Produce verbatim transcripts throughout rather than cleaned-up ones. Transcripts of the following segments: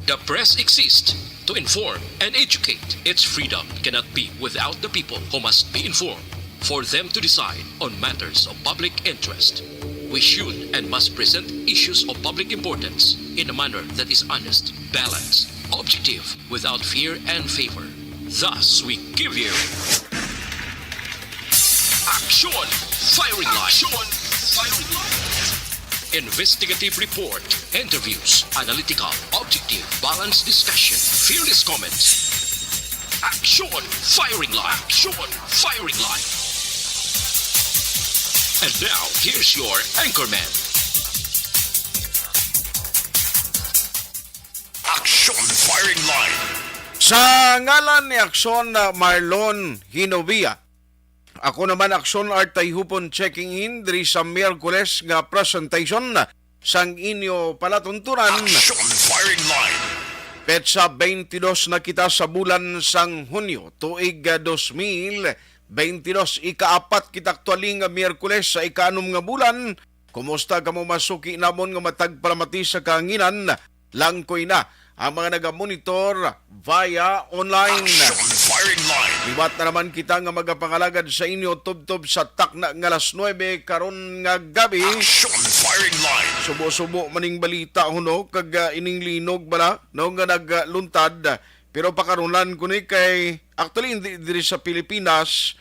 The press exists to inform and educate. Its freedom cannot be without the people, who must be informed for them to decide on matters of public interest. We should and must present issues of public importance in a manner that is honest, balanced, objective, without fear and favor. Thus, we give you Action Firing Line. Action Firing Line. Investigative report, interviews, analytical, objective, balanced discussion, fearless comments. Action Firing Line. Action Firing Line. And now, here's your anchorman. Action Firing Line. Sa ngalan ni Action, uh, Marlon Hinovia, ako naman, Action Art Tayhupon, checking in diri sa Miyerkules nga presentation sang inyo palatuntunan. Action Firing Line. Petsa twenty-two na kita sa bulan sang Hunyo, tuig, ah, dos mil twenty-two. Ikaapat kita aktuali nga Miyerkules sa ikaanom nga bulan. Kumusta kamo, mga suki namon nga matag palamati sa kahanginan? Langkoy na ang mga nagamonitor via online. Action Firing Line. Liwat na naman kita nga magapangalagad sa inyo tubtob sa takna nga alas nuebe karon nga gabi. Action Firing Line. Subo-subo maning balita, huno, kag, ah, ining linog bala, no, nga nagluntad. Pero pakarunan ko ni kay, actually, hindi diri sa Pilipinas,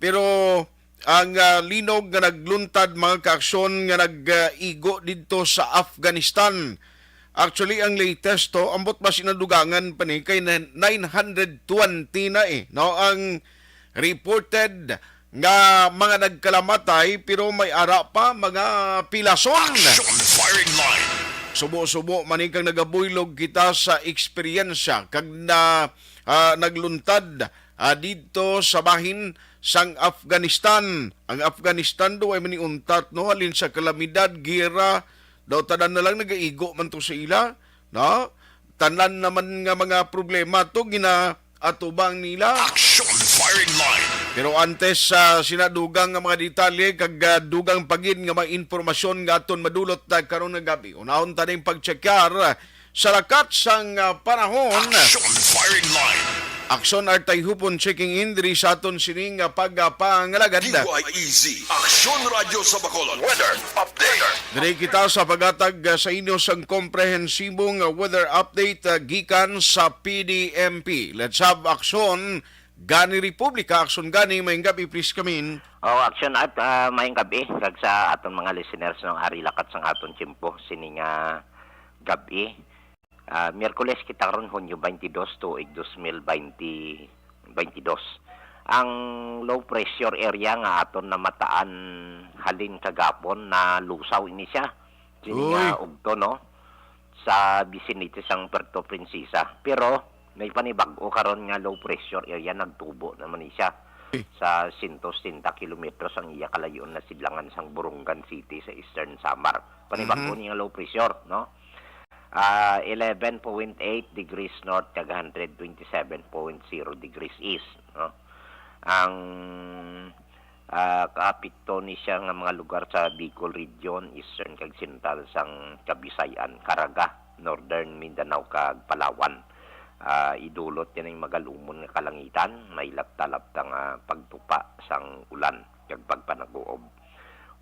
pero ang, ah, linog nga nagluntad, mga kaaksyon, nga nag-igo didto sa Afghanistan. Actually, ang latest to, ambot ba sinadugangan pa ni, kay na-, nine hundred twenty na eh, no? Ang reported nga mga nagkalamatay, pero may ara pa mga pilason. Action Firing Line. Subo-subo man ni kang nagabuylog kita sa eksperyensya kag na, ah, nagluntad, ah, didto sa bahin sang Afghanistan. Ang Afghanistan daw ay maniuntat, no, halin sa kalamidad, giyera, daw tanan na lang nagaigo man to sa ila, no? Tanan naman nga mga problema to ginaatubang nila. Action Firing Line. Pero antes sa sinadugang nga mga detalye kag, ah, dugang pa gid nga mga impormasyon nga aton madulot, ah, karon nga gabi, unahon ta ning pagtsekyar sa lakat sang, ah, panahon. Action Firing Line. Action Artay Hupon checking in diri sa aton sining, ah, pagpangalagad. D Y E Z, Action Radyo sa Bacolod. Weather update. Diri kita sa paghatag, ah, sa inyo sang komprehensibong, ah, weather update, ah, gikan sa P D M P. Let's have Action Gani Republika, Action Gani, maayong gab-i, please come in. Oh, Action Art, ah, maayong gab-i kag sa aton mga listeners, no, ari lakat sang aton tiyempo sini nga gab-i. Ah, Miyerkules kita karon, Hunyo twenty-two, tuig dos mil twenty, twenty-two. Ang low pressure area nga aton namataan halin kagapon, nalusaw ini siya. Kini nga Uy. Ugto, no, sa vicinity sang Puerto Princesa. Pero may panibag-o karon nga low pressure area, nagtubo naman ni siya Uy. Sa sento setenta kilometros ang iya kalayo-on, nasidlangan sang Borongan City sa Eastern Samar. Panibag-o Mhm. ni nga low pressure, no? Ah, eleven point eight degrees north kag hundred twenty-seven point zero degrees east, no? Ang, ah, kaapekto ni siya nga mga lugar sa Bicol Region, Eastern kag Central sang Kabisayan, Caraga, Northern Mindanao kag Palawan. Ah, idulot niya ang magalumon nga kalangitan, may lapta-lapta nga pagtupa sang ulan kag pagpanaguob.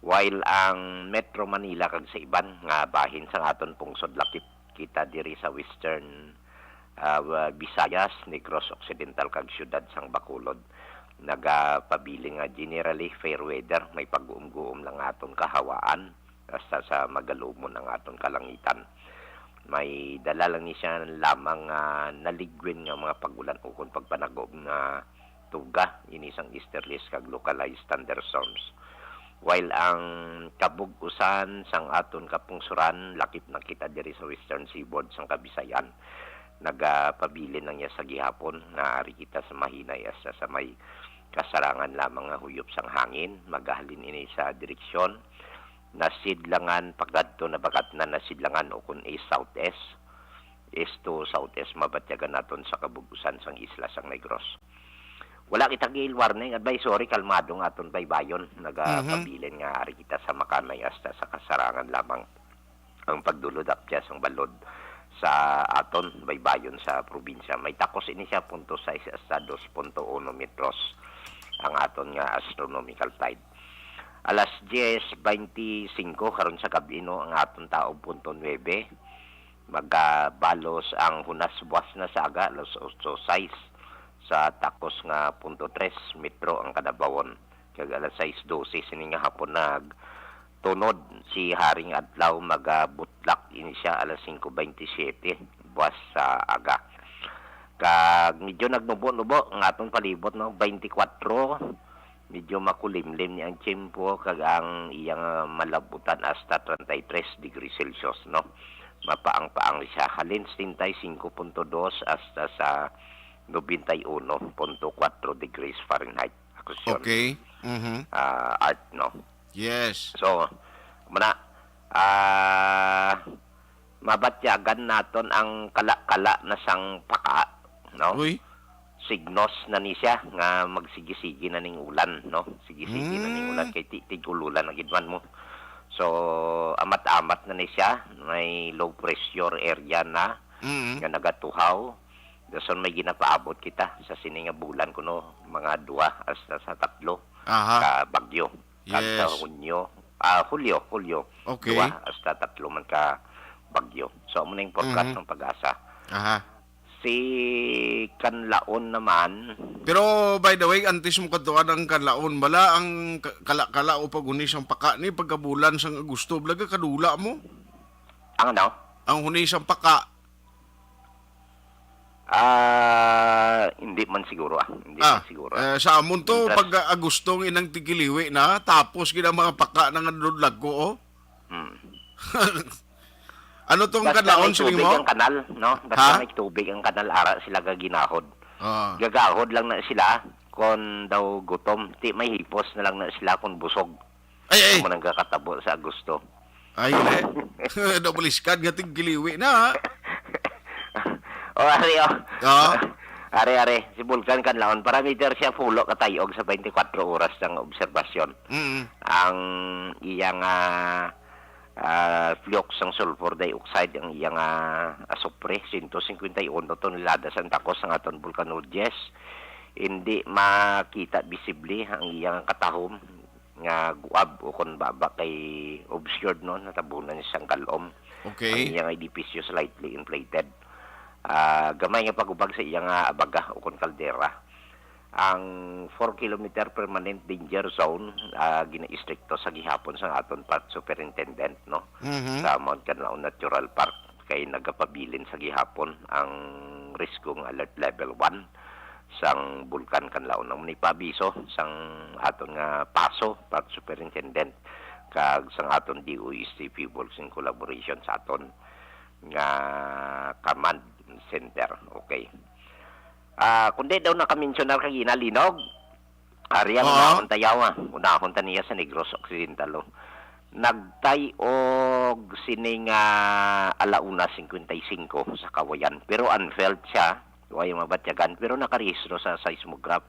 While ang Metro Manila kag sa iban nga bahin sang aton pungsod, lakip kita diri sa Western, ah, Visayas, Negros Occidental kag siyudad sang Bacolod, nagapabilin nga generally fair weather, may pag-uumguom lang nga aton kahawaan, hasta sa magalumon ang aton kalangitan. May dala lang ni siya lamang nga naligwin nga mga pag-ulan ukon pagpanaguob nga tuga, ini sang easterlies kag localized thunderstorms. While ang kabug-usan sang aton kapungsuran, lakip na kita diri sa western seaboard sang Kabisayan. Nagapabilin lang niya sa gihapon, naari kita sa mahinay hasta sa may kasarangan lamang nga huyop sang hangin. Magahalin ini sa direksyon nasidlangan pakadto na bakat na nasidlangan, o kun east-southeast, east to southeast, mabatyagan naton sa kabug-usan sang isla sang Negros. Wala kita gale warning, advisory, kalmado nga aton baybayon. Nagapabilin nga ari kita sa makanay hasta sa kasarangan lamang. Ang pagdulod apya sang balod sa aton baybayon sa probinsya. May takos ini siya, punto sais hasta dos punto uno metros ang aton nga astronomical tide. Alas diyes beintisinko karon sa gab-i, no, ang aton taob, punto nuebe. Magabalos ang hunas buwas na sa aga, alas otso sais, sa takos nga punto tres metro ang kadabawon. Kag alas sais dose sini nga hapon, nagtunod si Haring Adlaw, magabutlak ini siya alas singko beintisiyete buwas sa aga. Kag medyo nagnubo-nubo ang aton palibot, no? Beintikwatro, medyo makulimlim ni ang tiyempo, kag ang iyang, ah, malabutan hasta treinta y tres degrees Celsius, no? Mapaang-paang siya. Halin setenta y cinco punto dos hasta sa noventa y uno punto kuwatro degrees Fahrenheit. Akusyon, Okay. Mhm. ah, Art, no? Yes. So, muna, ah, mabatyagan naton ang kala-kala na sang paka, no? Uy. Signos na ni siya nga magsigi-sigi na ning ulan, no? Sige-sige na ning ulan Mm. kay ti-, tig-ululan na gid man mo. So, amat-amat na ni siya, may low pressure area na Mm. nga nagatuhaw. Dason may ginapaabot kita sa sini nga bulan kuno, mga duha hasta sa tatlo Aha. ka bagyo. Kag sa Yes. Hunyo, ah, Hulyo, Hulyo, Okay. duha hasta tatlo man ka bagyo. So, amo na yung forecast Mhm. ng pag-asa. Aha. Si Kanlaon naman. Pero, by the way, antes mo kadtuan ang Kanlaon, bala ang ka-, kala-kala o paghunis ang paka ni pagkabulan sang Agosto, blaga kadula mo? Ang ano? Ang hunis ang paka. Ah, hindi man siguro, ah. Hindi Ah, man siguro, ah. eh, sa amon to, Mientras pag Agosto ang inang tigiliwi na, tapos gid ang mga paka na nga dudlag ko, oh. Hmm. Ano tong Basta kanlaon, may siling tubig mo? ang kanal, no? Basta Ha? may tubig ang kanal, ara sila gaginahod. Ah. Gagahod lang na sila kung daw gutom. Ti may hipos na lang na sila kung busog. Ay, ay. Amo nang kakatabo sa Agosto. Ay, ne? Double iskad nga tigkiliwi na, ha? O, ari, o. Oo. Ari, ari, si Vulcan Kanlaon, parameter siya, pulo ka tayog sa twenty-four oras sang obserbasyon. Mm. Ang iyang, ah, ah, flux sang sulfur dioxide, ang iyang, ah, asupre, sento singkwenta y uno tonelada sang takos sang aton Vulcan Urges. Hindi makita visibly ang iyang katahom nga guab o kon baba kay obscured, no, natabunan sang kalom. Okay. Ang iyang edipisyo slightly inflated. Ah, gamay nga pagubag sa iyang, ah, abaga o kon kaldera. Ang four kilometer permanent danger zone, ah, gina-istrikto sa gihapon sang aton park superintendent, no, Mhm. sa Mount Kanlaon Natural Park, kay nagapabilin sa gihapon ang riskong alert level one sang Bulkan Kanlaon. Ang nipaabiso sang aton nga PASO, Park Superintendent, kag sang aton D O S T P Bulks in collaboration sa aton nga command center. Okay. Ah, kundi daw naka-mensionar kagina, Linog, ari ang Oo. unahon tayawa. Unahon ta niya sa Negros Occidental, oh. Nagtay og sining, ah, ala una cincuenta y cinco sa Kawayan. Pero unfelt siya. Way mabatyagan. Pero nakarehistro sa seismograph.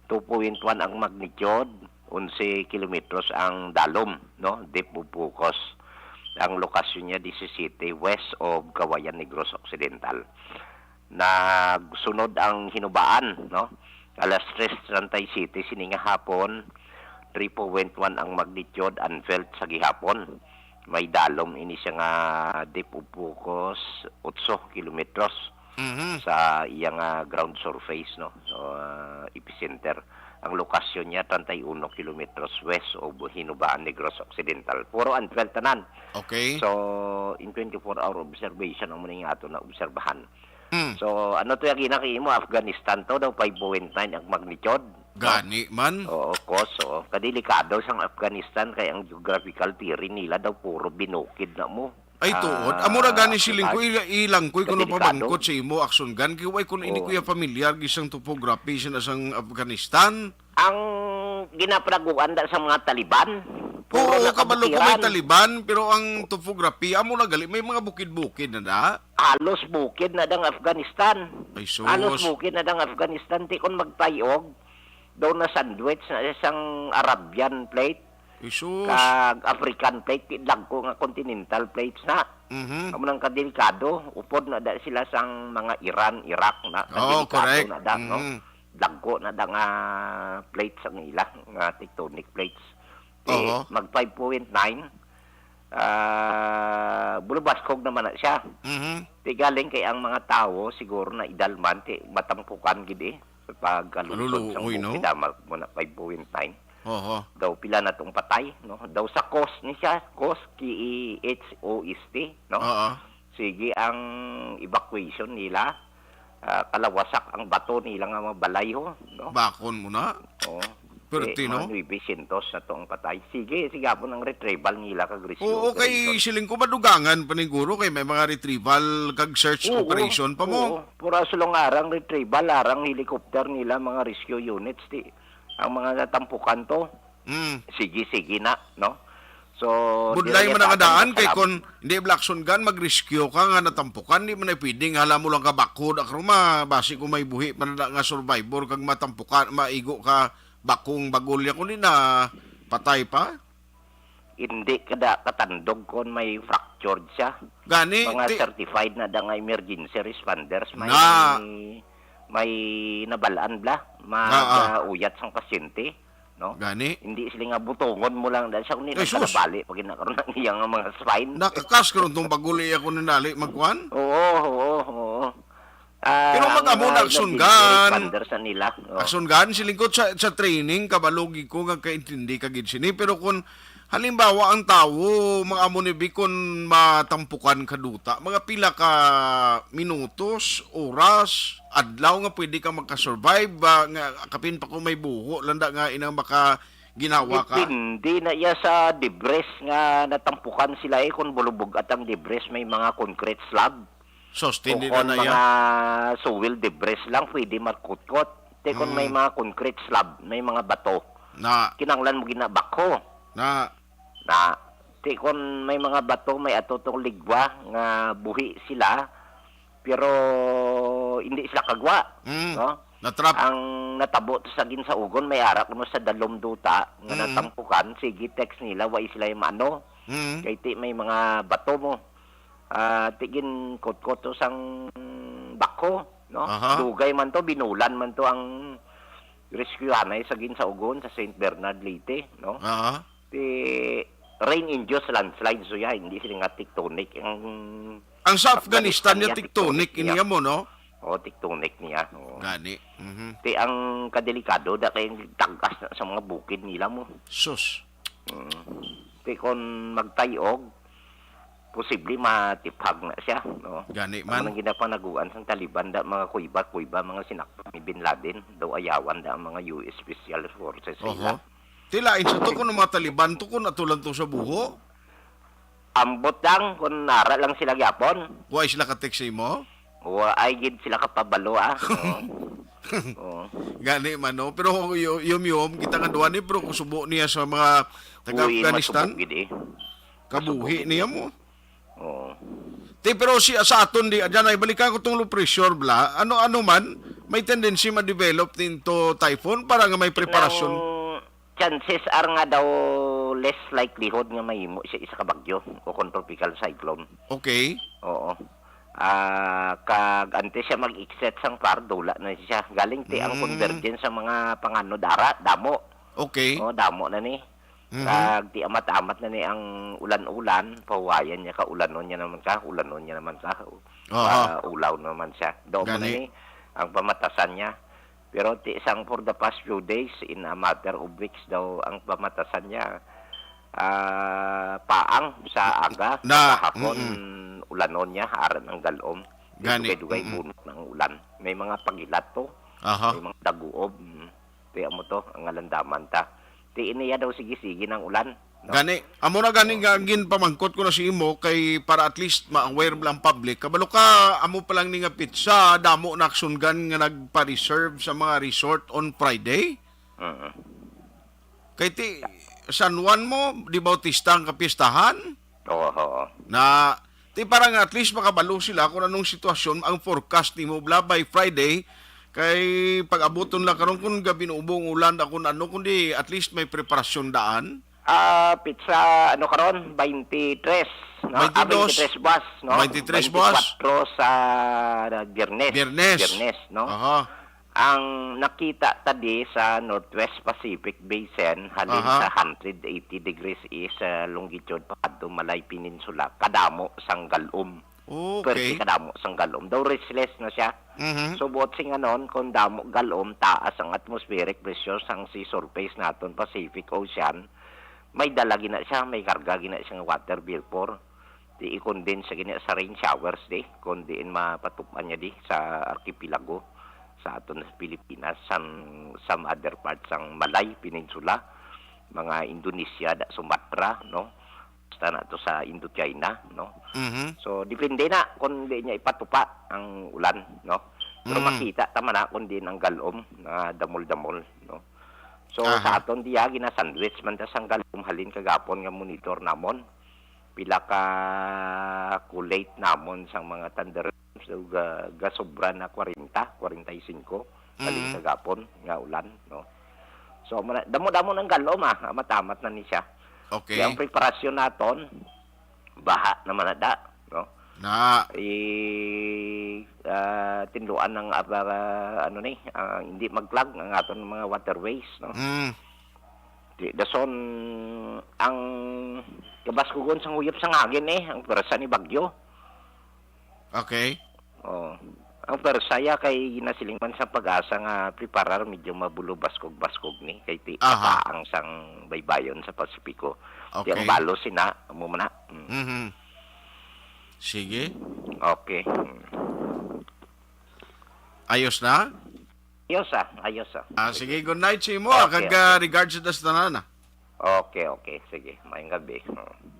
Two point one ang magnitude, onse kilometros ang dalom, no? Depth of focus. Ang lokasyon niya, disisete, west of Kawayan, Negros Occidental. Nagsunod ang hinubaan, no? Alas tres treinta y siete sini nga hapon, three point one ang magnitude, unfelt sa gihapon. May dalom ini siya nga depth of focus, otso kilometros Mhm. sa iya nga ground surface, no? So, ah, epicenter. Ang lokasyon niya, treinta y uno kilometros west of Hinubaan, Negros Occidental. Puro unfelt tanan. Okay. So, in twenty-four hour observation, amo ni nga ato na obserbahan. Hmm. So, ano to yung ginakita mo? Afghanistan to daw, five point nine ang magnitude. Gani man. Oo, cos, oo. Kadelikado sang Afghanistan kay ang geographical terrain nila daw puro binukid na mo. Ay, tuod. Ah, Amo ra gani siling ko, right. ila-, ilang ko'y kuno Delikado. pabangkot sa imo, Action Gun. Kay way kuno ini Oo. kuya familiar gisang topography sa nasang Afghanistan. Ang ginapalaguan da sa mga Taliban, puro Oo, na kabalo ko may kabukiran. Taliban, pero ang topography, amo na gali, may mga bukid-bukid na da. Halos bukid na dang Afghanistan. Ay, sus. Halos bukid na dang Afghanistan. Ti kon magtayog, daw na sandwich na isang Arabian plate, Ay, sus. kag African plate, ti dagko nga continental plates na. Mhm. Amo nang kadelikado, upod na da sila sang mga Iran, Iraq na, Oh, kadelikado correct. na da, no? Mhm. Dagko na da nga plates ang ila, nga tectonic plates. Ti, Oho. mag five point nine, ah, bulubaskog naman na siya. Mhm. Ti galing kay ang mga tawo siguro na idalman, ti matampukan gid eh. Sa pagkalunsod Maluluoy, sang no? bukid, ah, mag-, muna five point nine. Oho. Daw pila na tong patay, no? Daw sa Khost ni siya, Khost, K E H O S T, no? Oo. Sige ang evacuation nila. Ah, kalawasak ang bato nila nga mga balay, ho, no? Bakon mo na? Oo. Perti, Eh, mga no? nuwebe syentos na to ang patay. Sige, sige, hapon ang retrieval nila kag rescue Oo, kay operation. siling ko madugangan pa ni guro kay may mga retrieval kag search Oo, operation pa mo. oo. Pura sa lang arang retrieval, arang helicopter nila, mga rescue units, ti, ang mga natampukan to. Mm. Sige, sige na, no? So, Budlay di man na ang yata adaan kay masalamat. Kon hindi Black Sun Gun, mag-rescue ka nga natampukan, di man na pwedeng hala mo lang ka bakhod, akroma, basi kung may buhi pa na nga survivor kag matampukan, maigo ka bakong bagulya, kundi na patay pa. Hindi ka da katandog kon may fractured siya. Gani, Mga ti- certified na da nga emergency responders, may, Na. may nabalaan bla, mag, Ah, ah. ah, uyat sang pasyente, no? Gani. Hindi sila nga butongon mo lang dahil siya kundi Ay, sus. nagkalabali pag ginakaroon ng iyang mga spine. Nakakas karon tong baguli ako nang dali magkuan. Oo, oo, oo. Ah, Pero ang mag-amo na mga aksyon emergency gan. responder sa nila. Oh. Aksyon gan, si lingkod sa, sa training, kabalo gid ko nga kaintindi ka gid sini. Pero kung halimbawa ang tawo, mag-amo ni Bikon matampukan ka duta, mga pila ka minutos, oras, adlaw nga pwede ka makasurvive ba, nga kapin pa kung may buho, landa nga inang maka ginawa ka? Depende na iya sa debris nga natampukan sila eh, kung bulubog at ang debris may mga concrete slab. Sus, O tindi na kon na iya. mga soil debris lang, pwede makutkot. Te kon may Mm. mga concrete slab, may mga bato, Na, kinahanglan mo ginabakho. Na. Na, te kon may mga bato, may ato tong ligwa nga buhi sila, pero hindi sila kagwa, Mm. no? Na-trap. Ang natabo to sa ginsaugon, may ara kuno sa dalom duta nga Mm. natampukan, sige, text nila, wa sila yung maano. Mm. Kay ti may mga bato mo. Ah, ti ginkutkot to sang bakho, no? Aha. Dugay man to, binulan man to ang rescuehanay sa ginsaugon sa Saint Bernard, Leyte, no? Aha. Ti rain-induced landslide, so ya, hindi sila nga tectonic. Ang Ang sa Afghanistan Afghanistan niya niya tectonic, tectonic niya. iniya mo, no? Oh, tectonic niya, oo. Gani. Mhm. Ti ang kadelikado, da kay tagas na sa mga bukid nila mo. Sus. Mm. Ti kon magtayog, posible matiphag na siya, no? Gani Ang man. mga ginapanaguan sang Taliban, da mga kuiba-kuiba, mga sinakpan ni Bin Laden, daw ayawan da ang mga U S Special Forces Oho. nila. Ti lain sa to, kung mga Taliban to, kung ato lang to sa buho. Ambot lang, kung nara lang sila gyapon. Wa sila ka-text sa imo? Wa ay gid sila kapabalo, ah. Oo. Oo. Gani man, no? Pero yu-, yum-yum, kita nga duwa ni, pero kusubo niya sa mga taga Uy, Afghanistan. masubok gid eh. Kabuhi Masubok gid niya eh. mo. Oo. Ti, pero si, sa aton di, dyan ay balikan ko tong low pressure, bla. Ano, ano man, may tendency ma-develop din to typhoon para nga may preparasyon. Nang chances are nga daw less likelihood nga mahimo siya isa ka bagyo o kung tropical cyclone. Okay. Oo. Ah, kag antes siya mag-exit sang par, dula na siya. Galing ti ang Mm. convergence sa mga panganod ara, damo. Okay. Oh, damo na ni. Mhm. Kag ti amat-amat na ni ang ulan-ulan, pahuwayan niya ka, ulanon niya naman ka, ulanon niya naman ka. Aha. Ah, ulaw naman siya. Daw mo na Gani. ni ang pamatasan niya. Pero ti sang for the past few days, in a matter of weeks daw, ang pamatasan niya, ah, paang sa aga, Na, sa hapon, mm-mm. ulanon niya, aran ang galom. Gani, Dugay-dugay mm-mm. bunot ng ulan. May mga pagilat to. Aha. May mga daguob. Mm. Kaya mo to, ang alandaman ta. Ti iniya daw sige-sige ng ulan. No? Gani, amo na gani nga ginpamangkot ko na si imo kay para at least ma-aware lang public. Kabalo ka, amo pa lang ni nga pitsa, damo na aksyon gan nga nagpa-reserve sa mga resort on Friday. Mhm. Kay ti San Juan mo, di Bautista ang kapistahan? Oo, oo. Na, ti para nga at least makabalo sila kung anong sitwasyon ang forecast nimo bla by Friday. Kay pag-abuton lang karon kung gabi na ubong ulan, ako na ano, kundi at least may preparasyon daan. Ah, petsa, ano karon? Twenty-three, no? Ah, Twenty-two. Twenty-three buwas, no? Twenty-three buwas. Twenty-four sa Biyernes. Biyernes. Biyernes, no? Aha. Ang nakita ta di sa Northwest Pacific Basin, halin Aha. sa hundred eighty degrees east, ah, longitude pakadto Malay Peninsula, kadamo sang galom. Okay. Perti kadamo sang galom. Daw restless na siya. Mhm. So, buot sing anon, kung damo galom, taas ang atmospheric pressure sang sea surface naton Pacific Ocean, may dala gina siya, may karga gina siya nga water vapor. Di i-condense sa gina sa rain showers di, kung diin mapatupan niya di sa arkipelago sa aton sa Pilipinas, sang, some other parts sang Malay Peninsula, mga Indonesia, da Sumatra, no? Basta na to sa Indochina, no? Mhm. So, depende na kung di niya ipatupa ang ulan, no? Pero Mm. makita ta man na kung diin ang galom na damol-damol, no? So, Aha. sa aton diya, gina-sandwich man ta sang galom halin kagapon nga monitor namon. Pila ka kulate namon sang mga thunderstorms, so, ga-, gasobra na kwarenta, kwarenta y singko, halin Mm. kagapon nga ulan, no? So, muna, damo-damo ng galom, ah. Amat-amat na ni siya. Okay. Kaya ang preparasyon naton, baha naman na da, no? Na. I, ah, tinluan ng, ah, ano ni, ah, hindi magklag ang aton mga waterways, no? Mm. Di, dason, ang kabaskugon sang huyop sang hangin, eh, ang pwersa ni bagyo. Okay. Oh. Ang pwersa ya kay ginasiling man sa PAGASA nga preparar, medyo mabulo baskog-baskog ni kay ti Aha. kapaang sang baybayon sa Pasipiko. Ti ang Okay. balos sina, amo man na. Mm. Mhm. Sige. Okay. Mm. Ayos na? Ayos, ah. Ayos, ah. Ah, sige, good night sa imo, ah, Okay, kag, okay. ah, regards sa tanan, ah. Okay, okay. Sige, maayong gabi. Mm.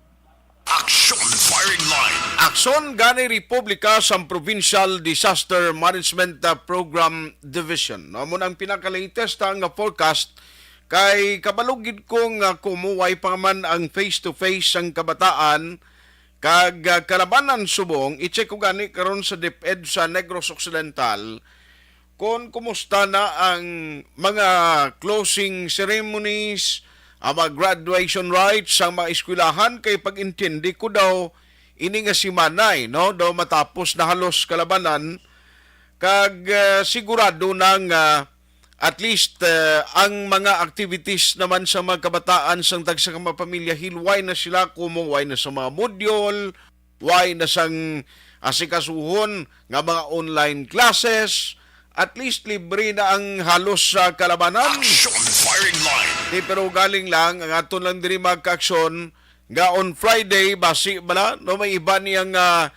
Action Firing Line. Aksyon gani Republika sang Provincial Disaster Management, ah, Program Division. No, amo na ang pinaka-latest, ah, nga forecast. Kay kabalo gid ko nga kumuway pa man ang face-to-face sang kabataan kag, ah, kalabanan subong, i-check ko gani karon sa DepEd sa Negros Occidental kon kumusta na ang mga closing ceremonies, ang mga graduation rites sa mga eskwelahan, kay pag-intindi ko daw ini nga semana, eh, no, daw matapos na halos kalabanan, kag, ah, sigurado na nga at least, ah, ang mga activities naman sa mga kabataan sang tagsa ka mga pamilya, hilway na sila, kumuway na sa mga module, way na sang asikasuhon nga mga online classes, at least libre na ang halos sa kalabanan. Action Firing Line. Di, pero galing lang, ang aton lang diri mga kaaksyon, nga on Friday, basi bala, no, may iba niyang, ah,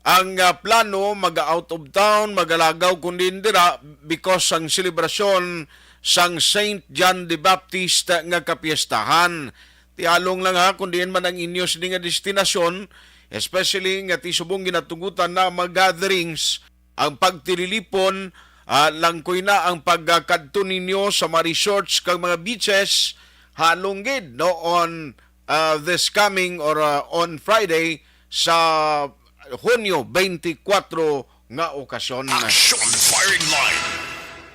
ang, ah, plano, mag-out of town, magalagaw kun diin dira, because ang selebrasyon sang Saint John the Baptist nga kapiestahan. Tialong lang ha, kung diin man ang inyo sini nga destinasyon, especially nga ti subong ginatugutan na ang mga gatherings, ang pagtililipon, ah, langkoy na ang pagkadto ninyo sa mga resorts kag mga beaches, halong gid, no, on, ah, this coming or, ah, on Friday sa Hunyo twenty-four nga okasyon. Action Firing Line.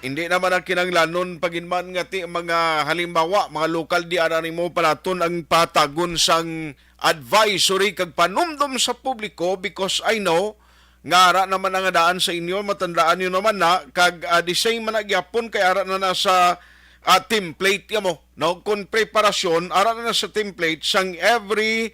Hindi naman ang kinahanglanon paghinman nga ti mga halimbawa, mga lokal di ara nimo palaton ang patagon sang advisory kag panumdom sa publiko, because I know nga ara naman ang daan sa inyo, matandaan nyo naman na, kag, ah, the same man na gyapon kay ara na na sa, ah, template ya mo, no? Kung preparasyon, ara na na sa template sang every,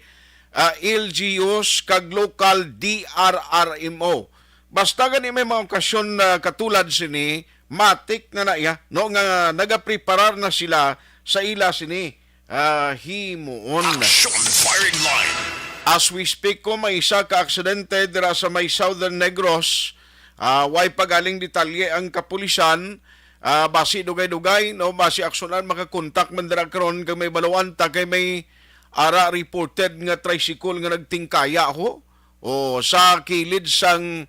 ah, L G Us kag local D R R M O. Basta gani may mga okasyon na katulad sini, matik na na iya, no, nga nagapreparar na sila sa ila sini, ah, himuon. Action Firing Line. As we speak ko, may isa ka aksidente dira sa may Southern Negros. Ah, way pagaling detalye ang kapulisan. Ah, basi dugay-dugay, no, basi aksunan, makakontak man dira karon kay may baluan ta kay may ara reported nga tricycle nga nagtingkaya ho. O, sa kilid sang,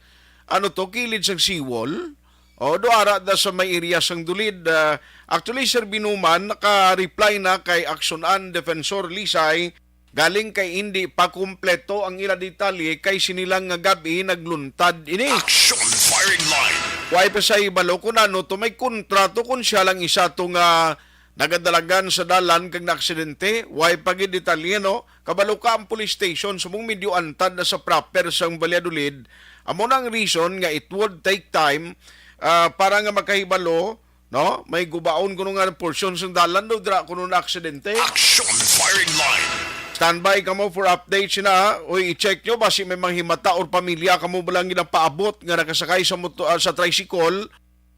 ano to, kilid sang seawall. O, do ara da sa may area sang Dulid. Ah, actually, Sir Binuman, naka-reply na kay Action An Defensor Lisay, galing kay hindi pa kumpleto ang ila detalye kay sini lang nga gab-i nagluntad ini. Action Firing Line. Way pa sa ibalo kung ano to, may kontrato kung siya lang isa to nga nagadalagan sa dalan kag naaksidente. Way pa gid detalye, no? Kabalo ka, ang police station subong medyo antad na sa proper sang Valladolid. Amo na ang reason nga it would take time, ah, para nga makahibalo, no? May gubaon kuno nga portion sang dalan, no, dira kuno na aksidente. Action firing line. Standby kamo for updates na. Uy, i-check nyo basi may mga himata or pamilya kamo ba lang ginapaabot nga nakasakay sa moto-, ah, sa tricycle.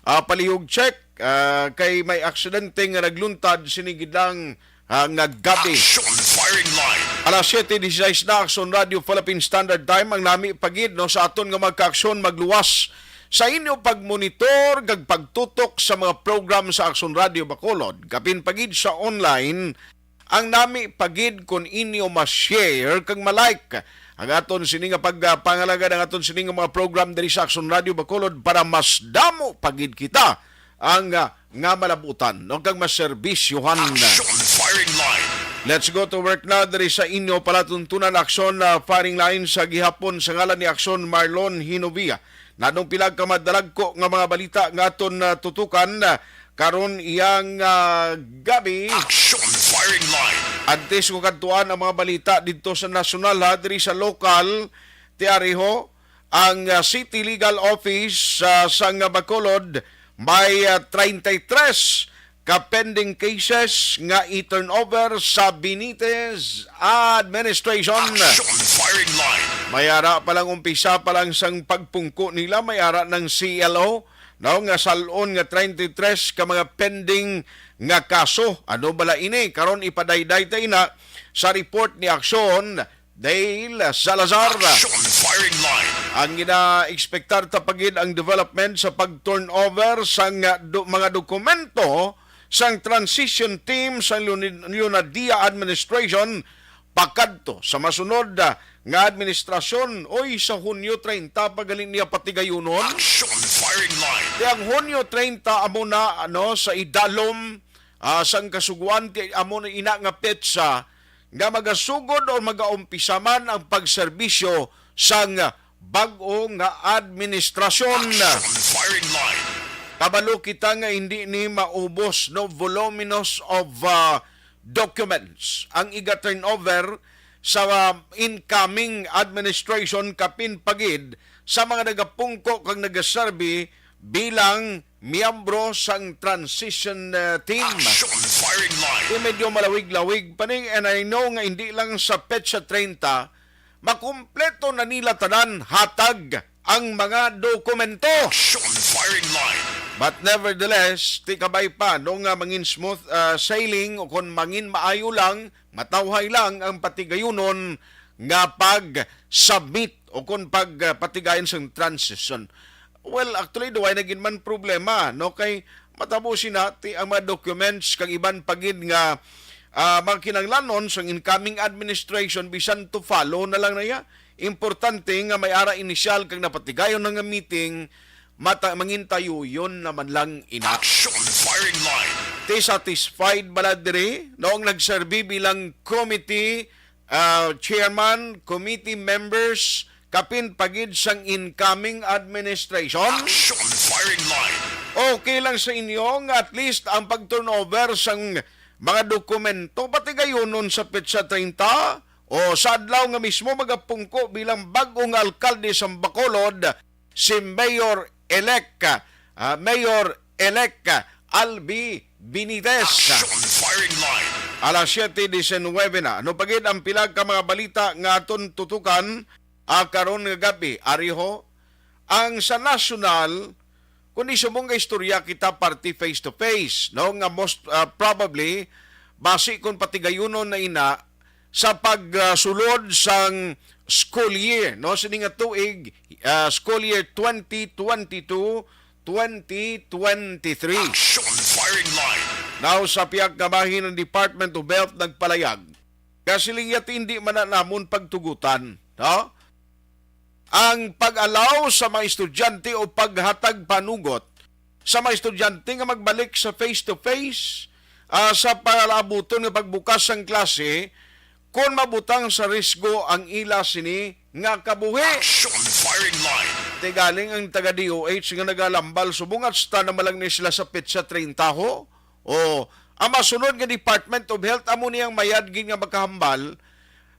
Ah, palihog check, ah, kay may aksidente nga nagluntad sini gid lang, ah, nga gabi. Action firing line. Alas siyete dieciséis na, Action Radio Philippine Standard Time. Ang nami pagid, no, sa aton nga magkaaksyon, magluwas sa inyo pagmonitor kag pagtutok sa mga program sa Action Radio Bacolod, kapin pagid sa online. Ang nami pagid kon inyo ma-share kag ma-like ang aton sini nga pagpangalagad, ang aton sini nga mga program diri sa Action Radio Bacolod, para mas damo pagid kita ang, ah, nga malabutan, no, kag maserbisyohan. Action firing line. Let's go to work na diri sa inyo palatuntunan, Action, ah, firing line sa gihapon sa ngalan ni Action Marlon Hinovia. Nadong pila ka madalagko nga mga balita nga aton, ah, tutukan, ah, karon iyang, ah, gabi. Action firing line. Antes ko kadtuan ang mga balita didto sa nasyonal, ha, diri sa lokal, ti ari ho, ang, ah, City Legal Office, ah, sang Bacolod may, ah, treinta y tres ka pending cases nga i-turnover sa Benitez administration. Action firing line. May ara pa lang, umpisa pa lang sang pagpungko nila, may ara ng C L O, no, nga sal-on nga treinta y tres ka mga pending nga kaso. Ano bala ini? Karon ipadayday ta ina sa report ni Action Dale Salazar. Action firing line. Ang gina-expectar ta pagid ang development sa pag-turnover sang do-, mga dokumento sang transition team sa Leon-, Leonadia administration pakadto sa masunod, ah, nga administrasyon, oy, sa Hunyo treinta pa gali niya patigayunon. Action firing line. Ti ang Hunyo treinta amo na, ano, sa idalom, ah, sang kasuguan, ti amo na ina nga petsa nga magasugod o magaumpisa man ang pagserbisyo sang bag-o nga administrasyon. Action firing line. Kabalo kita nga hindi ni maubos, no, voluminous of, ah, documents ang iga-turnover sa, ah, incoming administration, kapin pagid sa mga nagapungko kag nagaserbi bilang miyembro sang transition, uh, team. Action firing line. Di medyo malawig-lawig pa ni, and I know nga hindi lang sa petsa treinta, makumpleto na nila tanan hatag ang mga dokumento. Action firing line. But nevertheless, ti kabay pa, no, nga mangin smooth, uh, sailing o kon mangin maayo lang, matawhay lang ang patigayunon nga pag-submit o kon pag, uh, patigayon sang transition. Well, actually, duway na gid man problema, no? Kay matabo sina ti ang mga documents kag iban pa gid nga, ah, mga kinahanglanon sang incoming administration, bisan to follow na lang na iya. Importante nga may ara inisyal kag napatigayon na nga meeting, mata-, mangintayuyon naman lang ina. Action firing line. Ti satisfied bala diri, no, ang nagserbi bilang committee, ah, chairman, committee members, kapin pagid sang incoming administration? Action firing line. Okay lang sa inyo nga at least ang pag-turnover sang mga dokumento patigayunon sa petsa treinta o sa adlaw nga mismo magapungko bilang bag-o nga alkalde sa Bacolod, si Mayor-elect, ah, Mayor-elect Albi Benitez. Action firing line. Alas siyete diecinuebe na. Ano pa gid ang pila ka mga balita nga aton tutukan, ah, karon nga gabi? Ari ho, ang sa nasyonal, kung isubong nga istorya kita parte face to face, no, nga most, ah, probably, basi kung patigayunon na ina, sa pagsulod sang school year, no? Sini nga tuig, ah, school year twenty twenty-two, twenty twenty-three. Action firing line. Now, sa pihak nga bahin, ang Department of Health nagpalayag nga siling yati hindi man na namon pagtugutan, no? Ang pag-allow sa mga estudyante o paghatag panugot sa mga estudyante nga magbalik sa face-to-face, ah, sa palaabuton nga pagbukas sang klase, kon mabutang sa risgo ang ila sini nga kabuhi. Action firing line. Ti galing ang taga D O H nga nagalambal, subong hasta na malang ni sila sa petsa treinta ho, o Ang masunod nga Department of Health amo ni ang mayad gid nga makahambal,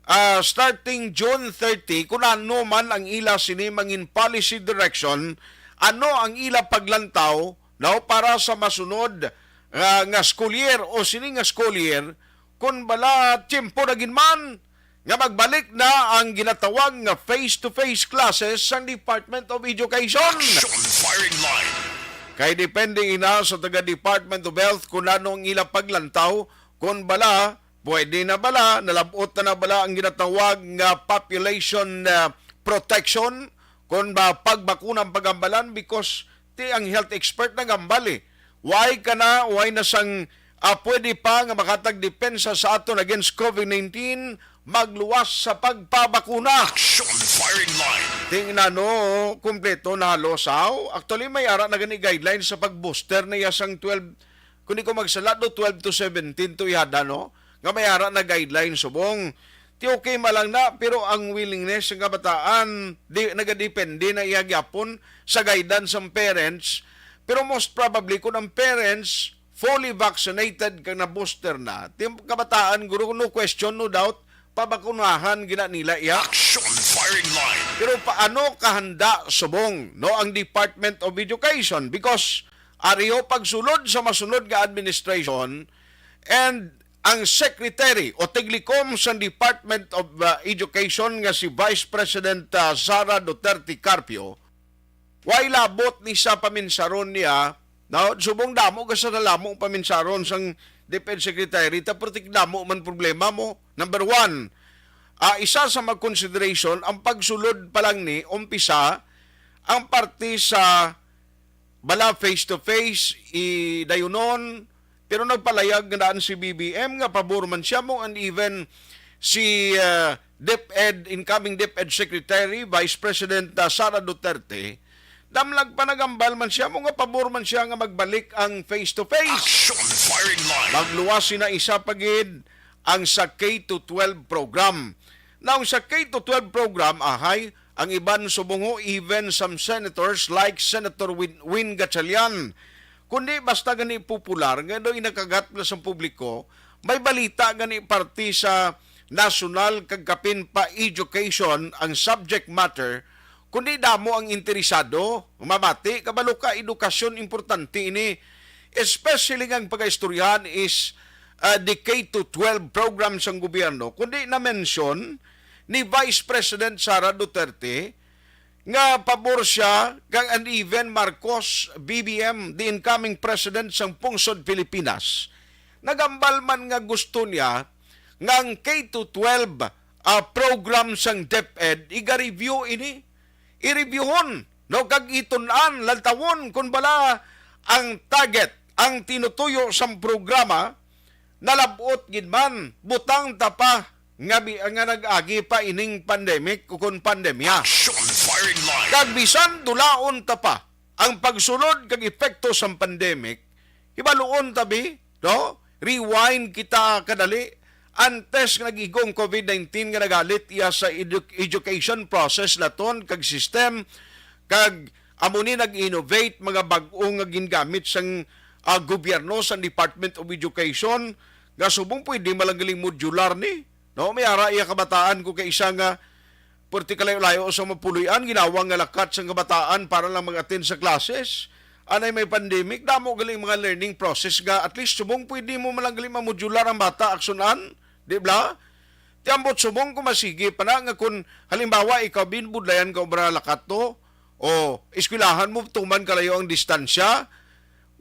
ah, starting June thirty, kung ano man ang ila sini mangin policy direction, ano ang ila paglantaw, no, para sa masunod, ah, nga school year o sini nga school year, kung bala tiyempo na gid man nga magbalik na ang ginatawag nga face-to-face classes sang Department of Education. Action Firing Line. Kay depende ina sa taga Department of Health kung ano ang ila paglantaw, kung bala, pwede na bala, nalab-ot na na bala ang ginatawag nga population, ah, protection, kung ba pagbakuna ang pagambalan, because ti ang health expert nagambal eh. Why ka na, why na sang, ah, pwede pa nga makatag depensa sa aton against COVID nineteen, magluwas sa pagpabakuna. Action Firing Line. Tingnan no, kumpleto na halos, aw. Actually, may ara na gani guidelines sa pag-booster na iya sang twelve, kung di ko magsala, do twelve to seventeen to ihada, no? Nga may ara na guidelines subong. Ti okay man lang na, pero ang willingness ng kabataan, di, nagadepende na iya gyapon sa guidance ng parents. Pero most probably, kung ang parents fully vaccinated kag na-booster na, ti ang kabataan, guro, no question, no doubt, pabakunahan gina nila iya. Action Firing Line. Pero paano kahanda subong, no, ang Department of Education? Because ariho pagsulod sa masunod nga administration, and ang secretary o tiglikom sa Department of, uh, Education nga si Vice President, uh, Sara Duterte Carpio, way labot ni sa paminsaron niya. Now, subong damo ka sa nalamo paminsaron sang DepEd Secretary, ta pertik damo man problema mo. Number one, ah, isa sa mag consideration, ang pagsulod pa lang ni, umpisa, ang parte sa bala face-to-face, i dayunon, pero nagpalayag nga daan si B B M nga pabor man siya mo, and even si, ah, DepEd, incoming DepEd Secretary, Vice President, ah, Sara Duterte, damlag pa nagambal man siya mo nga pabor man siya nga magbalik ang face-to-face. Action Firing Line. Magluwas sina isa pa gid ang sa K to twelve program. Now, sa K to twelve program, ahay, ang iban subong ho, even some senators like Senator Win, Win Gatchalian, kundi basta gani popular, nga daw inakagat na sa publiko, may balita gani parte sa national kag kapin pa education ang subject matter, kundi damo ang interesado. Mabati, kabalo ka, edukasyon importante ini, especially nga ang pagaistoryahan is, ah, the K to twelve program sang gobyerno, kundi na-mention ni Vice President Sara Duterte nga pabor siya kang, and even Marcos B B M, the incoming president sang pungsod Pilipinas. Nagambal man nga gusto niya nga ang K to twelve, ah, program sang DepEd, iga-review ini. I-reviewhon, no, kag itun-an, lantawon kung bala ang target, ang tinutuyo sang programa, nalab-ot gid man, butang ta pa nga bi-, nga nag-agi pa ining pandemic o kon pandemya. Action Firing Line. Kag bisan dulaon ta pa ang pagsulod kag epekto sang pandemic, hibaluon ta bi, no? Rewind kita kadali. Antes nga nag-igong COVID nineteen nga nagalit iya sa edu-, education process naton kag system, kag amo ni nag-innovate mga bag-o nga gingamit sang, ah, gobyerno, sang Department of Education, nga subong pwede malanggaling modular ni, no? May ara iya kabataan ko kay isa nga perti kalayo-layo sa mapuloy-an, ginawa nga lakat sang kabataan para lang mag-attend sa classes. Anay may pandemic, damo galing mga learning process nga at least subong pwede mo man lang gali mamodular ang bata, aksunan, di ba? Ti ambot subong kung masigi pa na nga kung halimbawa ikaw binbudlayan ka obra lakat to, o eskwelahan mo, tuman kalayo ang distansya,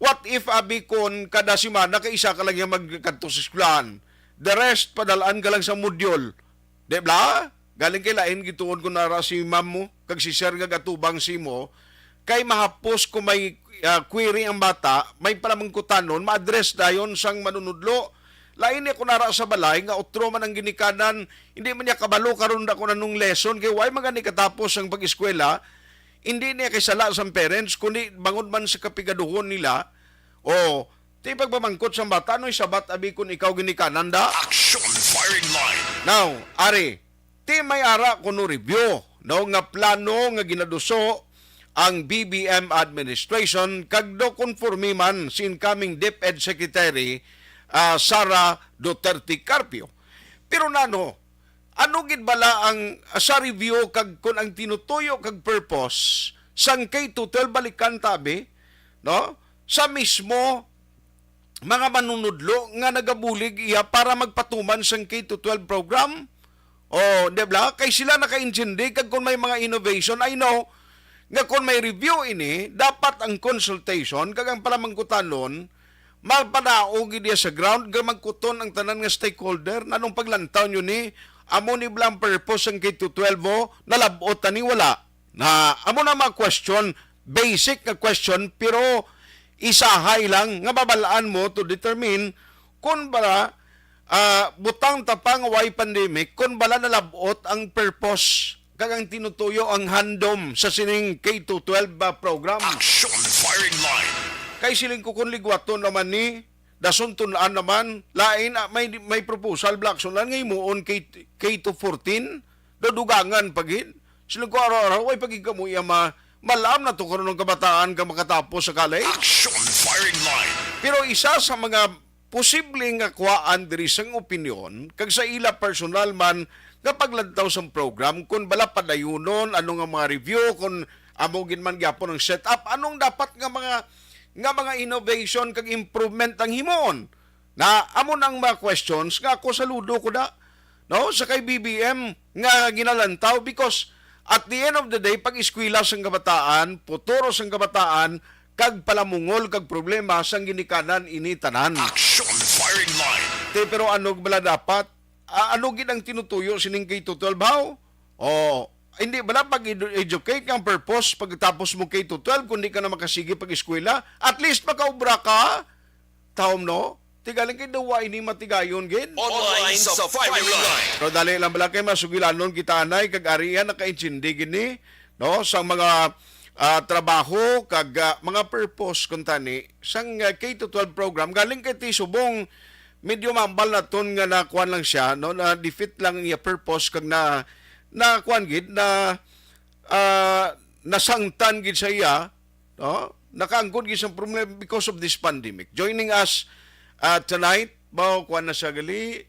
what if abi kon kada semana ka isa ka lang yang magkadto sa eskwelahan? The rest, padalaan ka lang sa module. Di ba? Galing kay lain gituon ko nara si ma'am mo, kag si sir nga gatubang si mo, kay mahapos kung may, ah, query ang bata, may palamangkutanon, ma-address dayon sang manunudlo. Lain niya kung nara sa balay nga otro man ang ginikanan, hindi man niya kabalo karon da kung anong lesson, kay why man gani katapos ang pag-eskwela, hindi niya kay sala sang parents, kundi bangod man sa kapigaduhon nila. O, ti pagpamangkot sang bata, "Ano'y sabat, abi, kun ikaw ginikanan da?" Action Firing Line. Now, ari, ti may ara kuno review, no, nga plano nga ginaduso ang B B M administration, kag do konforme man si incoming DepEd Secretary ah, Sara Duterte Carpio. Pero nano, ano gid bala ang, ah, sa review kag kun ang tinutuyo kag purpose sang K to twelve, balikan tabi, no? Sa mismo mga manunudlo nga nagabulig iya para magpatuman sang K to twelve program? O, di ba? Kay sila nakaintindi kag kung may mga innovation, I know nga kung may review ini, dapat ang consultation kag ang palamangkutanon mapadaog gid iya sa ground, nga magkuton ang tanan nga stakeholder. Nanong paglantaw nyo ni, amo ni bala ang purpose sang K to twelve, o nalab-ot ani, wala? Na amo na mga question, basic nga question, pero isahay lang nga mabalaan mo to determine kung bala, ah, butang ta pa nga way pandemic, kung bala nalab-ot ang purpose kag ang tinutuyo, ang handom sa sining K to twelve, ah, program. Action Firing Line. Kay siling ko, kung ligwaton naman ni, dason tun-an naman, lain, ah, may, may proposal, Blackson, nga himuon K, K to fourteen, dadugangan pa gid. Siling ko, araw-araw, way pa gid kamo iya ma-, malam na to karon ang kabataan ka makatapos sa college. Action Firing Line. Pero isa sa mga posible nga kuhaan diri sang opinyon, kag sa ila personal man nga paglantaw sang program, kung bala padayunon, ano nga mga review, kung amo gid man gyapon ang setup, anong dapat nga mga, nga mga innovation kag improvement ang himuon? Na amo nang mga questions nga ako saludo ko na, no, sa kay B B M nga ginalantaw, because at the end of the day, pag-eskwela sang kabataan, futuro sang kabataan, kag palamungol kag problema sang ginikanan ini tanan. Action Firing Line. Te, pero ano bala dapat? Ah, ano gid ang tinutuyo sining K to twelve, haw? O, hindi bala pag-edu-, educate nga ang purpose pagkatapos mo K to twelve, kundi ka na makasige pag-eskwela? At least makaubra ka, taom, no? Tigaling kay dawa ini matigayon gid. Online sa Firing Line. Pero dali lang bala kay masugilanon kita anay, kag arian nakaintindi gid ni, no, sang mga, ah, trabaho kag, ah, mga purpose kuntani sang, ah, K to twelve program. Galing kay ti subong medyo mambal naton nga nakuan lang siya, no, na defeat lang ang iya purpose kag na, na kuan gid na, ah, nasangtan gid sa iya, no? Nakaangkon gid sang problema because of this pandemic. Joining us, uh, tonight, bao, kuan na siya gali,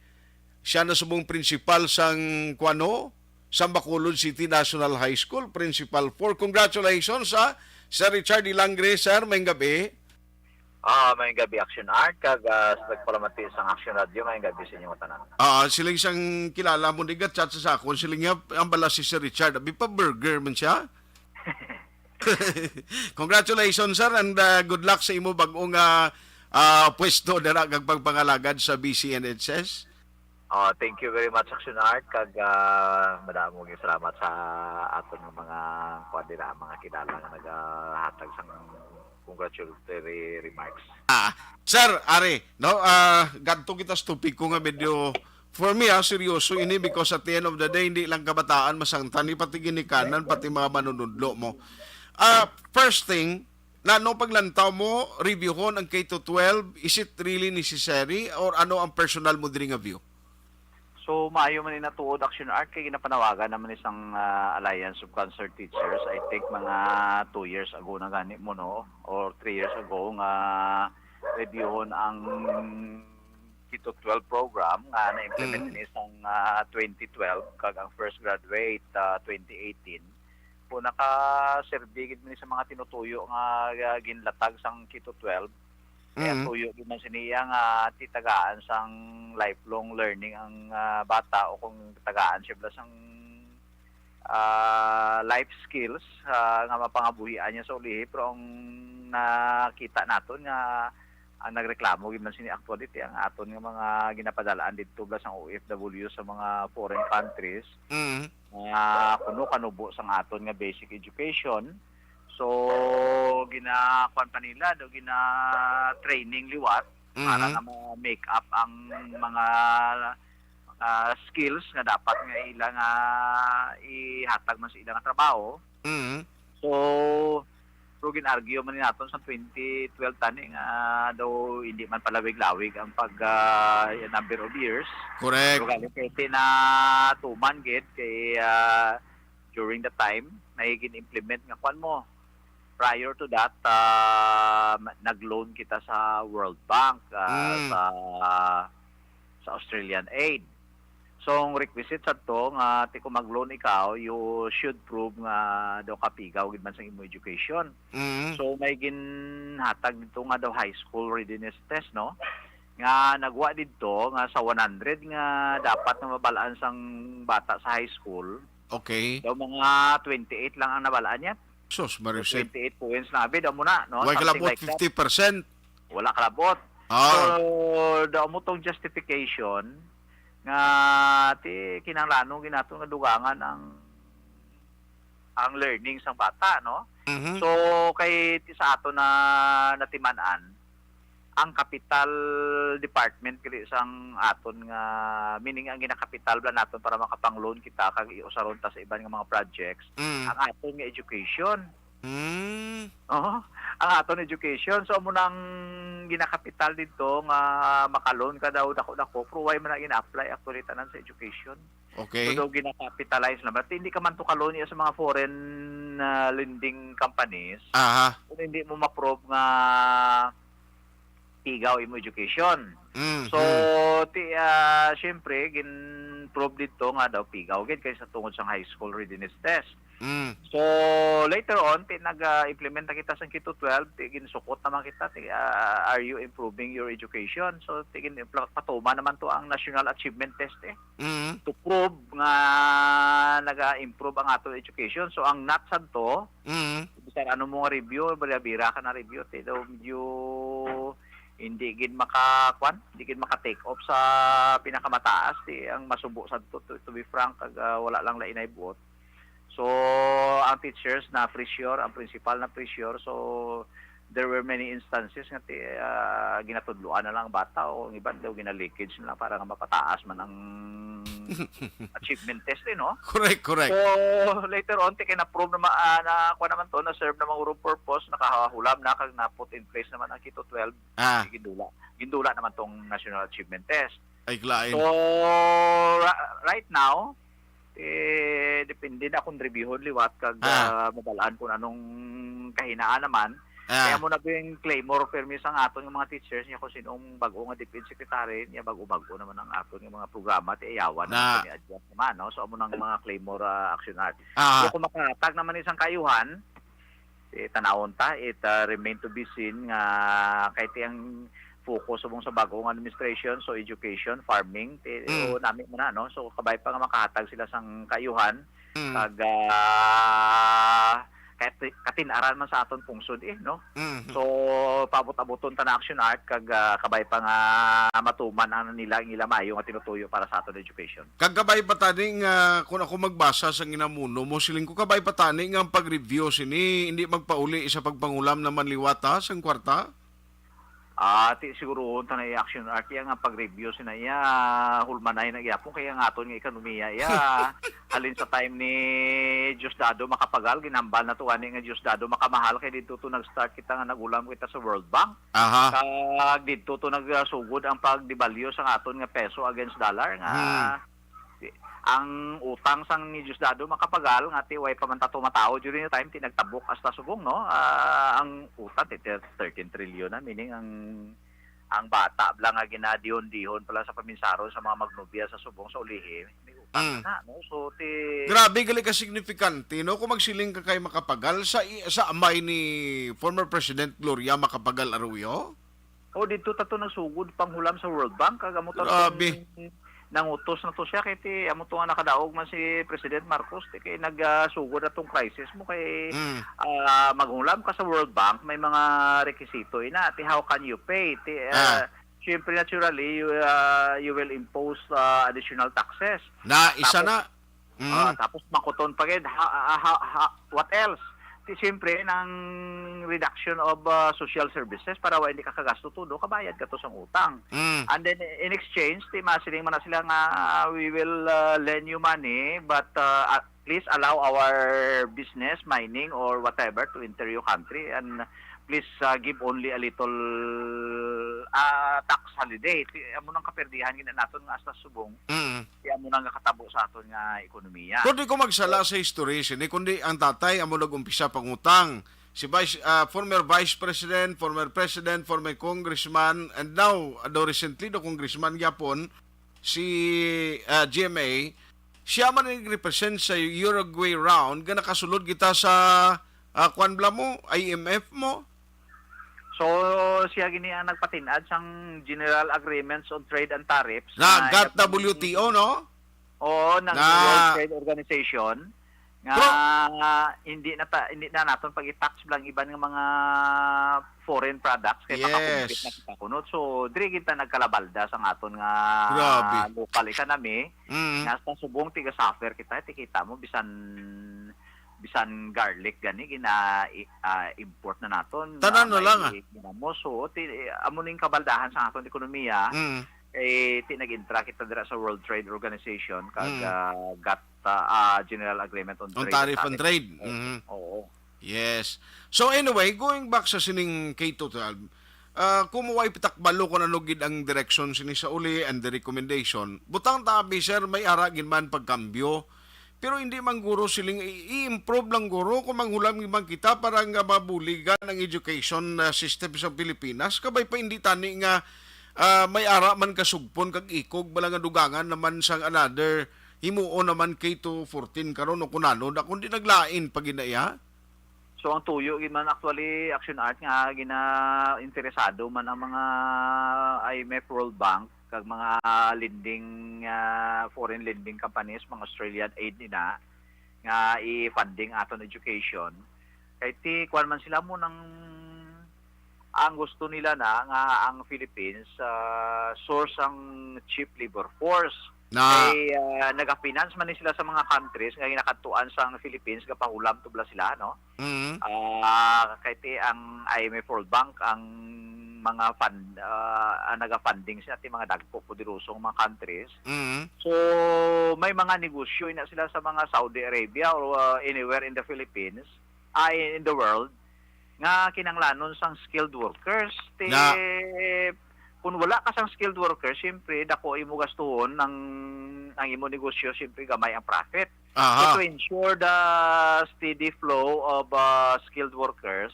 siya na subong principal sang, kuano, sang Bacolod City National High School, Principal four. Congratulations, ha, Sir Richard Ilangre, sir, maayong gabi. Ah, maayong gabi, Action Art, kag, ah, sa nagpalamati sang Action Radio, maayong gabi sa inyo tanan. Ah, siling sang kilala mo, di ga-chat sa akon, siling niya, ang bala si Sir Richard, abi pa burger man siya. Congratulations, sir, and, uh, good luck sa imo bag-o nga, uh, pwesto dira kag pagpangalagad sa B C N H S. Oh, thank you very much, Action Art, kag, uh, madamo gyud salamat sa aton nga mga, kuwan dira, mga kilala nga nagahatag sang congratulatory remarks. Ah, sir, ari, no, ah, gadto kita sa topiko nga medyo, for me, ah, seryoso ini, because at the end of the day, hindi lang kabataan masangtan, ni pati ginikanan, pati mga manunudlo mo. Ah, first thing, na no paglantaw mo, reviewon ang K to twelve, is it really necessary, or ano ang personal mo diri nga view? So, maayo man ni natuod, Action Art, kay ginapanawagan naman isang, ah, Alliance of Concerned Teachers, I think, mga two years ago na gani mo, no? Or three years ago nga reviewon ang K to twelve program nga na-implement Mm. ni sang, ah, twenty twelve, kag ang first graduate, ah, twenty eighteen. Kung nakaserbi gid man ni sa mga tinutuyo nga, ah, ginlatag sang K to twelve, kaya Mm. tuyo gid man siniya nga titagaan sang lifelong learning ang, ah, bata, o kung tagaan siya bala sang, ah, life skills, ah, nga mapangabuhian niya sa ulihi. Pero ang nakita naton nga ang nagreklamo gid man sini actually ti ang aton nga mga ginapadalaan didto bala sang O F W sa mga foreign countries, Mm. nga kuno kanubo sang aton nga basic education. So, gina-, kuwan pa nila, do, gina-training liwat para Mhm. nga ma-make up ang mga, ah, skills nga dapat nga ila nga ihatag man sa ila nga trabaho. Mhm. So, pero gin-argue man ni naton sa twenty twelve tani nga daw hindi man palawig-lawig ang pag, ah, number of years. Correct. Pero galing kay tinatuman gid kay, ah, during the time na gin-implement nga kwan mo, Prior to that, um, nag-loan kita sa World Bank, ah, Mm. sa, sa Australian Aid. So, ang requisite sa to nga, ti kung mag-loan ikaw, you should prove nga daw kapigaw gid man sa imo education. Mm. So, may ginhatag dito nga daw high school readiness test, no? Nga nagwa dito nga sa one hundred nga dapat nga mabalaan sang bata sa high school, Okay. daw mga twenty-eight lang ang nabalaan niya. Sus, So, Mariusep. twenty-eight points lang, abi, daw mo na, no? Way Something kalabot, like that. fifty percent. Wala kalabot. Ah. So, daw mo tong justification nga ti kinahanglanon gid naton nga dugangan ang, ang learning sang bata, no? Mhm. So, kay ti sa ato na natiman-an, ang kapital department gali sang aton nga, meaning ang ginakapital bala naton para makapang-loan kita kag iusaron ta sa iban nga mga projects, Mm. ang aton nga education. Mm. Oo, ang aton education. So, amo nang ginakapital dito nga maka-loan ka daw dako-dako, pero why man na gina-apply actually tanan sa education? Okay. So, daw gina-capitalize lang. But hindi ka man to ka-loan niya sa mga foreign, ah, lending companies Aha. kung hindi mo ma-prove nga pigaw imo education. Mm, So, mm. ti, ah, siyempre, gin-prove dito nga daw pigaw gid kaysa tungod sa high school readiness test. Mm. So, later on, ti nag-implement na kita sa K to twelve, ti ginsukot naman kita, ti, ah, "Are you improving your education?" So, ti gin-, patuman naman to ang National Achievement Test, eh. Mm. To prove nga naga-improve ang ato education. So, ang nuts adto, Mm. bisan ano mo nga review, bira-bira ka na review, ti daw medyo hindi gid maka, kwan, hindi gid maka-take off sa pinakamataas, ti ang masubo sa to, to, to be frank, kag, ah, wala lang lain ay buot. So, ang teachers na pressure, ang principal na pressure, so there were many instances nga ti, ah, ginatudloan na lang ang bata o ang iban daw gina-leakage na lang para nga mapataas man ang achievement test, eh, no? Correct, correct. So, later on, ti kay na-prove naman, ah, na, kuwan naman to, na-serve naman ang purpose, nakahulam na, kag na-put in place naman ang K to twelve. Ah. Gindula. Gindula naman tong National Achievement Test. Ay, klain. So, ra-, right now, eh, depende na akong reviewhon liwat kag, Ah. ah, mabalaan kung anong kahinaan naman. Ah. Kaya mo na ba yung claymore permis ang aton nga mga teachers niya kung sinong bag-o nga DepEd secretary niya, bag-o-bag-o naman ang aton nga mga programa, ti ayawan naman Na. kami adjust naman, no? So, amo nang mga claymore, ah, action art. Ah. So, kung makahatag naman isang kaayuhan, eh, tanawon ta, it, ah, remain to be seen nga kay ti ang focus subong sa bagong administration, so education, farming, ti, Mm. o nami man na, no? So, kabay pa nga makahatag sila sang kaayuhan, Mm. kag, ah, kay ti-, katin-aran man sa aton pungsod, eh, no? Mm. So, paabot-aboton ta na action art, kag, ah, kabay pa nga matuman ang nila, ang ila maayo nga tinutuyo para sa aton education. Kag kabay pa tani nga, kung ako magbasa sa ginamuno mo, siling ko, kabay pa tani nga ang pag-review sini, hindi magpauli sa pagpangulam naman liwat, ha, sang kwarta? Ah, ti, sigurohon ta na i-action art iya nga pag-review sina iya, hulmanay na gyapon kaya nga aton nga ekonomiya iya. Halin sa time ni Diosdado Macapagal, ginhambal na to gani nga Diosdado Macamahal, kay didto to nag-start kita nga nag-ulam kita sa World Bank. Aha. Kag didto to nagsugod ang pagdevalue sa aton nga peso against dollar nga Hmm. ang utang sang ni Diosdado Macapagal nga ti way pa man ta tumatawo during the time ti nagtabok hasta subong, no? Ah, ang utang ti thirteen trillion na, meaning ang, ang bata bala nga ginadihon-dihon pala sa paminsaron sa mga magnobya sa subong sa ulihi, may utang Mm. na, no? So, ti Grabe gali ka signifikante, no? Kung magsiling ka kay Macapagal sa i-, sa amay ni former President Gloria Macapagal Arroyo? O, didto ta to nagsugod panghulam sa World Bank, kag amo ta Grabe. tong nangutos na to siya, kay ti, amo to nga nakadaog man si President Marcos, ti kay nag, ah, sugod na tong crisis mo, kay, Mm. ah, maghulam ka sa World Bank, may mga rekisito ina, ti how can you pay? Ti, ah, Ah. siyempre, naturally, you, ah, you will impose, ah, additional taxes. Na, isa Tapos, na. Mm. Ah, tapos makuton pa gid, ha, ha, ha, ha, what else? Ti siyempre, nang reduction of, ah, social services para wa hindi ka kagasto todo, kabayad ka to sang utang. Mm. And then, in exchange, ti masiling man na sila nga, ah, "We will, ah, lend you money, but, ah, ah, please allow our business, mining or whatever, to enter your country, and please, ah, give only a little, ah, tax holiday." Ti, amo nang kaperdihan gid naton nga hasta subong. Mm. Ti amo na nga katabo sa aton nga ekonomiya. Pero di ko magsala sa history sini, kundi ang tatay amo nag-umpisa pangutang. si Vice, ah, former Vice President, former President, former Congressman, and now, ah, do recently, do Congressman gyapon, si, ah, G M A, siya man ang represent sa Uruguay round, nga nakasulod kita sa, ah, kwan bala mo, I M F mo? So, siya gini ang nagpatin-ad sang General Agreements on Trade and Tariffs Na na gat iyang W T O, no? Oo, ng Na World Trade Organization nga Pro- hindi na ta, hindi na naton pag-i-tax lang iban nga mga foreign products kay makakumpit na Yes. kita kuno. So, diri kita nagkalabalda sa aton nga Grabe. local economy Mm. nga sa subong tiga-suffer kita, tikita mo bisan bisan garlic gani gina i- ah, import na naton Tanan ah, na lang, ah. may ginamos. So, ti, amo ning kabaldahan sa aton ekonomiya. Mm. Eh, ti nag-intra kita dira sa World Trade Organization kag Mm. ah, gat ah, ah, General Agreement on On Trade tariff and and Tariff. Trade. Oo. Mhm. Oo. Yes. So anyway, going back sa sining K to twelve, ah, kung maway pitakbalo kung ano gid ang direksyon sini sa uli and the recommendation, butang tabi, sir, may ara gid man pagkambyo. Pero hindi man guro siling i- i-improve lang guro kung manghulam gid man kita para nga mabuligan ang education ah, system sa Pilipinas. Kabay pa hindi tani nga ah, may ara man kasugpon kag ikog bala nga dugangan naman sang another himuon naman K to fourteen karon o kunano na kundi naglain pa gid na iya. So, ang tuyo gid man actually, Action Art, nga gina-, interesado man ang mga I M F, World Bank, kag mga lending, ah, foreign lending companies, mga Australian aid nila, nga i-funding aton education. Kay ti, kuwan man sila mo nang ang gusto nila na nga ang Philippines ah, source ang cheap labor force. Na Kay ah, nagafinance man ni sila sa mga countries nga ginakadtuan sang Philippines, gapahulam to bala sila, no? Mhm. Ah, kay ti ang I M F, World Bank ang mga fund ah, ang naga-funding sila ti mga dagko, poderosong mga countries. Mhm. So may mga negosyo ina sila sa mga Saudi Arabia or ah, anywhere in the Philippines, ah, in the world, nga kinanglanon sang skilled workers. Ti, Na- kung wala ka sang skilled workers, siyempre, dako imo gastuhon ang, ang imo negosyo, siyempre, gamay ang profit. Aha. So, to ensure the steady flow of uh, skilled workers,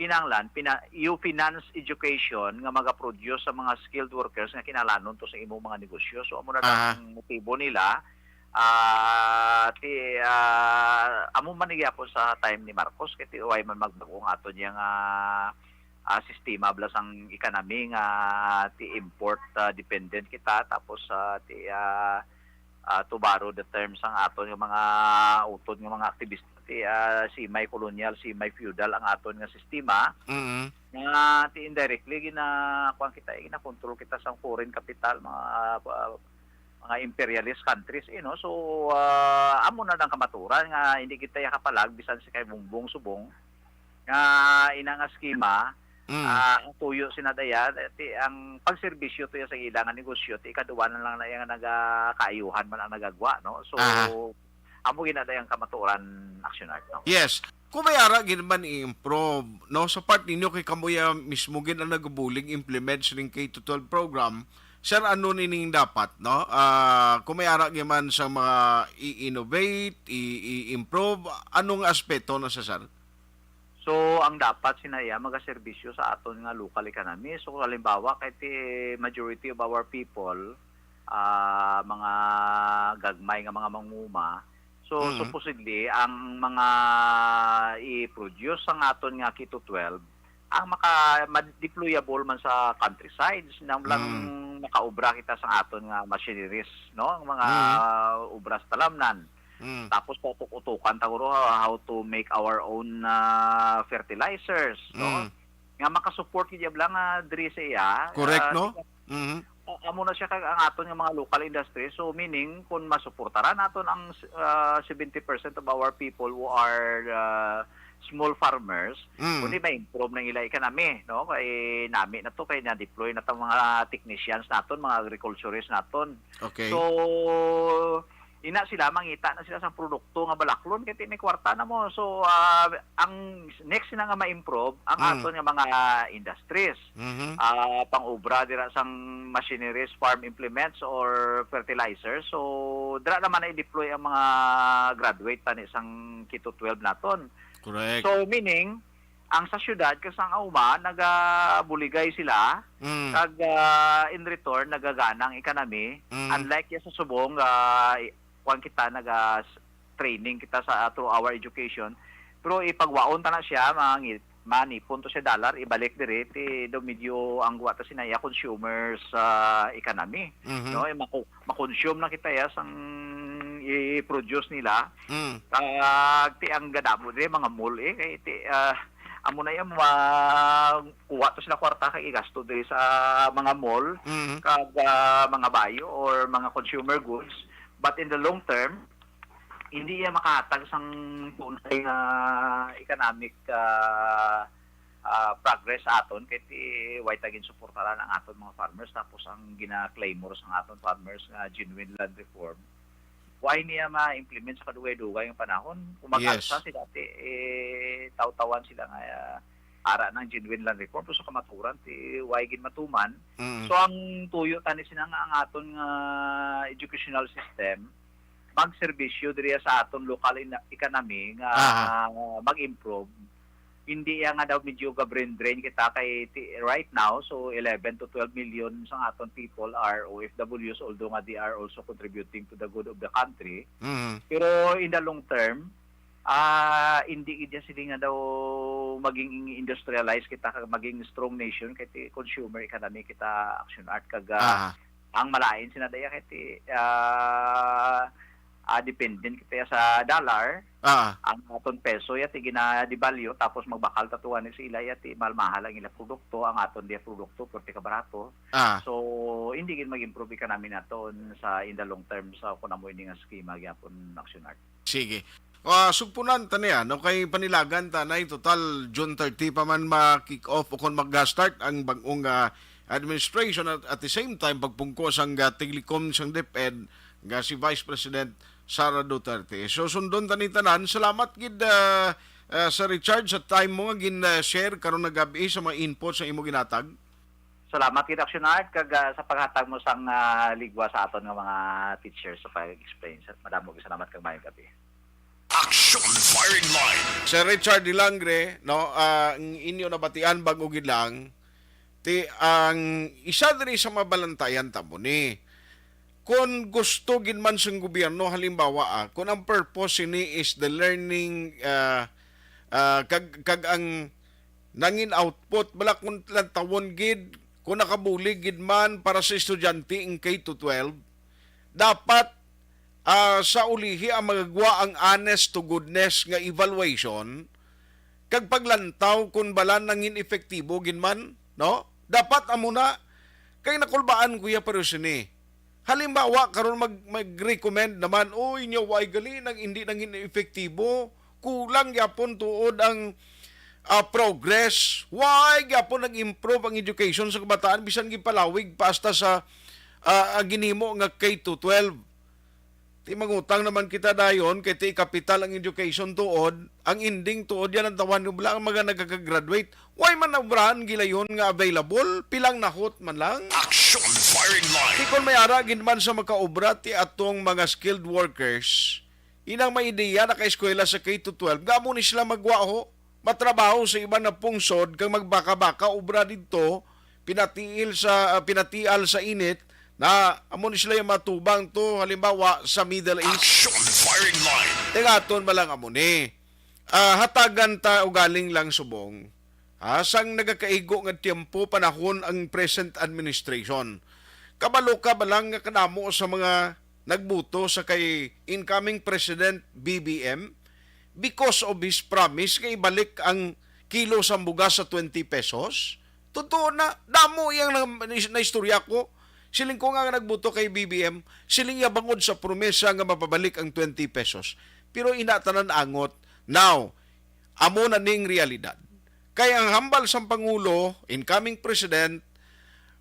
kinahanglan pina, you finance education nga magaproduce sa mga skilled workers nga kinahanglanon to sa imong mga negosyo. So, amo na Aha. lang ang motibo nila. Ah, ti, ah, amo man ni gyapon sa time ni Marcos, kay ti way man magbag-o ang aton yang ah, ah, sistema bala sang economy nga ti import ah, dependent kita, tapos ah, ti ah, ah, to borrow the terms ang aton nga mga utod nga mga aktivista, ti ah, semi-colonial, semi-feudal ang aton nga sistema. Mhm. Nga ti indirectly gina kuan kita, gina-control kita sa foreign capital, mga ah, mga imperialist countries, eh, no? So, ah, amo na ang kamaturan nga hindi kita kapalag bisan si kay Bongbong subong nga ina nga eskema, Mm. ah, ang tuyo sina daya, ti, ang pagserbisyo to sa ila nga negosyo, ti ikaduwa na lang na iya nga nagakaayuhan man ang nagagwa, no? So, Aha. amo gina daya ang kamaturan, Action Art, no? Yes. Kung may ara gid man i-improve, no, sa part ninyo kay kamo ya mismo gid ang nagabulig implement sining K to twelve program, sir, ano nining dapat, no? Ah, kung may ara gid man sa mga i-innovate, i- i-improve, anong aspeto na sa, sir? So, ang dapat sinaya magaserbisyo sa aton nga local economy. So, halimbawa, kay ti majority of our people, ah, mga gagmay nga mga manguma. So, Mm. supposedly, ang mga i-produce sang aton nga K to twelve, ang maka, ma-, deployable man sa countrysides, nang lang Mm. makaobra kita sa aton nga machineries, no? Ang mga Mm. obra sa talamnan. Mm. Tapos, utok-utokan ta guro how to make our own ah, fertilizers, no? Mm. Nga makasupport gid bala nga diri sa iya. Correct, Ah, no? Mhm. A- amo na siya kag ang aton nga mga local industry. So, meaning, kung masuportaran naton ang ah, seventy percent of our people who are ah, small farmers, Mm. kundi ma-improve na ila economy, no? Kay nami na to, kay na-deploy na tang mga technicians naton, mga agriculturists naton. Okay. So, ina sila, mangita na sila sa produkto nga balaklon, kay ti may kwarta na mo. So, ah, ang next na nga ma-improve, ang Mm. aton nga mga industries. Mhm. Ah, pang-obra dira sang machineries, farm implements, or fertilizer. So, dira naman na i-deploy ang mga graduate tani sang K to twelve naton. Correct. So, meaning, ang sa syudad kag sang uma nagabuligay sila, Mm. kag, ah, in return nagagana ang economy. Mm. Unlike ya sa subong, ah, i-, kuwan kita, naga s-, training kita sa, through our education. Pero ipagwaon ta na siya, mangi-, manipon to siya dollar, ibalik diri, ti do medyo ang guwa ta sinaya consumers, ah, economy, Mhm. no? Eh, maku-, makonsume na kita ya sang i-produce nila. Mm. Kag ti ang gadamo diri mga mall, eh, kay ti, ah, amo na yung mga kuha to sila kwarta kay igasto diri sa mga mall, Mm. kag, ah, mga bayo or mga consumer goods. But in the long term, hindi iya makahatag sang tunay nga economic, ah, ah, progress sa aton kay ti way ta ginsuportaran ang aton mga farmers, tapos ang gina-claymore sang aton farmers nga genuine land reform, why niya ma-implement sa kadugay-dugay nga panahon? Kung Yes. mag-alsa sila, ti, eh, tawtawan sila nga, ah, ara ng genuine land reform, pero sa kamaturan, ti, why gid matuman? Mm. So, ang tuyo tani sina nga ang aton nga educational system, magserbisyo diri sa aton local in-, economy nga Aha. mag-improve. Hindi ya nga daw medyo ga-brain drain kita kay ti-, right now, so eleven to twelve million sa aton people are O F Ws, although nga they are also contributing to the good of the country. Mhm. Pero in the long term, ah, hindi gid ya sila nga daw maging industrialized kita kag maging strong nation kay ti consumer economy kita, Action Art, kag, ah, Aha. ang malain sina daya kay ti, ah, ah, dependent kita sa dollar. Ah. Ang aton peso ya ti ginadevalue, tapos magbakal ta tuwa ni sa ila ya ti mahal-mahal ang ila produkto, ang aton diya produkto purti ka barato. Ah. So, hindi gid mag-improve economy naton sa in the long term sa kun amo ini nga schema gyapon, Action Art. Sige. Ah, sugpunan ta niya, no, kay panilagan ta na total June thirty pa man ma-kick off o kon mag-start ang bag-ong, ah, administration at, at the same time pagpungko sang, ah, tiglikom sang DepEd nga si Vice President Sara Duterte. So sundon ta ni tanan. Salamat gid, ah, ah, Sir Richard, sa time mo nga gin, ah, share karon nga gabi sa mga input sa imo ginatag. Salamat gid, Action Art, kag, ah, sa paghatag mo sang, ah, ligwa sa aton nga mga teachers sa pag-explain. Sa, madamo gid salamat kag maayong gabi. Action Firing Line. Sir Richard Dilangre, no, ah, ang inyo nabatian bag-o gid lang, ti, ang isa diri sa mabalantayan ta mo ni, kung gusto gid man sang gobyerno, halimbawa, ah, kung ang purpose ini is the learning, ah, ah, kag, kag ang nangin output, bala kung lantawon gid, kung nakabulig gid man para sa estudyante ang K to twelve, dapat, ah, sa ulihi ang magagwa ang honest to goodness nga evaluation kag paglantaw kung bala nangin epektibo gid man, no? Dapat amo na, kay nakulbaan ko ya pero sini. Halimbawa, karon mag-, mag-recommend naman, "Uy, nya, why gali nang hindi nangin epektibo? Kulang gyapon tuod ang, ah, progress. Why gyapon nag-improve ang education sa kabataan, bisan gipalawig pa hasta sa, ah, ang ginhimo nga K to twelve?" Ti mangutang naman kita dayon, kay ti kapital ang education tuod, ang ending tuod yan ang tawan nga bala ang mga nagaka-graduate. Why man na obrahan gilayon nga available? Pilang nahot man lang? Action Firing Line. Ti kon may ara gid man sa makaobra ti atong mga skilled workers, inang may ideya nakaeskwela sa K to twelve, nga amo ni sila magwaho, matrabaho sa iban nga pungsod kag magbaka-baka obra didto, pinatiil sa, ah, pinatial sa init, na amo ni sila yung matubang to, halimbawa, sa Middle East. Action Firing Line. Tingaton ba lang amo ni? Ah, hatagan ta ugaling lang subong. Ha, sang nagakaigo nga tiyempo, panahon ang present administration. Kabalo ka ba lang nga kadamo sa mga nagbuto sa kay incoming President B B M because of his promise nga ibalik ang kilo sa bugas sa twenty pesos? Totoo na, damo iyang na, na, naistorya ko. Siling ko nga, nga nagbuto kay B B M, siling niya bangod sa promesa nga mapabalik ang twenty pesos. Pero ina tanan angot. Now, amo na ning realidad. Kay ang hambal sang Pangulo, incoming President,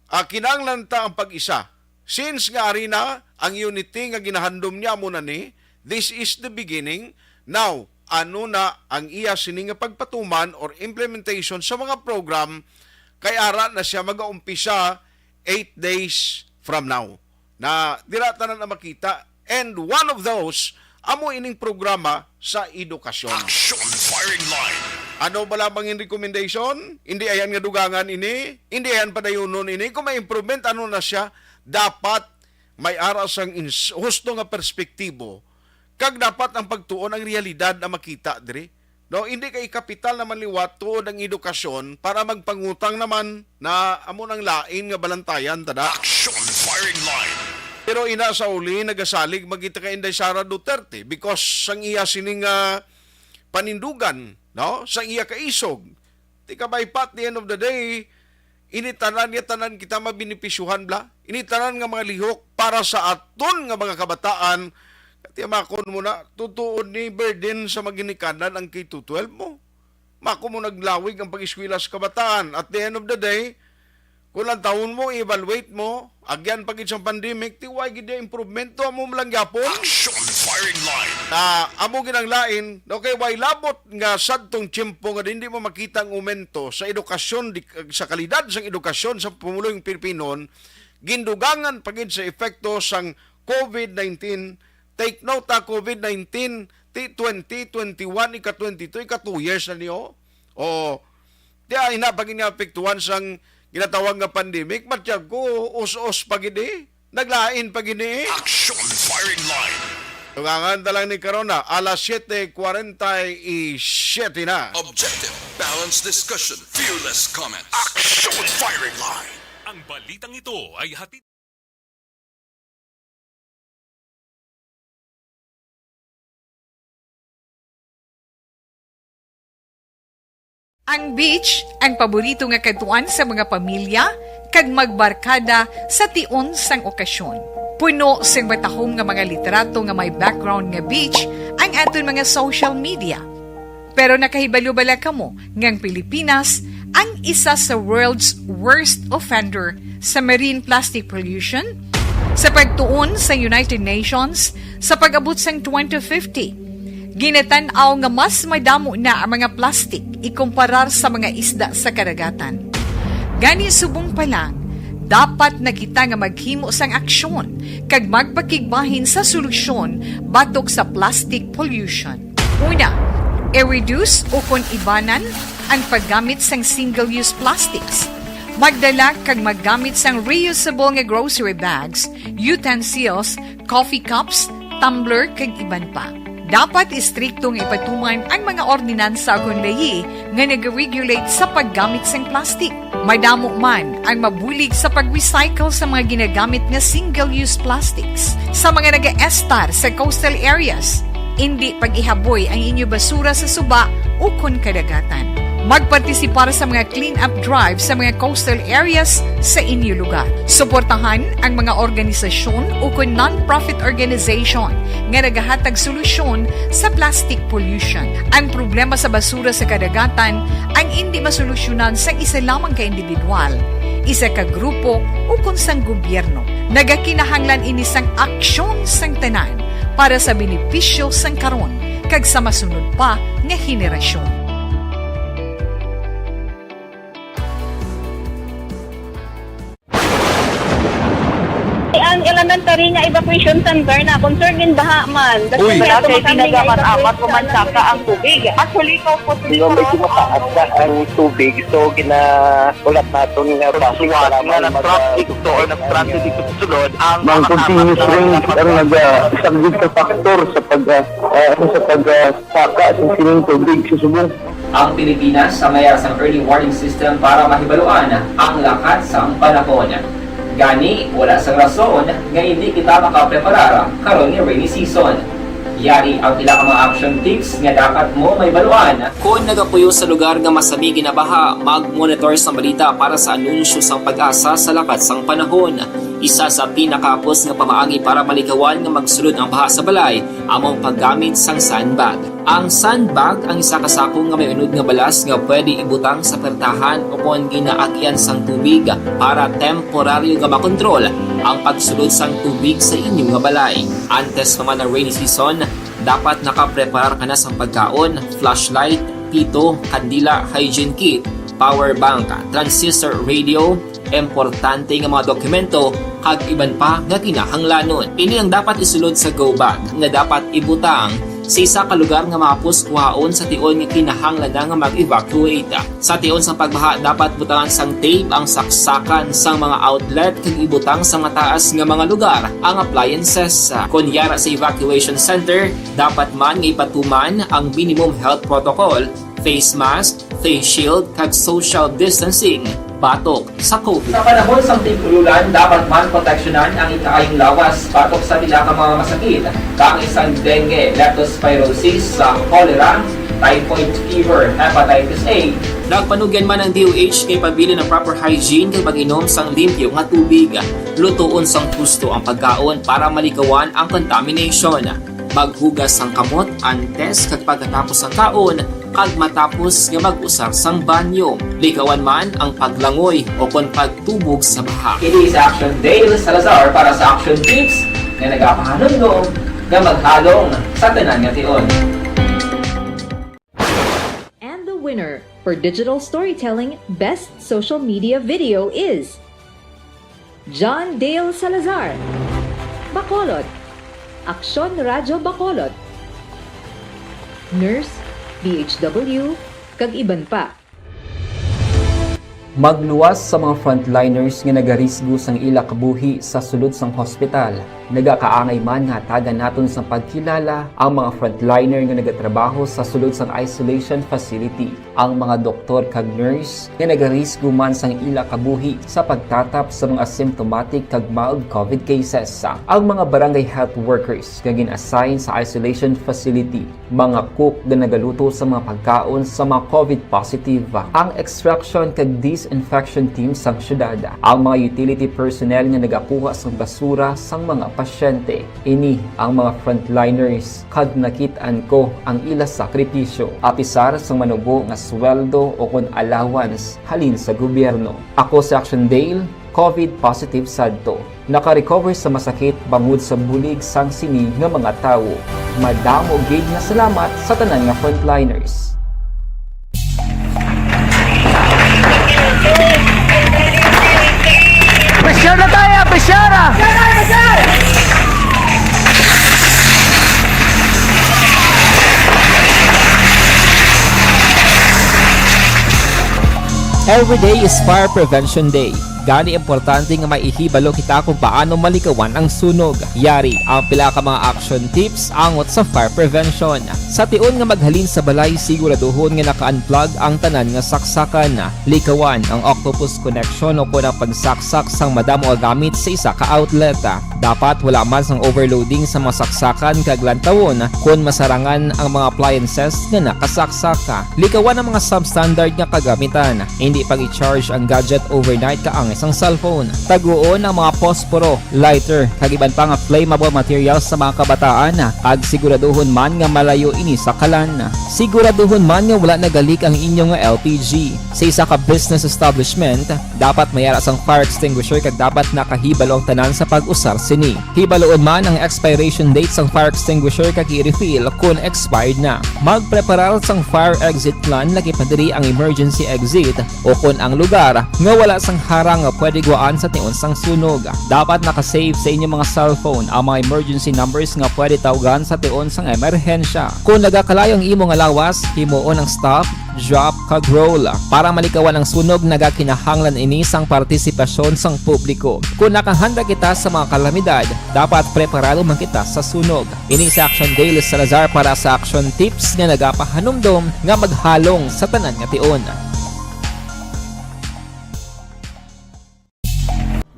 ah, kinahanglan ta ang pag-isa. Since nga ari na ang unity nga ginahandom niya, amo na ni, this is the beginning. Now, ano na ang iya sini nga pagpatuman or implementation sa mga program, kay ara na siya magaumpisa eight days from now. Na dira tanan na makita. And one of those, amo ining programa sa edukasyon. Action Firing Line. Ano bala bangin recommendation? Hindi ayan nga dugangan ini, hindi ayan padayunon ini. Kung may improvement, ano na siya? Dapat may ara sang ins-, husto nga perspektibo. Kag dapat ang pagtuon ang realidad na makita diri. No, hindi kay kapital naman liwat tuod ang edukasyon para magpangutang naman na amo nang lain nga balantayan, tada. Action firing line. Pero ina sa uli, nagasalig magita kay Inday Sara Duterte because sang iya sining, ah, panindugan, no? Sang iya kaisog. Tika baypa, at the end of the day, ini tanan nga tanan kita mabenepisyuhan, bla? Ini tanan nga mga lihok para sa aton nga mga kabataan. Katiamakon mo na, tutuod ni burden sa maginikanan ang K to twelve mo. Mako mo naglawig ang pag-eskwela sa kabataan. At the end of the day, kung ang taon mo, evaluate mo, agyan pa gid sang pandemic, ti way gid improvement to amo lang gyapon. Action firing line. Na amo gid ang lain, okay, way labot nga sadtong tiyempo nga hindi mo makita ang aumento sa edukasyon, di, sa kalidad sang edukasyon sa pumulong Pilipinon, gindugangan pa gid sa epekto sang covid nineteen. Take note, ha, covid nineteen, ti twenty twenty-one, ika twenty-two, ika two years na niyo. O, ti, ah, ina pa gid nga apektuhan sang ginatawag nga pandemic, matyag ko, us-us pa gid eh. Naglain pa gid eh. Action firing line. Tungangan ta lang ni karon na, alas siete cuarenta y siete na. Objective, balanced discussion, fearless comment. Action firing line. Ang balitang ito ay hatid Ang beach, ang paborito nga kadtuan sa mga pamilya kag magbarkada sa tion sang okasyon. Puno sing matahom nga mga litrato nga may background nga beach ang aton mga social media. Pero nakahibalo bala kamo nga ang Pilipinas ang isa sa world's worst offender sa marine plastic pollution? Sa pagtuon sa United Nations, sa pag-abot sang twenty fifty, ginatan-aw nga mas madamo na ang mga plastic ikumparar sa mga isda sa kadagatan. Gani, subong pa lang, dapat na kita nga maghimo sang aksyon kag magpakigbahin sa solusyon batok sa plastic pollution. Una, i-reduce ukon ibanan ang paggamit sang single-use plastics. Magdala kag maggamit sang reusable nga grocery bags, utensils, coffee cups, tumbler, kag iban pa. Dapat istrikto nga ipatuman ang mga ordinansa ukon layi nga nag-regulate sa paggamit sang plastic. Madamo man ang mabulig sa pag-recycle sa mga ginagamit nga single-use plastics. Sa mga nagaestar sa coastal areas, indi pag-ihaboy ang inyo basura sa suba ukon kadagatan. Magpartisipar sa mga clean-up drive sa mga coastal areas sa inyo lugar. Suportahan ang mga organisasyon ukon non-profit organization nga nagahatag solusyon sa plastic pollution. Ang problema sa basura sa kadagatan ang indi masolusyonan sang isa lamang ka individual, isa ka grupo, ukon sang gobyerno. Nagakinahanglan ini sang aksyon sang tanan para sa benepisyo sang karon kag sa masunod pa nga henerasyon. Ang elementary nga evacuation center na concern din baha man. Uy. Wala kay tinaga man amat ko man saka ang tubig. Actually, ko po Medyo mataas na ang tubig, so ginaulat naton nga basi nga nag-traffic to or nag-transit dito sa sulod ang mga continuous rain ang nag-, ah, isang big factor sa pag, ah, ah, sa pag, ah, saka sa sining tubig sa subong. Ang Pilipinas sa may sang early warning system para mahibaluan ang lakat sang panahon. Gani, wala sang rason nga hindi kita makapreparar karon nga rainy season. Yari ang pila ka mga action tips nga dapat mo mahibaluan. Kon nagapuyo sa lugar nga masami ginabaha, mag-monitor sang balita para sa anunsyo sang PAGASA sa lakat sang panahon. Isa sa pinakahapos nga pamaagi para malikawan nga magsulod ang baha sa balay amo ang paggamit sang sandbag. Ang sandbag ang isa ka sako nga may unod nga balas nga pwede ibutang sa pertahan ukon ginaagian sang tubig para temporaryo nga makontrol ang pagsulod sang tubig sa inyo nga balay. Antes pa man ang rainy season, dapat nakapreparar ka na sang pagkaon, flashlight, pito, kandila, hygiene kit, power bank, transistor radio, importante nga mga dokumento, kag iban pa nga kinahanglanon. Ini ang dapat isulod sa go bag nga dapat ibutang sa isa ka lugar nga mahapos kuhaon sa tion nga kinahanglan na nga mag-evacuate. Sa tion sang pagbaha, dapat butangan sang tape ang saksakan sang mga outlet kag ibutang sa mataas nga mga lugar ang appliances. Kon yara sa evacuation center, dapat man nga ipatuman ang minimum health protocol, face mask, face shield, kag social distancing batok sa COVID. Sa panahon sang tig-ulan, dapat man proteksyonan ang ikaayong lawas batok sa pila ka mga masakit, kaangay sang dengue, leptospirosis, sa cholera, typhoid fever, hepatitis A. Nagpanugyan man ang D O H kay pabilin ang proper hygiene kag pag-inom sang limpyo nga tubig. Lutoon sang husto ang pagkaon para malikawan ang contamination. Maghugas sang kamot antes kag pagkatapos sang kaon, kag matapos nga mag-usar sang banyo. Likawan man ang paglangoy o kon pagtubog sa baha. Ini si Action Dale Salazar para sa Action Tips nga nagapahanumdom nga maghalong sa tanan nga tion. And the winner for digital storytelling best social media video is John Dale Salazar, Bacolod, Aksyon Radyo Bacolod, Nurse, D H W, kag iban pa. Magluwas sa mga frontliners nga nagarisgo sang ila kabuhi sa sulod sang hospital. Nagakaangay man nga hatagan naton sang pagkilala ang mga frontliner nga nagatrabaho sa sulod sang isolation facility, ang mga doktor kag nurse nga nagarisgo man sang ila kabuhi sa pagtatap sa mga asymptomatic kag mild COVID cases, ang mga barangay health workers nga gin-assign sa isolation facility, mga cook nga nagaluto sa mga pagkaon sa mga COVID positive, ang extraction kag disinfection team sang syudad, ang mga utility personnel nga nagakuha sang basura sang mga pasyente. Ini ang mga frontliners kag nakit-an ko ang ila sakripisyo, apisar sang manubo nga sweldo o kon allowance halin sa gobyerno. Ako si Action Dale, COVID positive sadto. Naka-recover sa masakit bangod sa bulig sang sini nga mga tawo. Madamo gid nga salamat sa tanan nga frontliners. Pressure na tayo! Pressure na! Every day is Fire Prevention Day. Gani, importante nga maihibalo kita kung paano malikawan ang sunog. Yari ang pila ka mga action tips angot sa fire prevention. Sa tion nga maghalin sa balay, siguraduhon nga naka-unplug ang tanan nga saksakan. Likawan ang octopus connection o kon ang pagsaksak sang madamo nga gamit sa isa ka outlet. Dapat wala man sang overloading sa mga saksakan kag lantawon kon masarangan ang mga appliances nga nakasaksak. Likawan ang mga substandard nga kagamitan. Indi pag-i-charge ang gadget overnight kaangay sang cellphone. Taguon ang mga posporo, lighter, kag iban pa nga flammable materials sa mga kabataan, kag siguraduhon man nga malayo ini sa kalan. Siguraduhon man nga wala nagalik ang inyo nga L P G. Sa isa ka business establishment, dapat may ara sang fire extinguisher kag dapat nakahibalo ang tanan sa pag-usar sini. Hibaloon man ang expiration date sang fire extinguisher kag i-refill kon expired na. Magpreparar sang fire exit plan, lakip na diri ang emergency exit o kon ang lugar nga wala sang harang nga pwede guwaan sa tion sang sunog. Dapat naka-save sa inyo mga cellphone ang mga emergency numbers nga pwede tawgan sa tion sang emerhensya. Kon nagakalayo ang imo nga lawas, himuon ang stop, drop, kag roll para malikawan ang sunog. Nagakinahanglan ini sang partisipasyon sang publiko. Kon nakahanda kita sa mga kalamidad, dapat preparado man kita sa sunog. Ini si Action Dale Salazar para sa Action Tips nga nagapahanumdom nga maghalong sa tanan nga tion.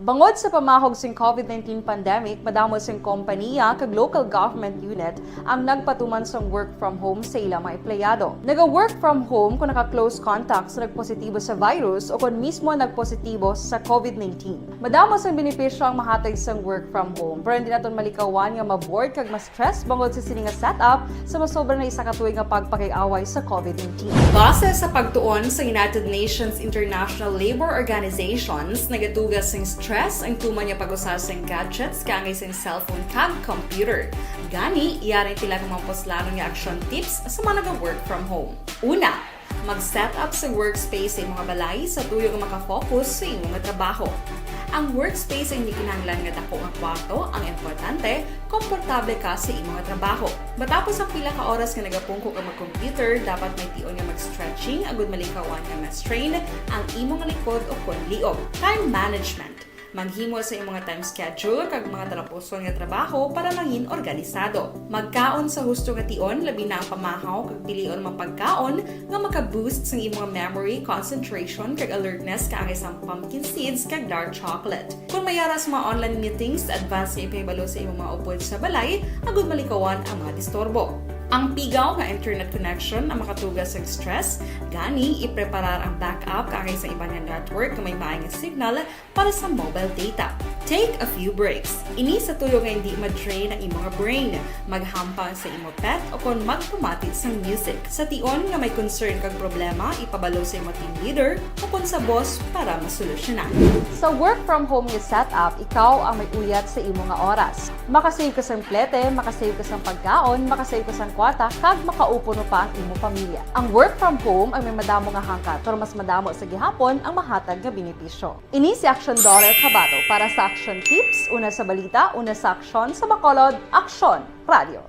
Bangod sa pamahog sing COVID nineteen pandemic, madamo sing kompaniya kag local government unit ang nagpatuman sang work from home sa ila mga empleyado. Naga-work from home kon naka-close contact sa nagpositibo sa virus o kon mismo nagpositibo sa COVID nineteen. Madamo sang benepisyo ang mahatag sang work from home, pero hindi naton malikawan nga ma-bored kag ma-stress bangod sa sini nga setup sa masobra na isa ka tuig nga pagpakig-away sa COVID nineteen. Base sa pagtuon sa United Nations International Labor Organizations, nagatuga sing stress ang tuman nga pag-usa sing gadgets kaangay sing cellphone kag computer. Gani, yari ang pila ka mga puslanon nga action tips sa mga naga-work from home. Una, mag-set up sa workspace sa imong balay sa tuyo nga maka-focus sa imong trabaho. Ang workspace ay hindi kinahanglan nga dako nga kwarto, ang importante, komportable ka sa imo nga trabaho. Matapos ang pila ka oras nga nagapungko ka mag-computer, dapat may tion nga mag-stretching agud malikawan nga ma-strain ang imo nga likod o kon liog. Time management. Maghimo sa imo nga time schedule kag mga talapuson nga trabaho para mangin organisado. Magkaon sa husto nga tion, labi na ang pamahaw kag pilion mga pagkaon nga maka-boost sang imo nga memory, concentration, kag alertness kaangay sang pumpkin seeds kag dark chocolate. Kung may ara sa mga online meetings, advance nga ipahibalo sa imong mga upod sa balay agud malikawan ang mga disturbo. Ang pigaw nga internet connection ang makatuga sa stress, gani ipreparar ang backup kaangay sa iban nga network nga may maay nga signal para sa mobile data. Take a few breaks. Ini sa tuyo nga hindi ma-drain ang imong brain. Maghampang sa imo pet o kon magpamati sang music. Sa tion nga may concern kag problema, ipabalo sa imo team leader o kon sa boss para masolusyonan. Sa work from home nga setup, ikaw ang may uyat sa imo nga oras. Makasave ka sang plete, makasave ka sang pagkaon, makasave ka sang kwarta, kag makaupo pa ang imo pamilya. Ang work from home ay may madamo nga hangkat, pero mas madamo sa gihapon ang mahatag nga benepisyo. Ini si Aksyon Daughter Kabato para sa Aksyon Tips, una sa balita, una sa aksyon, sa Bacolod, Aksyon Radio.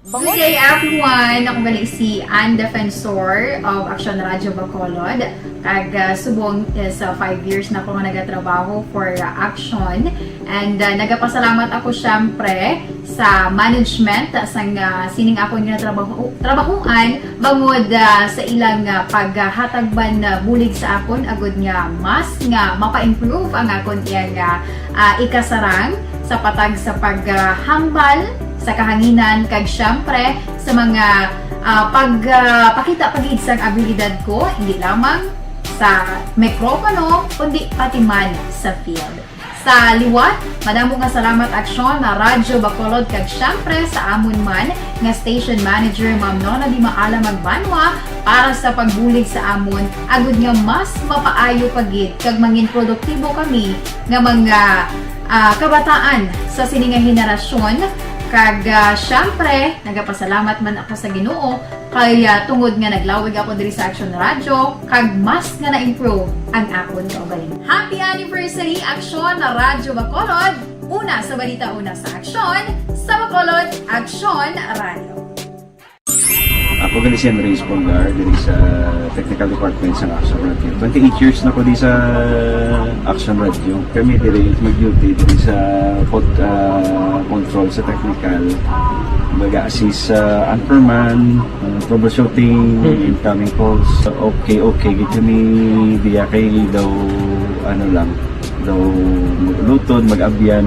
Good day, everyone! Ako gali si Ann Defensor of Aksyon Radio Bacolod. Kag, ah, subong is, ah, five years na ako nga nagatrabaho for, ah, Aksyon. And, ah, nagapasalamat ako, syempre, sa management sang, ah, sining akon nga trabaho, trabahuan bangod, ah, sa ilang, ah, paghatag man, ah, bulig sa akon agud nga mas nga mapa-improve ang akon iyang, ah, ah, ikasarang sa patag sa paghambal sa kahanginan kag syempre sa mga, ah, pag, ah, pakita pa gid sang abilidad ko, hindi lamang sa mikropono kundi pati man sa field. Sa liwat, madamo nga salamat Aksyon na Radyo Bacolod kag syempre sa amon man nga station manager, Ma'am Nona Di Maala Magbanwa, para sa pagbulig sa amon, agud nga mas mapaayo pa gid kag mangin produktibo kami nga mga, ah, kabataan sa sini nga henerasyon. Kag, ah, syempre, nagapasalamat man ako sa Ginoo kay, ah, tungod nga naglawig ako diri sa Aksyon Radyo, kag mas nga na-improve ang akon kaugalingon. Happy anniversary, Aksyon Radyo Bacolod! Una sa balita, una sa aksyon, sa Bacolod, Aksyon Radyo. Ako gali si Henry Espolgar, diri sa technical department sa Aksyon Radyo. Twenty-eight years na ko di sa Aksyon Radyo. Kami diri mag-duty diri sa pod-, ah, control sa technical. Baga assist sa anchorman, ah, troubleshooting, incoming calls. Okay, okay, gid kami diya kay daw, ano lang, daw mag-ulutod, mag-abyan,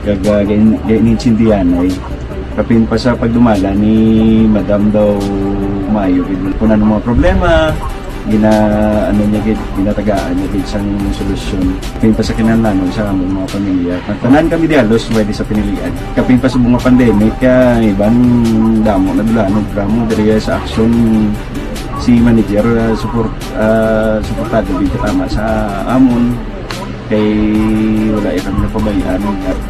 kag, ah, gain-, gainintindihan ay kapin pa sa pagdumala ni Madam daw maayo gid. Kung ano mga problema, gina-, ano niya gid, ginatagaan niya gid sang solusyon. Kapin pa sa kinahanglanon sa among mga pamilya. Ang tanan kami di halos pwede sa pinilian. Kapin pa sa mga pandemic, ah, iban damo na dula, no, drama diri sa aksyon si manager, ah, support, ah, suportado gid tama sa amon. Kay wala ya kami napabayaan.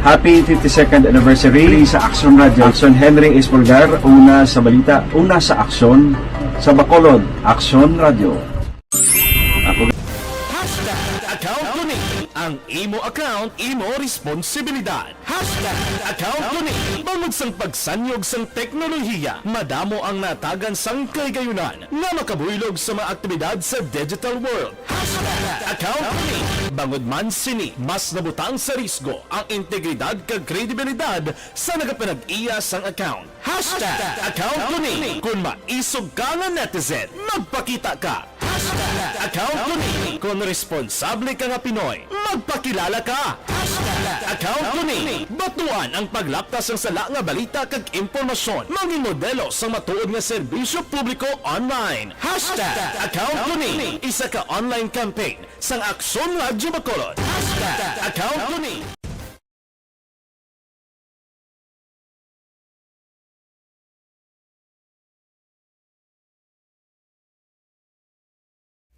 Happy fifty-second anniversary sa Aksyon Radyo. Aksyon Henry Espolgar, una sa balita, una sa aksyon, sa Bacolod, Aksyon Radyo. Ako Hashtag account ko ni. Ang imo account, imo responsibilidad. Hashtag account ko ni. Bangod sang pagsanyog sang teknolohiya, madamo ang natagan sang kahigayunan nga makabuylog sa mga aktibidad sa digital world. Hashtag account ko ni. Bangod man sini, mas nabutang sa risgo ang integridad kag kredibilidad sa nagapanag-iya sang account. Hashtag account ko ni. Kung maisog ka nga netizen, magpakita ka. Hashtag account ko ni. Kung responsable ka nga Pinoy, magpakilala ka. Hashtag account ko ni. Batuan ang paglapta sang sala nga balita kag impormasyon. Mangin modelo sang matuod nga serbisyo publiko online. Hashtag account ko ni. Isa ka online campaign sang Aksyon Radyo Bacolod. Hashtag account ko ni.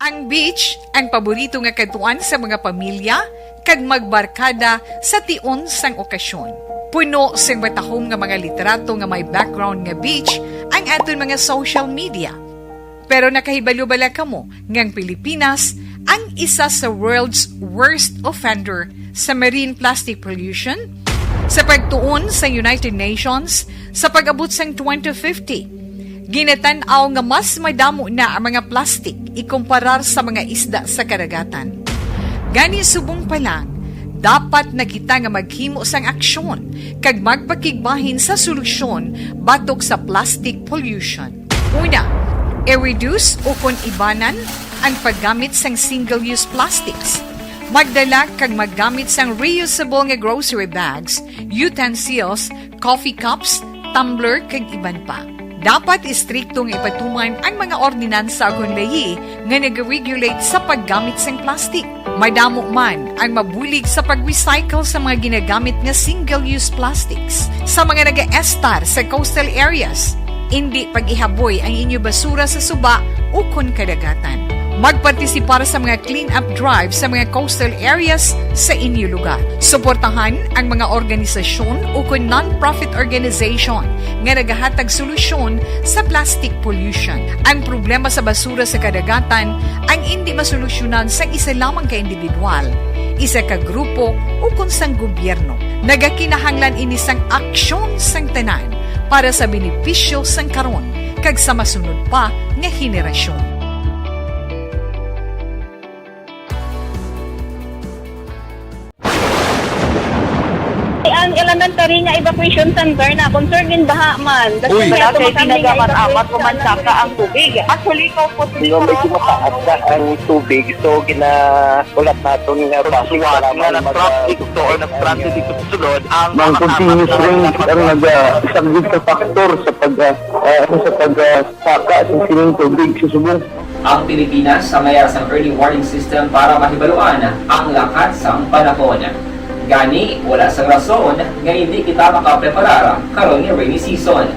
Ang beach ang paborito nga kadtuan sa mga pamilya kag magbarkada sa tion sang okasyon. Puno sing matahom nga mga litrato nga may background nga beach ang aton mga social media. Pero nakahibalo bala kamo nga ang Pilipinas Ang isa sa world's worst offender sa marine plastic pollution, sa pagtuon sa United Nations, sa pag-abot sang twenty fifty, ginatan-aw nga mas madamo na ang mga plastic ikumparar sa mga isda sa kadagatan. Gani, subong pa lang, dapat na kita nga maghimo sang aksyon kag magpakigbahin sa solusyon batok sa plastic pollution. Una, i-reduce ukon ibanan ang paggamit sang single-use plastics. Magdala kag maggamit sang reusable nga grocery bags, utensils, coffee cups, tumbler, kag iban pa. Dapat istrikto nga ipatuman ang mga ordinansa ukon layi nga nag-regulate sa paggamit sang plastic. Madamo man ang mabulig sa pag-recycle sa mga ginagamit nga single-use plastics. Sa mga nagaestar sa coastal areas, indi pag-ihaboy ang inyo basura sa suba ukon kadagatan. Magpartisipar sa mga clean-up drive sa mga coastal areas sa inyo lugar. Suportahan ang mga organisasyon ukon non-profit organization nga nagahatag solusyon sa plastic pollution. Ang problema sa basura sa kadagatan ang indi masolusyonan sang isa lamang ka individual, isa ka grupo, ukon sang gobyerno. Nagakinahanglan ini sang aksyon sang tanan para sa benepisyo sang karon kag sa masunod pa nga henerasyon. Ang elementary nga evacuation center na concerned in baha man. Uy. Wala kay ginagamit-amat ko man saka ang tubig. Actually, ko po Yung medyo mataas na ang tubig, so ginahulat naton nga bus nga nag-traffic to or nag-transit dito sa sulod ang Ang continuous rain ang naga-, isang big factor sa pag, ah, ah, sa pag, ah, saka sa sining tubig sa Subo. Ang Pilipinas sa mayara sang early warning system para mahibaluan ang lakat sang panahon. Gani, wala sang rason nga hindi kita makapreparar karon nga rainy season.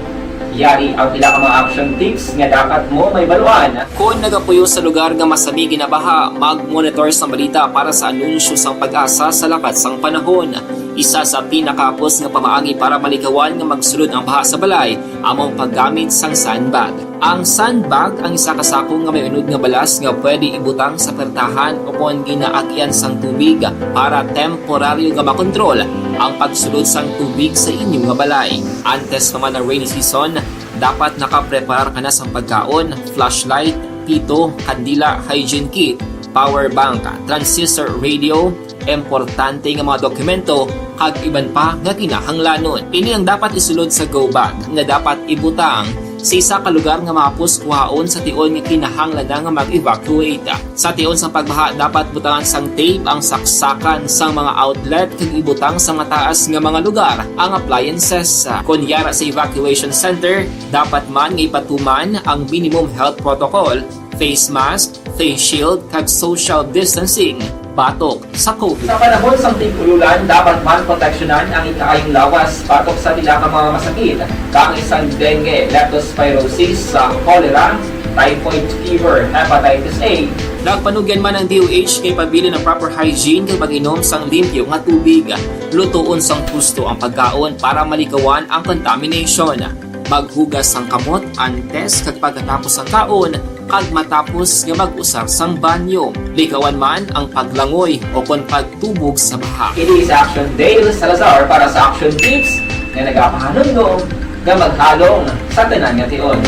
Yari ang pila ka mga action tips nga dapat mo mahibaluan. Kon nagapuyo sa lugar nga masami ginabaha, mag-monitor sang balita para sa anunsyo sang PAGASA sa lakat sang panahon. Isa sa pinakahapos nga pamaagi para malikawan nga magsulod ang baha sa balay amo ang paggamit sang sandbag. Ang sandbag ang isa ka sako nga may unod nga balas nga pwede ibutang sa pertahan ukon ginaagyan sang tubig para temporaryo nga makontrol ang pagsulod sang tubig sa inyo nga balay. Antes pa man ang rainy season, dapat nakapreparar ka na sang pagkaon, flashlight, pito, kandila, hygiene kit, power bank, transistor radio, importante nga mga dokumento, kag iban pa nga kinahanglanon. Ini ang dapat isulod sa go bag nga dapat ibutang sa isa ka lugar nga mahapos kuhaon sa tion nga kinahanglan na nga mag-evacuate. Sa tion sang pagbaha, dapat butangan sang tape ang saksakan sang mga outlet kag ibutang sa mataas nga mga lugar ang appliances. Kon yara sa evacuation center, dapat man nga ipatuman ang minimum health protocol, face mask, face shield, kag social distancing batok sa COVID. Sa panahon sang tig-ululan, dapat man proteksyonan ang ikaayong lawas batok sa pila ka mga masakit, kaangay sang dengue, leptospirosis, sa cholera, typhoid fever, hepatitis A. Nagpanugyan man ang D O H nga ipabilin ang proper hygiene kag pag-inom sang limpyo nga tubig. Lutoon sang husto ang pagkaon para malikawan ang contamination. Maghugas sang kamot antes kag pagkatapos sang kaon, kag matapos nga mag-usar sang banyo. Likawan man ang paglangoy ukon pagtubog sa baha. Ini si Action Dale Salazar para sa Action Tips nga nagapahanumdom nga maghalong sa tanan nga tion.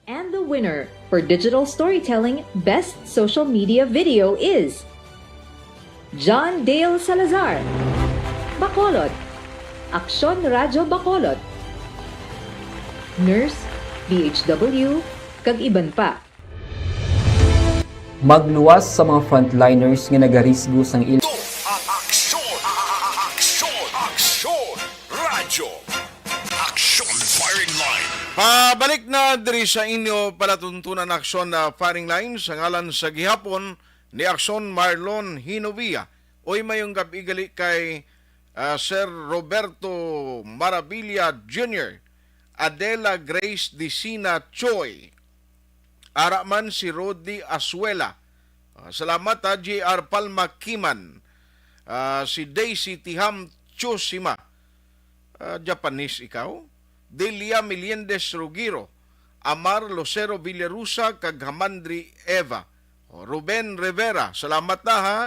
And the winner for Digital Storytelling Best Social Media Video is John Dale Salazar, Bacolod, Aksyon Radyo Bacolod, Nurse, D H W, kag iban pa. Magluwas sa mga frontliners nga nagarisgo sang il- Ito ang Aksyon, Aksyon, Aksyon Radyo. Aksyon Firing Line. Pabalik na diri sa inyo palatuntunan, Aksyon, ah, Firing Line, sa ngalan sa gihapon ni Aksyon Marlon Hinovia. Uy, mayong gab-i gali kay, ah, Sir Roberto Maravilla Junior, Adela Grace Dicina Choi, ara man si Rodi Asuela. Ah, salamat, ha, J R Palma Kiman, ah, si Daisy Tiham Chosima, ah, Japanese ikaw? Delia Meliendez Rugiro, Amar Lucero Villarusa, kag Hamandri Eva. O, Ruben Rivera, salamat na, ha.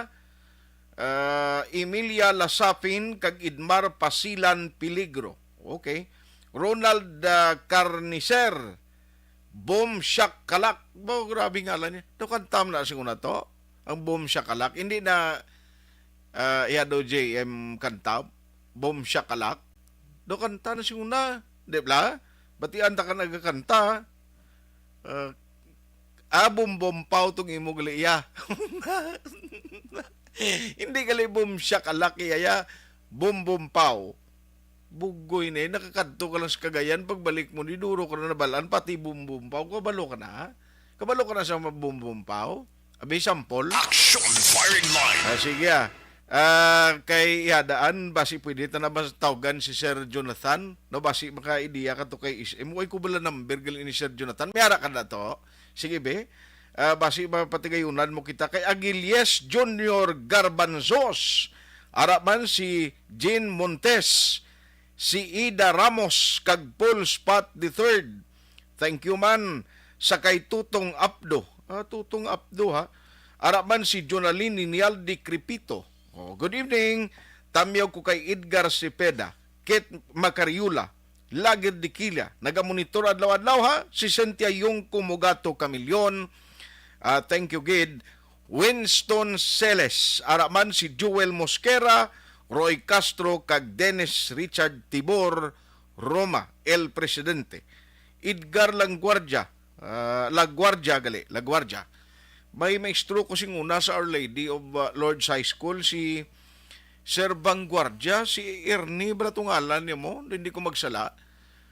Ah, Emilia Lasapin kag Idmar Pasilan Peligro. Okay. Ronald, ah, Carnicer, Boom Shakalak. Bo, grabe ngalan niya. Daw kanta man na sa una to. Ang Boom Shakalak. Hindi na, ah, iya do J M kanta. Boom Shakalak. Daw kanta na sa una. Di ba? Batian ta ka nagakanta. Ah, ah, Boom Boom Pow tong imo gali iya. Hindi gali Boom Shakalak iya. Boom Boom Pow. Bugoy na eh. Nakakadto ka lang sa Cagayan. Pagbalik mo, ni duro ka na nabalaan. Pati Boom Boom Pow. Kabalo ka na, ha? Kabalo ka na sa mga Boom Boom Pow? Abi, sample? Action firing line. Ah, sige, ah. Ah, kay iya daan, basi pwede ta na ba tawgan si Sir Jonathan? No, basi maka-idea ka to kay S M. Way ko bala number gali ni Sir Jonathan. May ara ka na to. Sige, be. Ah, basi mapatigayunan mo kita kay Aguiles Junior Garbanzos. Ara man si Jean Montes, si Ida Ramos, kag Paul Spot the third. Thank you man sa kay Tutong Apdo. Ah, Tutong Apdo, ha. Ara man si Jonalyn Ninialdi Crepito. Oh, good evening. Tamyaw ko kay Edgar Cepeda, Kate Macariola, Lager de Quilla. Nagamonitor adlaw-adlaw, ha. Si Cynthia Yungko Mugato Camillion. Ah, thank you, gid. Winston Celes. Ara man si Joel Mosquera, Roy Castro, kag Dennis Richard Tibor Roma, El Presidente. Edgar Langguardia, ah, Laguardia gali, Laguardia. May maestro ko sing una sa Our Lady of, ah, Lourdes High School, si Sir Vanguardia, si Ernie ba to ngalan niya mo? Hindi ko magsala.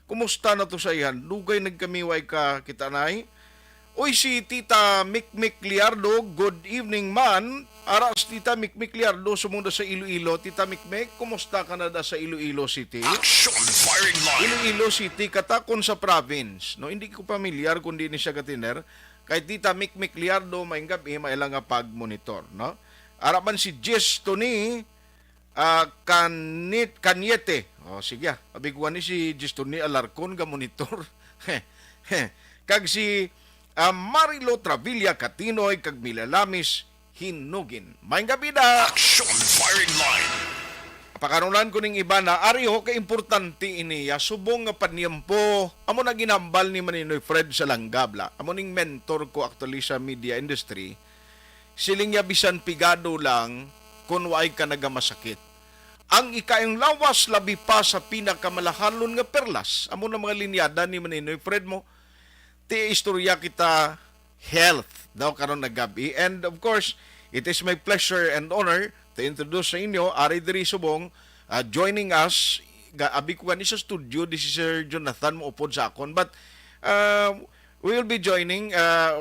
Kumusta na to sa ihan? Dugay nagkamiway ka kita, nay. Uy, si Tita Mikmik Liardo, good evening, man. Ara si Tita Mikmik Liardo, sumunda sa Iloilo. Tita Mikmik, kumusta ka na da sa Iloilo City? Action firing line. Iloilo City, katakon sa province. No, hindi ko pamilyar kung di ni siya katiner. Kay Tita Mikmik Liardo, maayong gabi, maila nga pag-monitor, no? Ara man si Jess Tony, ah, Kanit-, Kanyete. O, sige, ah. Abiguan ni si Jess Tony Alarcon, ga-monitor. Kag si, ah, Marilo Travilla Katinoy, kag Milalamis Hinugin. Maayong gabi da. Action firing line. Pakanunan ko ning iba na, ari ho, ka importante ini, ya, subong nga paniempo, amo na ginambal ni Maninoy Fred sa Langgabla. Amo ning mentor ko actually sa media industry. Siling niya, bisan pigado lang, kun waay ka nagamasakit. Ang ikaayong lawas, labi pa sa pinakamalahalon nga perlas, amo na mga linyada ni Maninoy Fred mo, ti istorya kita health daw karon nga gabi. And of course, it is my pleasure and honor to introduce sa inyo, ari diri subong, ah, joining us, ga-, abi ko gani sa studio, this is Sir Jonathan mo upod sa akon. But, ah, we will be joining, ah,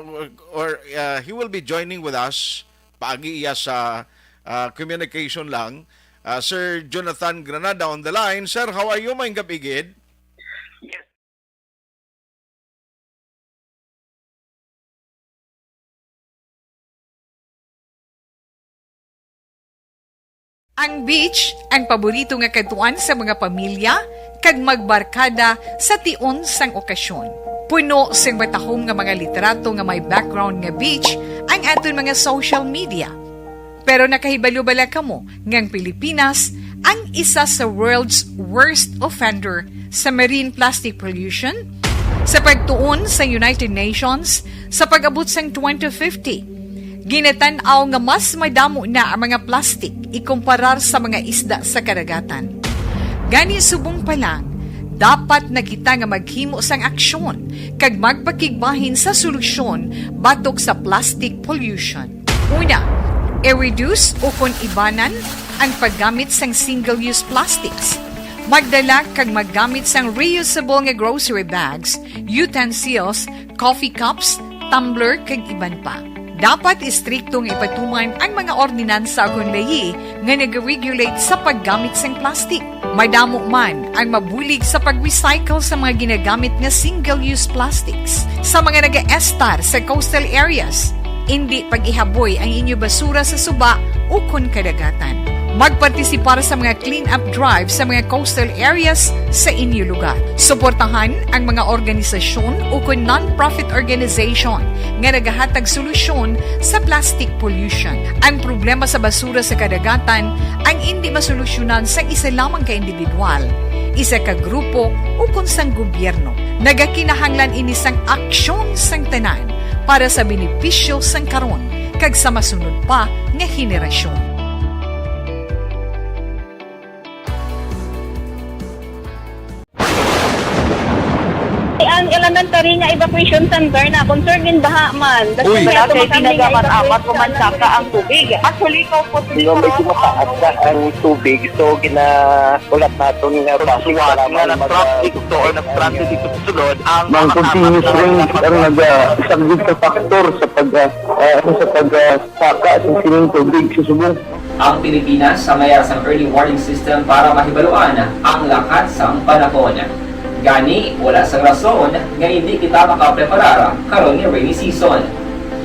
or, ah, he will be joining with us, paagi iya sa, ah, communication lang. Ah, Sir Jonathan Granada on the line. Sir, how are you? Maayong gabi gid. Yes. Ang beach, ang paborito nga kadtuan sa mga pamilya, kag magbarkada sa tion sang okasyon. Puno sing matahom nga mga litrato nga may background nga beach ang aton mga social media. Pero nakahibalo bala kamo nga ang Pilipinas ang isa sa world's worst offender sa marine plastic pollution? Sa pagtuon sa United Nations, sa pag-abot sang twenty fifty, ginatan-aw nga mas madamo na ang mga plastic ikumparar sa mga isda sa kadagatan. Gani, subong pa lang, dapat na kita nga maghimo sang aksyon kag magpakigbahin sa solusyon batok sa plastic pollution. Una, i-reduce ukon ibanan ang paggamit sang single-use plastics. Magdala kag maggamit sang reusable nga grocery bags, utensils, coffee cups, tumbler, kag iban pa. Dapat istrikto nga ipatuman ang mga ordinansa ukon layi nga nag-regulate sa paggamit sang plastic. Madamo man ang mabulig sa pag-recycle sa mga ginagamit nga single-use plastics. Sa mga nagaestar sa coastal areas, indi pag-ihaboy ang inyo basura sa suba ukon kadagatan. Magpartisipar sa mga clean-up drive sa mga coastal areas sa inyo lugar. Suportahan ang mga organisasyon ukon non-profit organization nga nagahatag solusyon sa plastic pollution. Ang problema sa basura sa kadagatan ang indi masolusyonan sang isa lamang ka individual, isa ka grupo, ukon sang gobyerno. Nagakinahanglan ini sang aksyon sang tanan para sa benepisyo sang karon kag sa masunod pa nga henerasyon. Ang elementary nga evacuation center na concerned in baha man. Uy. Wala kay pinagamat-amat ko man saka ang tubig. Actually, ko po. Di ba, medyo mataas na ang tubig, so ginahulat naton nga basig nga mag-, nag-traffic to or nag-transit dito sa sulod ang mga continuous rain ang nag-, ah, isang big factor sa pag, ah, ah, sa pag, ah, saka sa sining tubig sa subong. Ang Pilipinas ang may sang early warning system para mahibaluan ang lakat sang panahon. Gani, wala sang rason nga hindi kita makapreparar karon nga rainy season.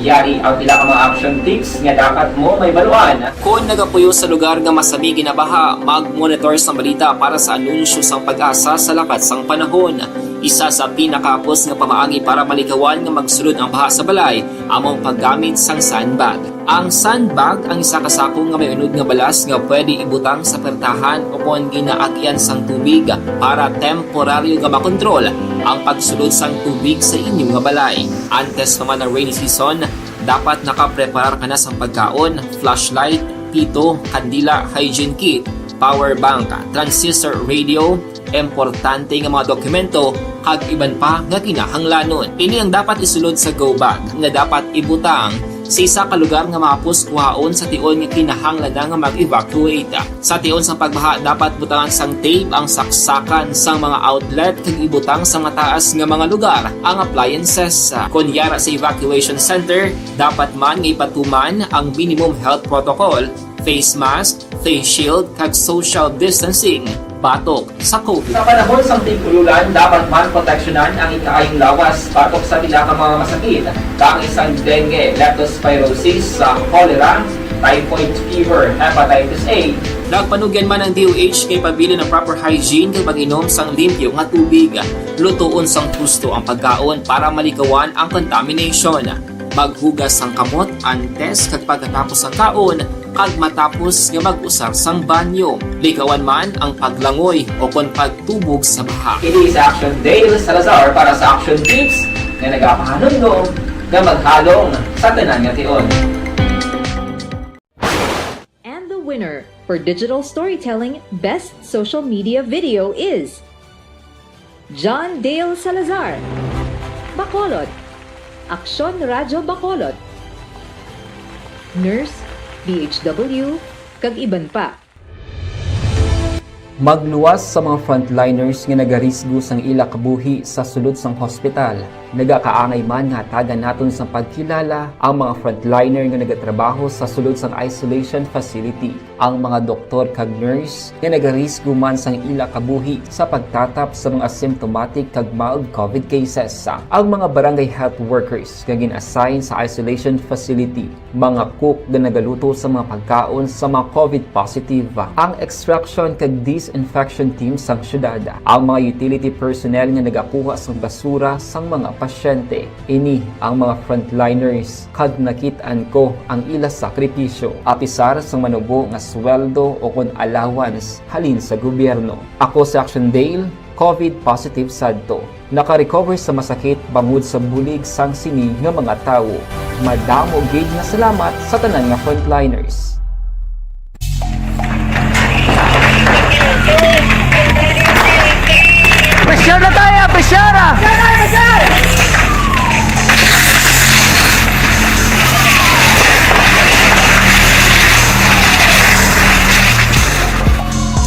Yari ang pila ka mga action tips nga dapat mo mahibaluan. Kon nagapuyo sa lugar nga masami ginabaha, mag-monitor sang balita para sa anunsyo sang PAGASA sa lakat sang panahon. Isa sa pinakahapos nga pamaagi para malikawan nga magsulod ang baha sa balay amo ang paggamit sang sandbag. Ang sandbag ang isa ka sako nga may unod nga balas nga pwede ibutang sa pertahan ukon ginaagyan sang tubig para temporaryo nga makontrol ang pagsulod sang tubig sa inyo nga balay. Antes pa man ang rainy season, dapat nakapreparar ka na sang pagkaon, flashlight, pito, kandila, hygiene kit, power bank, transistor radio, importante nga mga dokumento, kag iban pa nga kinahanglanon. Ini ang dapat isulod sa go bag nga dapat ibutang sa isa ka lugar nga mahapos kuhaon sa tion nga kinahanglan na nga mag-evacuate. Sa tion sang pagbaha, dapat butangan sang tape ang saksakan sang mga outlet kag ibutang sa mataas nga mga lugar ang appliances. Kon yara sa evacuation center, dapat man nga ipatuman ang minimum health protocol, face mask, face shield, kag social distancing batok sa COVID. Sa panahon sang tig-ululan, dapat man proteksyonan ang ikaayong lawas batok sa pila ka mga masakit, kaangay sang dengue, leptospirosis, sa cholera, typhoid fever, hepatitis A. Nagpanugyan man ang D O H nga ipabilin ang proper hygiene kag pag-inom sang limpyo nga tubig. Lutoon sang husto ang pagkaon para malikawan ang contamination. Maghugas sang kamot antes kag pagkatapos sang kaon kag matapos nga mag-usar sang banyo. Likawan man ang paglangoy ukon pagtubog sa baha. Ini si Action Dale Salazar para sa Action Tips nga nagapahanumdom nga maghalong sa tanan nga tion. And the winner for digital storytelling best social media video is John Dale Salazar, Bacolod, Aksyon Radyo Bacolod, Nurse, D H W, kag iban pa. Magluwas sa mga frontliners nga nagarisgo sang ila kabuhi sa sulod sang hospital. Nagakaangay man nga hatagan naton sang pagkilala ang mga frontliner nga nagatrabaho sa sulod sang isolation facility. Ang mga doktor kag nurse nga nagarisgo man sang ila kabuhi sa pagtatap sa mga symptomatic kag mild COVID cases. Ang mga barangay health workers nga gin-assign sa isolation facility, mga cook nga nagaluto sa mga pagkaon sa mga COVID positive, ang extraction kag disinfection team sang syudad, ang mga utility personnel nga nagakuha sang basura sang mga pasyente. Ini ang mga frontliners, kag nakit-an ko ang ila sakripisyo, apisar sang manubo nga sweldo ukon allowance halin sa gobyerno. Ako si Action Dale, COVID positive sadto. Naka-recover sa masakit bangod sa bulig sang sini nga mga tawo. Madamo gid nga salamat sa tanan nga frontliners. Pressure na tayo! Pressure!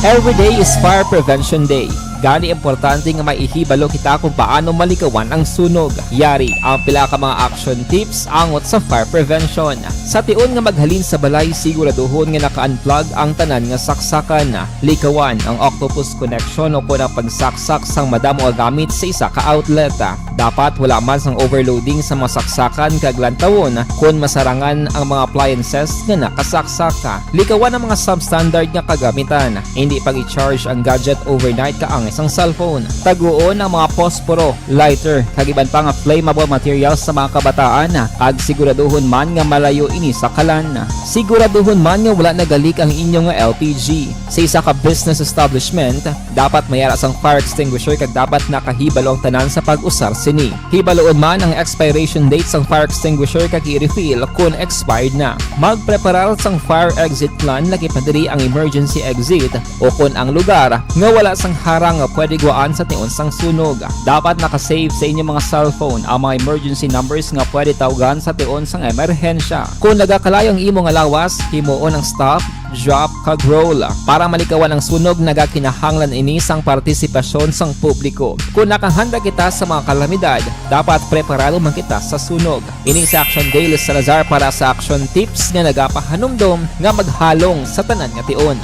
Every day is Fire Prevention Day. Gani, importante nga maihibalo kita kung paano malikawan ang sunog. Yari ang pila ka mga action tips angot sa fire prevention. Sa tion nga maghalin sa balay, siguraduhon nga naka-unplug ang tanan nga saksakan. Likawan ang octopus connection o kon ang pagsaksak sang madamo nga gamit sa isa ka outlet. Dapat wala man sang overloading sa mga saksakan kag lantawon kon masarangan ang mga appliances nga nakasaksak. Likawan ang mga substandard nga kagamitan. Hindi pag-i-charge ang gadget overnight kaangay sang cellphone. Taguon ang mga posporo, lighter, kag iban pa nga flammable materials sa mga kabataan, kag siguraduhon man nga malayo ini sa kalan. Siguraduhon man nga wala nagalik ang inyo nga L P G. Sa isa ka business establishment, dapat may ara sang fire extinguisher kag dapat nakahibalo ang tanan sa pag-usar sini. Hibaloon man ang expiration date sang fire extinguisher kag i-refill kon expired na. Magpreparar sang fire exit plan, lakip na diri ang emergency exit o kon ang lugar nga wala sang harang nga pwede guwaan sa tion sang sunog. Dapat naka-save sa inyo mga cellphone ang mga emergency numbers nga pwede tawgan sa tion sang emerhensya. Kon nagakalayo ang imo nga lawas, himuon ang stop, drop, kag roll. Para malikawan ang sunog, nagakinahanglan ini sang partisipasyon sang publiko. Kon nakahanda kita sa mga kalamidad, dapat preparado man kita sa sunog. Ini si Action Dale Salazar para sa Action Tips nga nagapahanumdom nga maghalong sa tanan nga tion.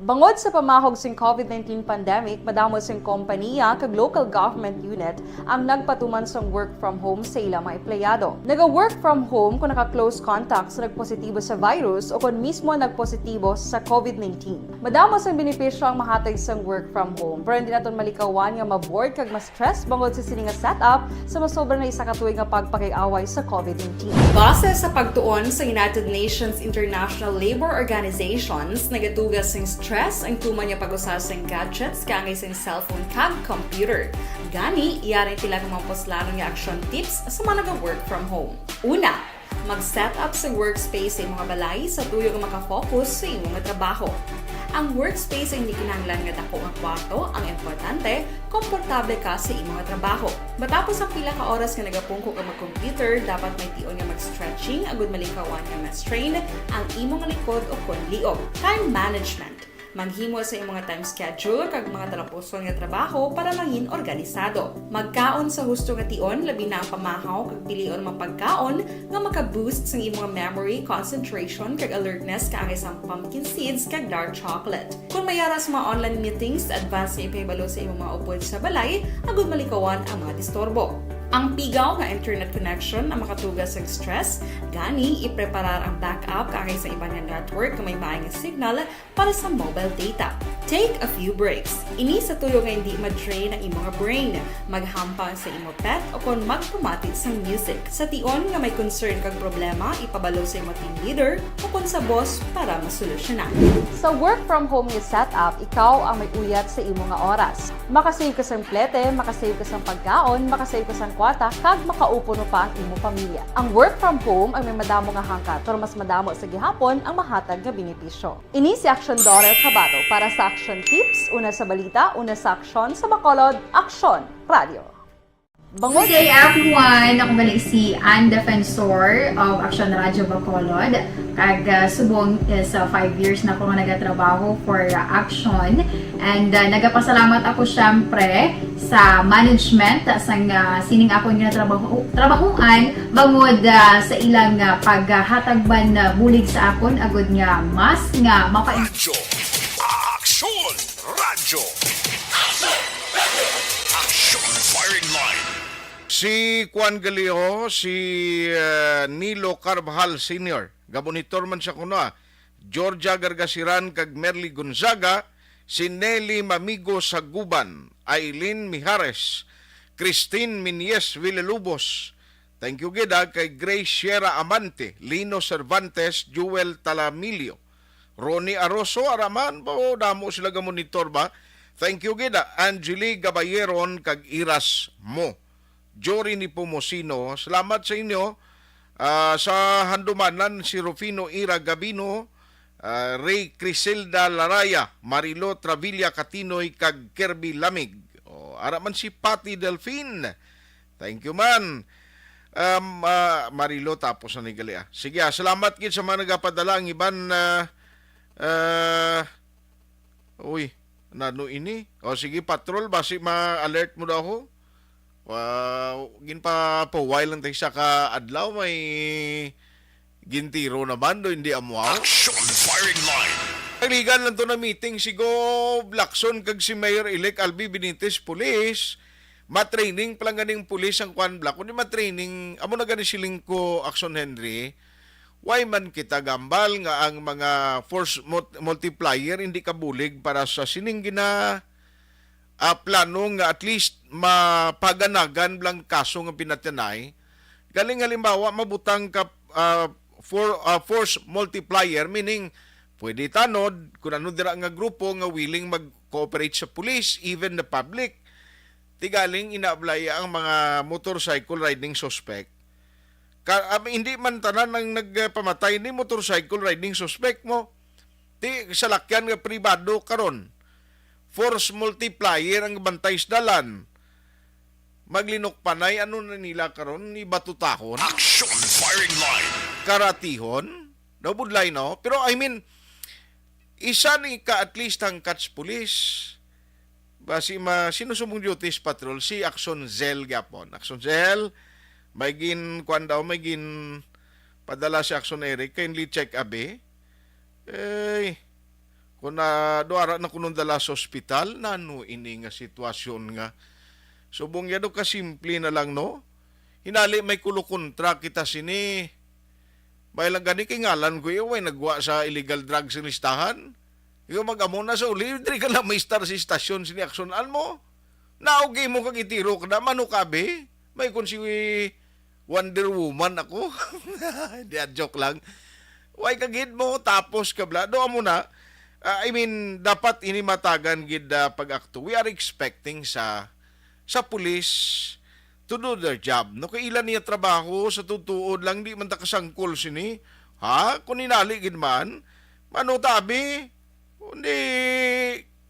Bangod sa pamahog sing COVID nineteen pandemic, madamo sing kompaniya kag local government unit ang nagpatuman sang work from home sa ila mga empleyado. Naga-work from home kung naka-close contact sa nagpositibo sa virus o kon mismo nagpositibo sa COVID nineteen. Madamo sang benepisyo ang mahatag sang work from home, pero hindi naton malikawan nga ma-bored kag ma-stress bangod sa sini nga setup sa masobra na isa ka tuig nga pagpakig-away sa COVID nineteen. Base sa pagtuon sa United Nations International Labour Organizations, nagatuga sing stress ang tuman nga pag-usa sing gadgets kaangay sing cellphone kag computer. Gani, yari ang pila ka mga puslanon nga action tips sa mga naga-work from home. Una, mag-set up sa workspace sa imong balay sa tuyo nga maka-focus sa imo nga trabaho. Ang workspace ay hindi kinahanglan nga dako nga kwarto, ang importante, komportable ka sa imo nga trabaho. Matapos ang pila ka oras nga nagapungko ka mag-computer, dapat may tion nga mag-stretching agud malikawan nga ma-strain ang imo nga likod o kon liog. Time management. Maghimo sa imo nga time schedule kag mga talapuson nga trabaho para mangin organisado. Magkaon sa husto nga tion, labi na ang pamahaw kag pilion man pagkaon nga maka-boost sang imo nga memory, concentration, kag alertness kaangay sang pumpkin seeds kag dark chocolate. Kon may ara sa mga online meetings, advance nga ipahibalo sa imo mga upod sa balay agud malikawan ang mga disturbo. Ang pigaw nga internet connection ang makatuga sang stress, gani ipreparar ang backup kaangay sa iban nga network nga may maay nga signal para sa mobile data. Take a few breaks. Ini sa tuyo nga hindi ma-drain ang imo nga brain. Maghampang sa imo pet o kon magpamati sang music. Sa tion nga may concern kag problema, ipabalo sa imo team leader o kon sa boss para masolusyonan. Sa work from home nga setup, ikaw ang may uyat sa imo nga oras. Makasave ka sang plete, makasave ka sang pagkaon, makasave ka sang kwarta, kag makaupuno pa ang imo pamilya. Ang work from home ang may madamo nga hangkat, pero mas madamo sa gihapon ang mahatag nga benepisyo. Ini si Action Daughter Kabato para sa Action Tips, una sa balita, una sa aksyon, sa Bacolod, Aksyon Radio. Bangod Good day, everyone! Ako gali si Ann Defensor of Action Radio Bacolod. Kag, ah, subong is, ah, five years na ako nga nagatrabaho for, ah, Action. And, ah, nagapasalamat ako, syempre, sa management, ah, sang, ah, sining akon nga trabaho, trabahoan, bangod, ah, sa ilang, ah, paghatag man, ah, bulig sa akon, agud nga mas nga mapa- Radyo. Aksyon! Radyo. Aksyon Firing Line. Si Juan Galiho, si, ah, Nilo Carvajal Senior. Gabonitor man siya kuno, ah. Georgia Gargasiran kag Merly Gonzaga, si Nelly Mamigo Saguban, Aileen Mijares, Christine Minyes Villalobos. Thank you gid, ah, kay Grace Sierra Amante, Lino Cervantes, Jewel Talamilio, Ronnie Aroso, ara man, oh, damo sila gamonitor ba? Thank you gid, ah, Angeli Gabayeron kag Iras Mo. Jory ni Pomosino, salamat sa inyo. Ah, sa handumanan, si Rufino Ira Gabino, ah, Ray Criselda Laraya, Marilo Travilla Catinoy, kag Kirby Lamig. Oh, ara man si Patty Delfin. Thank you man. Um, ah, Marilo, tapos na ni gali, ah. Sige, ah, salamat gid sa mga nagapadala. Ang iban, ah, Ah, uy, nano ini? O sige, patrol, basi ma-alert mo daw ako. Wow, ginpapahuway lang tayo sa kaadlaw, may gintiro naman do, hindi amo, ah. Action firing line. Nagligan lang to na meeting si Gov Lacson kag si Mayor-elect Albi Benitez, pulis. Ma-training pa lang ganing pulis ang kwan, Black. Kundi ma-training, amo na gani siling ko, Action Henry. Why man kita gambal nga ang mga force mul-, multiplier hindi kabulig para sa sining gina, ah, plano nga at least mapaganagan lang kaso nga pinatanay? Galing halimbawa, mabutang ka, ah, for, ah, force multiplier, meaning pwede tanod kung ano dira nga grupo nga willing mag-cooperate sa police, even the public. Tigaling inaablaya ang mga motorcycle riding suspect. Ka, um, hindi man tanan ang nagpamatay ni motorcycle riding suspect mo. Ti salakyan nga pribado karon. Force multiplier ang bantay sa dalan. Maglinukpanay, ano na nila karon? Ni batutahon? Action firing line. Karatihon? Nabudlay, no? Pero, I mean, isa ni ka at least ang catch police. Basi ma-, sino subong duties patrol? Si Action Zell gyapon. Action Zell, may gin, kuwan daw, may gin padala si Action Eric, kindly check abi. Eh, kung na, duara na kuno dala sa ospital, nano ini nga sitwasyon nga? Subong ya do ka simple na lang, no? Hinali may kulukontra kita sini. May lang gani kay ngalan ko, eh, way nagwa sa illegal drugs sa listahan. Ikaw mag-amo na sa uli, diri ka lang may star sa istasyon sini Action Al mo. Naugay mo kag itiro ka na, mano ka, be? May kun si Wonder Woman ako. Di, ah, joke lang. Way ka gid mo, tapos ka bla. Do amo na. Ah, I mean, dapat ini matagan gid, ah, pag-akto. We are expecting sa, sa pulis to do their job. No, kay ila niya trabaho sa tutuod lang, di man ta kasangkol sini. Ha? Kung inali gid man, mano tabi? Kundi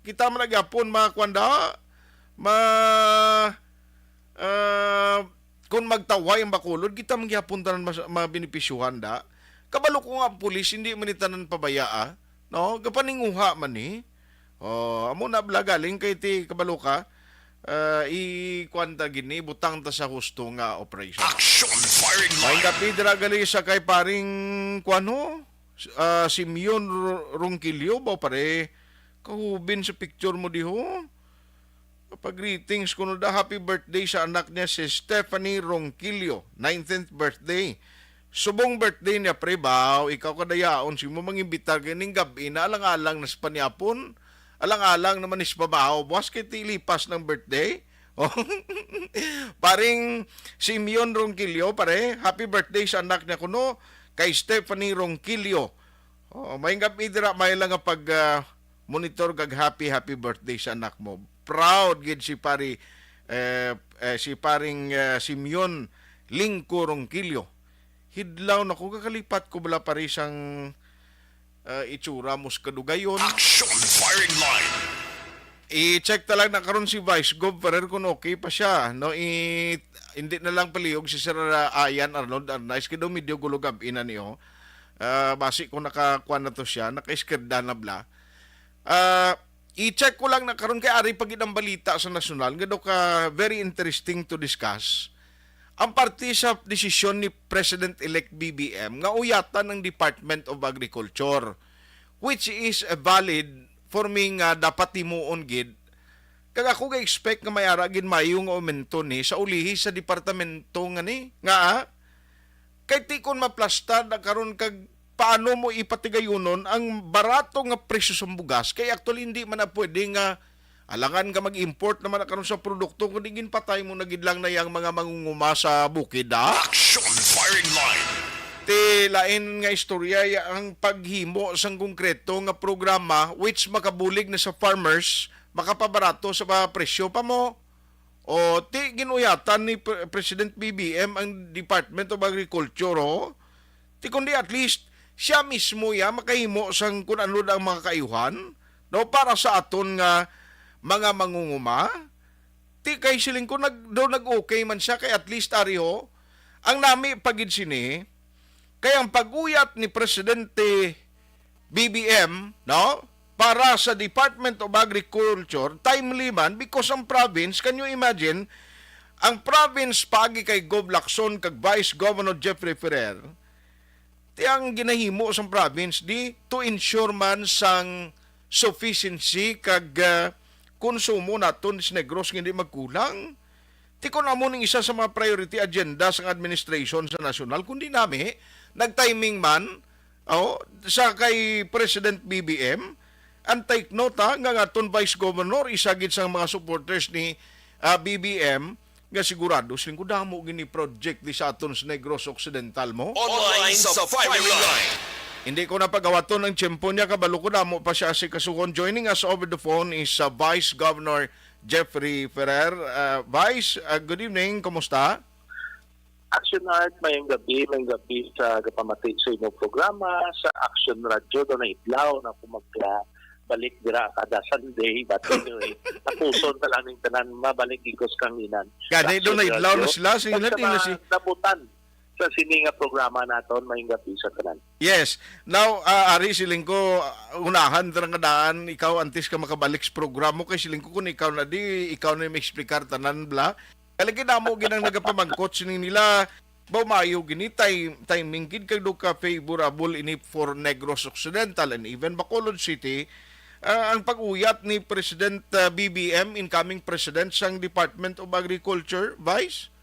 kita man nagyapon, mga kwanda, ma, ah, kung magtaway ang Bacolod, kita man gyapon tanan mas, mabenepisyuhan da. Kabalo ko nga ang pulis, hindi man ni tanan pabayaa, no? Gapaninguha man ni. Oh, amo na bala galing kay ti kabalo ka, ah, i-, kuwan ta gini, butang ta sa husto nga operation. Action firing line. May gabi dira gali sa kay paring kuwan ho, ah, Simeon Ro-, Ronquillo ba, pare? Kahubin sa picture mo diho. Pag-greetings kuno da, happy birthday sa anak niya si Stephanie Ronquillo, nineteenth birthday. Subong birthday niya, pre, baw, ikaw kadayaon, si mo mangimbitar kay ning gab-i na alang-alang na sa panyapon, alang-alang naman is pabahaw, buwas kay tilipas ng birthday. Oh. Paring Simeon Ronquillo, pare, happy birthday sa anak niya kuno, kay Stephanie Ronquillo. Oh, may gab-i dira, may lang nga pag, ah, monitor kag happy, happy birthday sa anak mo. Proud gid si pari, eh, eh, si paring, eh, Simeon Lingko Ronquillo. Hidlaw na ko, kakalipat ko bala pari sang, eh, itsura mo sa kadugayon. Action firing line. I-check ta lang na karon si Vice Gov Ferrer kung okay pa siya, no? I-, hindi na lang palihog si Sir, ah, Ayan Arnold Arnaiz, kay daw medyo gulo gab-i na niyo. Ah, basi kung nakakuan na to siya, naka-iskirda na bla. Ah, i-check ko lang na karon kay ari pa gid ang balita sa nasyonal nga daw ka very interesting to discuss. Ang parte sa desisyon ni President-elect B B M nga uyatan ang Department of Agriculture, which is, eh, valid for me nga dapat himuon gid. Kag ako ga-expect nga may ara gid mayo nga aumento ni sa ulihi sa departamento nga ni, nga, ah, kay ti kon maplastar na karon kag paano mo ipatigayunon ang barato nga presyo sa bugas? Kay actually, hindi man na pwede nga alangan ka mag-import naman na karon sa produkto, kundi ginpatay mo na gid lang na yang mga mangunguma sa bukid, ha? Action firing line. Ti lain nga istorya ya ang paghimo sang konkreto nga programa which makabulig na sa farmers, makapabarato sa mga presyo pa mo. O, ti, ginuyatan ni Pre-, President B B M ang Department of Agriculture, ho? Ti, kundi at least, siya mismo ya makahimo sang kun ano ang mga kaayuhan, no, para sa aton nga mga mangunguma. Ti, kay siling ko, nag-, do nag-okay man siya, kay at least, ari, ho, ang nami pa gid sini, kay ang pag-uyat ni Presidente B B M, no? Para sa Department of Agriculture, timely man because ang province, can you imagine, ang province paagi kay Gov Lacson kag Vice Governor Jeffrey Ferrer, ti ang ginahimo sang province di to ensure man sang sufficiency kag, ah, konsumo naton sa Negros nga hindi magkulang. Ti kon amo ning isa sa mga priority agenda sang administration sa nasyonal, kundi nami, nag-timing man, oh, sa kay President B B M, and take note, ha, nga ang aton Vice Governor, isa gid sang mga supporters ni, ah, B B M, nga sigurado siling ko damo gini project di sa aton sa Negros Occidental mo. Online sa firing line. Hindi ko na pagawaton ang tiyempo niya, kabalo ko damo pa siya asikasuhon. Joining us over the phone is, uh, Vice Governor Jeffrey Ferrer. Uh, Vice, uh, good evening. Kumusta? Action Art, mayong gabi, mayong gabi sa gapamati sa inyong programa sa Action Radio. Doon na idlaw na ako magbalik dira kada Sunday, but anyway, tapuson na lang ning tanan, mabalik gid ko sa kanginan. Gani, Action doon na idlaw na Radio. Sila, sige At na, sa di na mga si nabutan sa sini nga programa naton, mayong gabi sa tanan. Yes. Now, ah, ari, siling ko, ah, unahan dira nga daan, ikaw antes ka makabalik sa programa, kay siling ko kung ikaw na di, ikaw na yung explicar tanan, bla. Kay lagi damo gid ang nagapamangkot sini nila, ba mayo gini, tay-, timing gid kag do ka favorable ini for Negros Occidental and even Bacolod City, ah, ang pag-uyat ni President, ah, B B M, incoming President sang Department of Agriculture, Vice?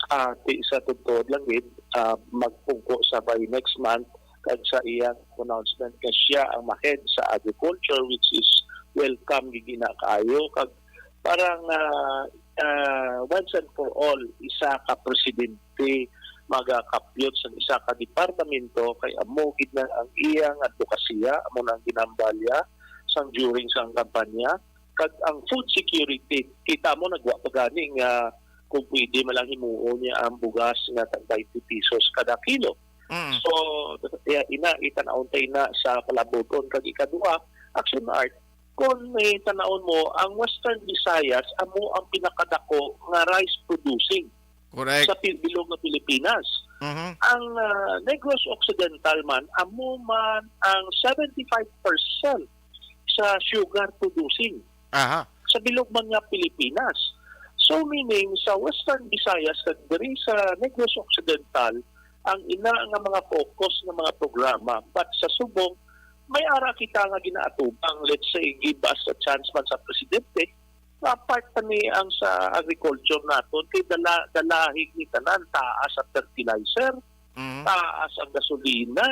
Ah, ti-, sa totoo lang gid, ah, magpungko sa by next month kag sa iyang pronouncement nga siya ang ma-head sa agriculture, which is welcome gid na kaayo. Kag parang, ah, ah, once and for all, isa ka presidente magakapyot sa isa ka departamento kay amo gid na ang iyang advokasya, amo na ang ginambalya sang during sang kampanya. Kag ang food security, kita mo, nagwa pa gani nga kung pwede man lang himuon niya ang bugas nga tag twenty pesos kada kilo. Mm. So, ya, ina, itan-aw ta ina sa palabuton. Kag ikaduha, Action Art, kung may tan-awon mo, ang Western Visayas, amo ang pinakadako nga rice producing Correct. sa pi-, bilog nga Pilipinas. Mhm. Ang, ah, Negros Occidental man, amo man ang seventy-five percent sa sugar producing Aha. sa bilog man nga Pilipinas. So, meaning, sa Western Visayas kag diri sa Negros Occidental, ang ina nga mga focus nga mga programa. But sa subong, may ara kita nga ginaatubang, let's say, give us a chance man sa presidente, nga part pa ni ang sa agriculture naton, kay dala, dalahig ni tanan, taas ang fertilizer, Mhm. taas ang gasolina,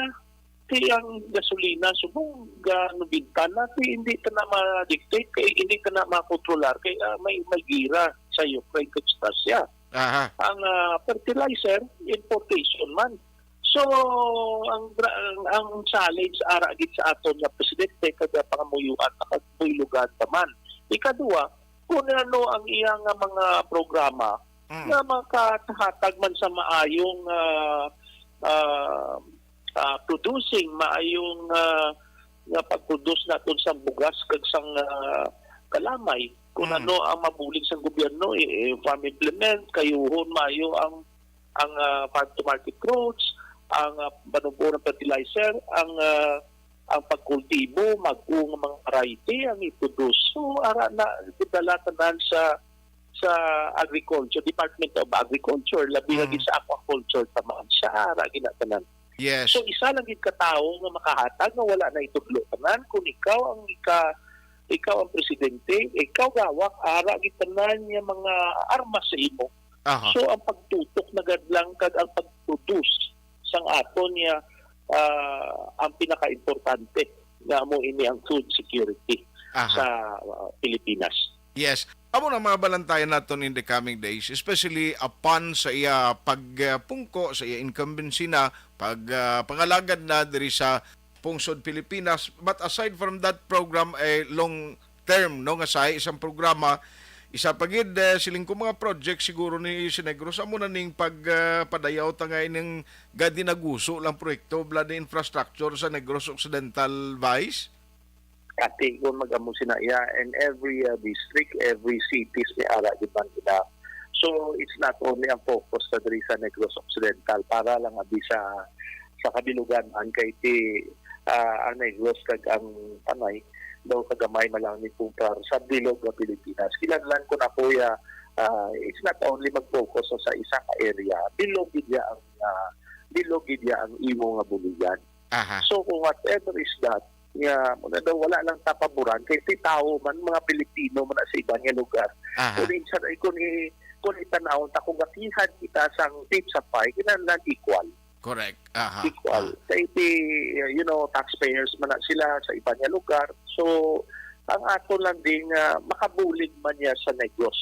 kay ang gasolina, subong ga nobenta na, kay hindi ta na ma-dictate, kay hindi ta na makontrolar, kay, ah, may, may gira sa Ukraine kag sa Russia. Aha. Ang, ah, fertilizer, importation man. So, ang, ang, ang challenge ara gid sa aton nga presidente kag pangamuyoan, nakagbuilugan pa man. Ikaduha, kung ano ang iya nga mga programa Mm. nga makahatag man sa maayong, ah, ah, ah, producing, maayong, ah, nga pag-produce naton sa bugas kag sang, ah, kalamay. Kung Mm. ano ang mabulig sang gobyerno, i-, i-, farm implement, kayuhon maayo ang, ang, ah, farm to market roads, ang, ah, panubor ng fertilizer, ang, ah, ang pagkultibo, mag-o nga mga variety ang i-produce. So, ara na, gidala tanan sa, sa agriculture, Department of Agriculture, labi na Mm. gid sa aquaculture, taman siya, ara gid na tanan. Yes. So, isa lang gid ka tawo nga makahatag nga wala na itudlo tanan. Kung ikaw ang ika-, ikaw ang presidente, ikaw gawak, ara gid tanan nga mga armas sa imo. Aha. So, ang pagtutok na gad lang kag ang pag-produce sang aton nga, ah, ang pinakaimportante nga amo ini ang food security Aha. sa, ah, Pilipinas. Yes. Amo na mga balantayan naton in the coming days, especially upon sa iya pagpungko, sa iya incumbency na, pag, ah, pangalagad na diri sa pungsod Pilipinas. But aside from that program, eh, long term, no, nga sa isang programa, isa pa gid, eh, siling ko mga project siguro ni Sinegros, amo na ning pag, ah, padayaw ta nga ining gadi naguso lang proyekto, bala ni infrastructure sa Negros Occidental, Vice? Kati ko mag-amo sina iya, and every, uh, district, every cities may ara gid man ina. So, it's not only ang focus sa diri sa Negros Occidental, para lang abi sa, sa kabilugan-an kay ti, Ah, ang Negros kag ang Tanay daw kagamay man lang ni kumpar sa bilog nga Pilipinas. Kinahanglan ko na, kuya, ah, it's not only mag-focus sa, sa isa ka area. Bilog gid ya ang, ah, bilog gid ya ang imo nga buligan. Aha. So, kung whatever is that, nga muna daw wala lang tapaburan kay ti tawo man, mga Pilipino man na sa iban nga lugar. Aha. Kung insan ay kung i-, kung itanawon ta, kung gatihan kita sang tip sa pie, kinahanglan equal. Correct. Aha. Equal. Ah. Kay ti, you know, taxpayers man na sila sa iban nga lugar. So, ang ato lang din nga makabulig man niya sa Negros.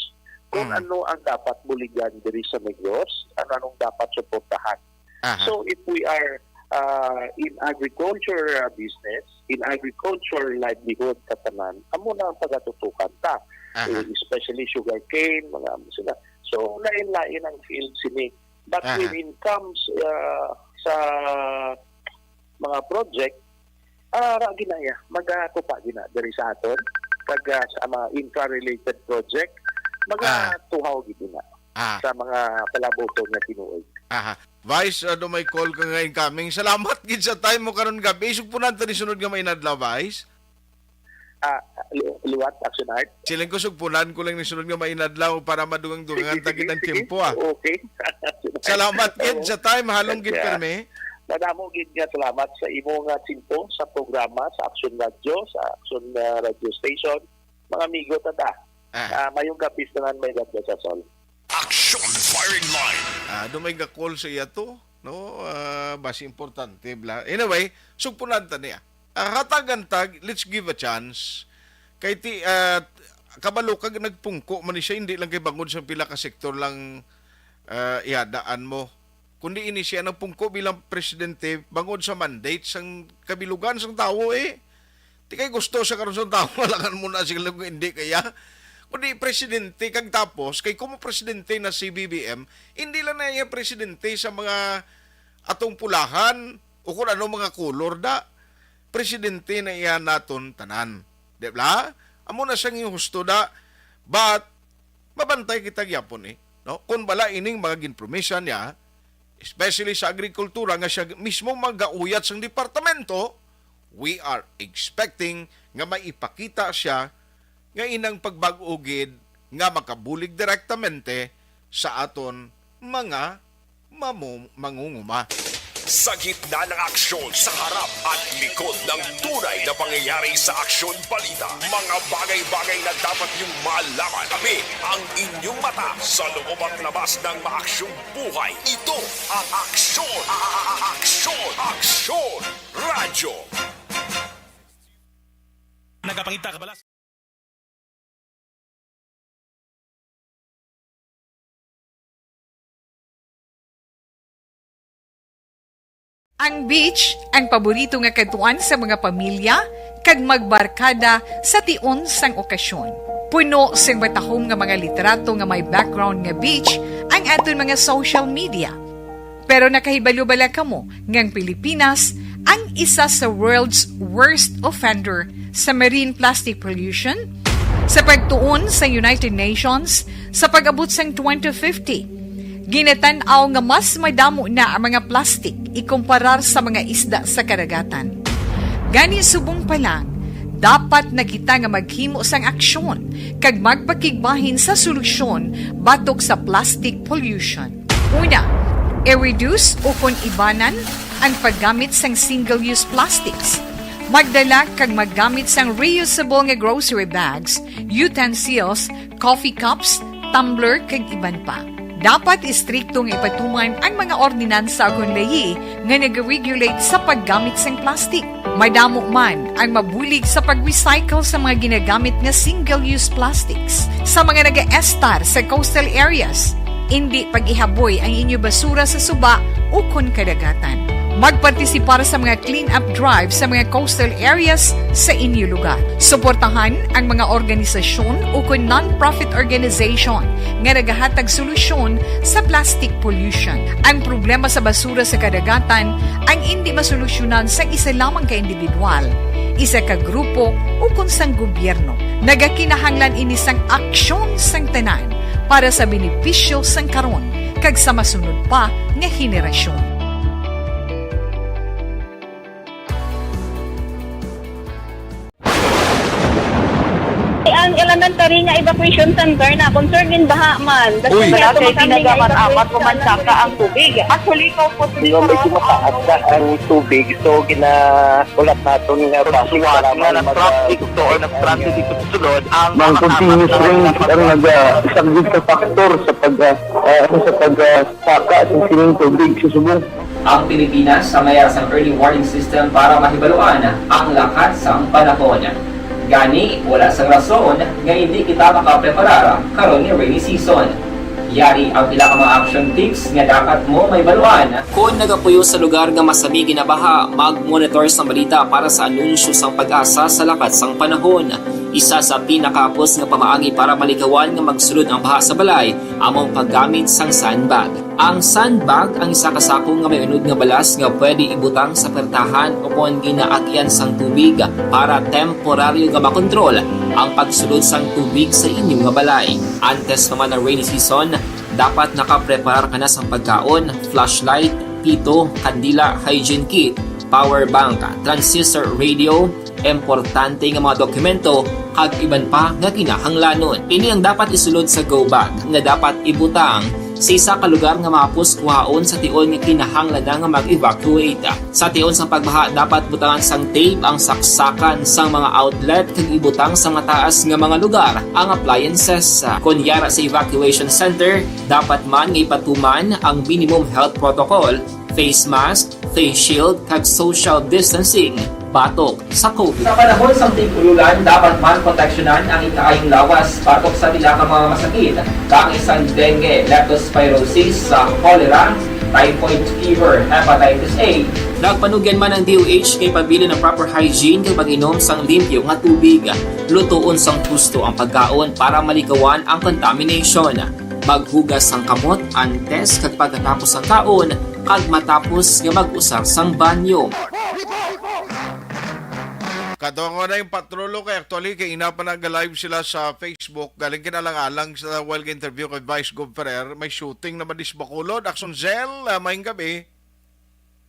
Kung Mm. ano ang dapat buligan diri sa Negros, ano anong dapat suportahan. Aha. So, if we are, uh, in agriculture, uh, business, in agriculture livelihood sa tanan, amo na ang pagatutukan ta. Aha. Eh, especially sugarcane, mga amo sila. So, lain-lain ang field sini. But Aha. when it comes, uh, sa mga project, ah, ra gina ya, magatupa gina diri sa aton. Kag, ah, sa mga infra-related project, mga Ah. tuhaw gid gina Ah. sa mga palabuton nga tinuod. Aha. Vice, uh, do may call ka nga incoming. Salamat gid sa time mo karon gabi. Sugpunan ta ni sunod nga mainadlaw, Vice. Ah, li-, liwat, Action Art. Siling ko, sugpunan ko lang ni sunod nga mainadlaw para madugang-dugangan Sige, ta gid sige, ang sige. tiyempo, ah. Okay. Salamat gid Oo. sa time, halong gid Yeah. permi. Madamo gid nga salamat sa imo nga tiyempo sa programa, sa Action Radio, sa Action, ah, Radio Station. Mga amigo, tata. Ah. Ah, mayong gabi sa tanan, may God bless us all. Action Firing Line. Ah, do may ga-call sa iya to, no? Ah, basi importante, bla. Anyway, sugpunan ta niya. Ah, hatagan tag, let's give a chance. Kay ti, ah, kabalo kag nagpungko man ni siya, hindi lang kay bangod sa pila ka sektor lang, ah, iadaan mo. Kundi ini siya nagpungko bilang presidente bangod sa mandate sang kabilugan sang tawo, eh. Di kay gusto sa karon sa tawo, alangan mo na sila kung hindi kaya. Kundi presidente, kag tapos, kay kumo presidente na si B B M, hindi lang na iya presidente sa mga atong pulahan o kung ano mga kulor da. Presidente na iya naton tanan. Di ba? Amo na siyang husto da. But, mabantay kita gyapon eh. No? Kung bala ining mga ginpromisa niya, especially sa agrikultura nga siya mismo magauyat sang departamento, we are expecting nga maipakita siya nga inang pagbag-o gid nga makabulig direktamente sa aton mga mamu-, mangunguma. Sa gitna ng aksyon, sa harap at likod ng tunay na pangyayari sa Aksyon Balita, mga bagay-bagay na dapat niyong malaman. Kami ang inyong mata sa loob at labas ng maaksyong buhay. Ito ang Aksyon, a-, a-, a-, Aksyon, Aksyon Radyo. Nagapangita ka bala? Ang beach, ang paborito nga kadtuan sa mga pamilya kag magbarkada sa tion sang okasyon. Puno sing matahom nga mga litrato nga may background nga beach ang aton mga social media. Pero nakahibalo bala kamo nga ang Pilipinas ang isa sa world's worst offender sa marine plastic pollution? Sa pagtuon sa United Nations, sa pag-abot sang twenty fifty, ginatan-aw nga mas madamo na ang mga plastik ikumparar sa mga isda sa kadagatan. Gani, subong pa lang, dapat na kita nga maghimo sang aksyon kag magpakigbahin sa solusyon batok sa plastic pollution. Una, i-reduce o kon ibanan ang paggamit sang single-use plastics. Magdala kag maggamit sang reusable nga grocery bags, utensils, coffee cups, tumbler, kag iban pa. Dapat istrikto nga ipatuman ang mga ordinansa kon layi nga nag-regulate sa paggamit sang plastic. Madamo man ang mabulig sa pag-recycle sa mga ginagamit nga single-use plastics. Sa mga nagaestar sa coastal areas, indi pag-ihaboy ang inyo basura sa suba ukon kadagatan. Magpartisipar sa mga clean-up drive sa mga coastal areas sa inyo lugar. Suportahan ang mga organisasyon ukon non-profit organization nga nagahatag solusyon sa plastic pollution. Ang problema sa basura sa kadagatan ang indi masolusyonan sang isa lamang ka individual, isa ka grupo, ukon sang gobyerno. Nagakinahanglan ini sang aksyon sang tanan para sa benepisyo sang karon kag sa masunod pa nga henerasyon. Ang elementary nga evacuation center na concern in baha man. That's Uy. Why Wala ato kay kami nga ginagaman-amat evacuate sa mamansa ka ang tubig. Actually, ikaw po, Di ba, medyo mataas na ang tubig, so gina-, ulat naton nga Pagsuwat para nga may nag-traffic maga- to or nag-traffic ito sa sulod, ang Ang mga continuous kasama rain na ang naga-, isang big factor sa pag, ah, ah, ano, sa pag, ah, saka sa sining tubig sa subong. Ang Pilipinas sa mayara sang early warning system para mahibaluan ang lakat sang panahon. Gani, wala sang rason nga hindi kita makapreparar karon nga rainy season. Yari ang pila ka mga action tips nga dapat mo mahibaluan. Kon nagapuyo sa lugar nga masami ginabaha, mag-monitor sang balita para sa anunsyo sang PAGASA sa lakat sang panahon. Isa sa pinakahapos nga pamaagi para malikawan nga magsulod ang baha sa balay amo ang paggamit sang sandbag. Ang sandbag ang isa ka sako nga may unod nga balas nga pwede ibutang sa pertahan o kon ginaagyan sang tubig para temporaryo nga makontrol ang pagsulod sang tubig sa inyo nga balay. Antes pa man ang rainy season, dapat nakapreparar ka na sang pagkaon, flashlight, pito, kandila, hygiene kit, power bank, transistor radio, importante nga mga dokumento, kag iban pa nga kinahanglanon. Ini ang dapat isulod sa go bag nga dapat ibutang sa isa ka lugar nga mahapos kuhaon sa tion nga kinahanglan na nga mag-evacuate. Sa tion sang pagbaha, dapat butangan sang tape ang saksakan sang mga outlet kag ibutang sa mataas nga mga lugar ang appliances. Kon yara sa evacuation center, dapat man nga ipatuman ang minimum health protocol, face mask, face shield, kag social distancing batok sa COVID. Sa panahon sang tig-ululan, dapat man proteksyonan ang ikaayong lawas batok sa pila ka mga masakit, kaangay sang dengue, leptospirosis, sa cholera, typhoid fever, hepatitis A. Nagpanugyan man ang D O H nga ipabilin ang proper hygiene kag pag-inom sang limpyo nga tubig. Lutoon sang husto ang pagkaon para malikawan ang contamination. Maghugas sang kamot antes kag pagkatapos sang kaon, kag matapos nga mag-usar sang banyo. Kato nga na yung patrolo kay actually kay ina pa nag-live sila sa Facebook. Galing kinalang-alang sa while interview kay Vice Gov Ferrer, may shooting naman dis Bacolod. Action Cell, ah, maayong gabi.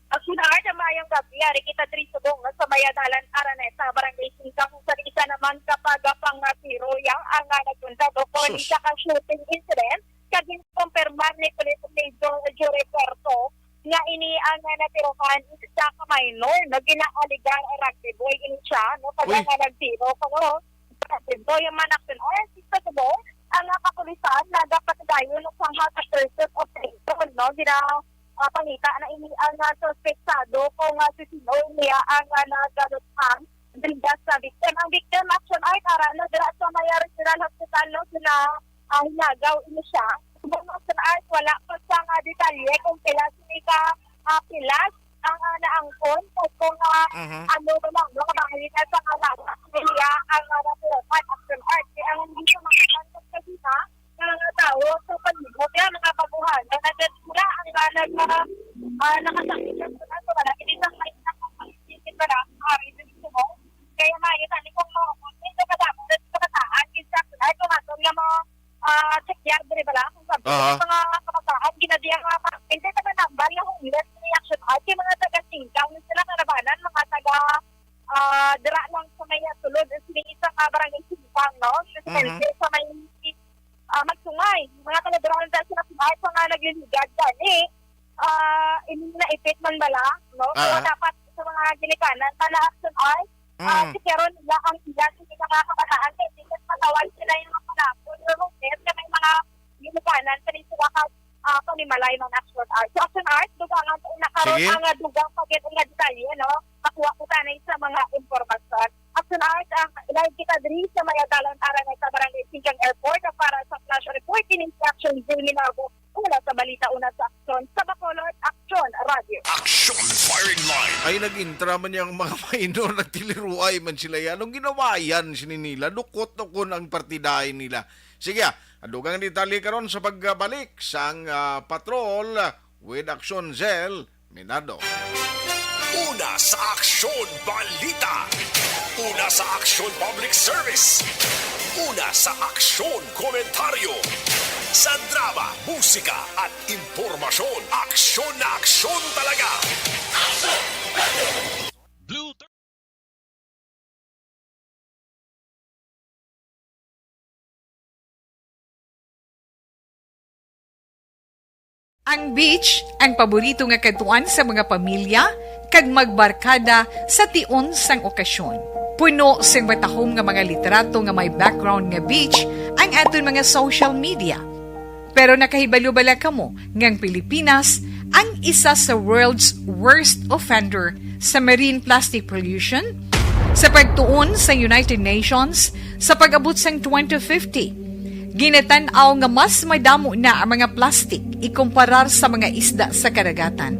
Action Art, maayong gabi. Ari kita diri subong sa may Adalan Araneta, Barangay Singkang, kung sa isa naman kapag pangatiroya ang, ah, nagtundad o kon Sus. Isa ka shooting incident, kag ginkumpirmar ni Police Major Jory Puerto nga ini ang, ah, natirohan isa ka minor nga ginaaligar rugby boy ini siya, no, kag Uy. Ang, ah, nagtiro kuno rugby boy man. Action Art, sa subong ang, ah, kapulisan nagapatigayon sang hot pursuit operation, no, gina ah, pangita na ini ang, ah, suspetsado kung, ah, si sino niya ang, ah, nagaluthang diri sa victim. Ang victim, Action Art, ara na dira sa may, ah, Regional Hospital, no, sila, ah, hinagaw ini siya. Kung Action Art, wala pa sa, ah, detalye kung pila sini ka, ah, pilas ang, ah, naangkon, kag kung, ah, Mhm. Ano ba lang, no, kabahin na sa kalawa niya ang, ah, natirahan, Action Art. Kaya ang hindi ko makapantag sa sina, nga mga tawo sa palibot, nga mga baguhan nga nagdadula ang nga nag, ah, nakasakit sa sunan sa wala. Hindi sa may nakakaisin ka lang, ari sa gusto mo. Kaya maayo tani kung mo, kung hindi ka dapat sa kabataan, kinsa ay kung ato nga mo, ah, check yan, diri ba lang? Kung sabi Aha. Sa mga kabataan, ginadi ang mga pa-, hindi ka manambal nga homeless ni Action Art, yung mga taga-Singkang, sila kalabanan, mga taga, ah, dira lang sa may sulod, sa may isa nga barangay Singkang, no? Sa Mhm. Sa may ah, magsungay. Mga taga-Duraon dahil sila sila sa mga nagliligad gani, ah, ini na ipit man bala, no? Kaya Ah. Dapat sa mga ginikanan, pala Action Art, ah, Mm. Sikaron nila ang ila sa mga kabataan kay hindi ka matawag sila yung mga panapon, yung homeless, kaya may mga ginikanan sa sila ka, ah, panimalay ng Action Art. So, Action Art, dugangan sa una karon Sige. Ang, ah, dugang pa gyud nga detalye, no? Makuha ko tanay sa mga impormasyon. Action Art, ang live kita diri sa may Adalan Araneta, Barangay Singkang Airport para sa flash report. Kini si Action Jimmy Nago. Mula sa balita una sa Aksyon, sa Bacolod, Aksyon Radio. Action Firing Line. Ay, nag-intra man yung mga minor, nagtiliruay man sila yan. Anong ginawa yan, sini nila? Dukot na kun ang partidahin nila. Sige, ah, ang dugang detalye karon sa pagbalik sang, ah, patrol, ah, with Action Zell Minado. Una sa Aksyon Balita. Una sa Aksyon Public Service. Una sa Aksyon Komentaryo. Sa drama, musika at impormasyon, aksyon na aksyon talaga. Blue Ang beach ang paborito nga kadtuan sa mga pamilya kag magbarkada sa tion sang okasyon. Puno sing matahom nga mga litrato nga may background nga beach ang aton mga social media. Pero nakahibalo bala kamo nga ang Pilipinas ang isa sa world's worst offender sa marine plastic pollution? Sa pagtuon sa United Nations, sa pag-abot sang twenty fifty, ginatan-aw nga mas madamo na ang mga plastic ikumparar sa mga isda sa kadagatan.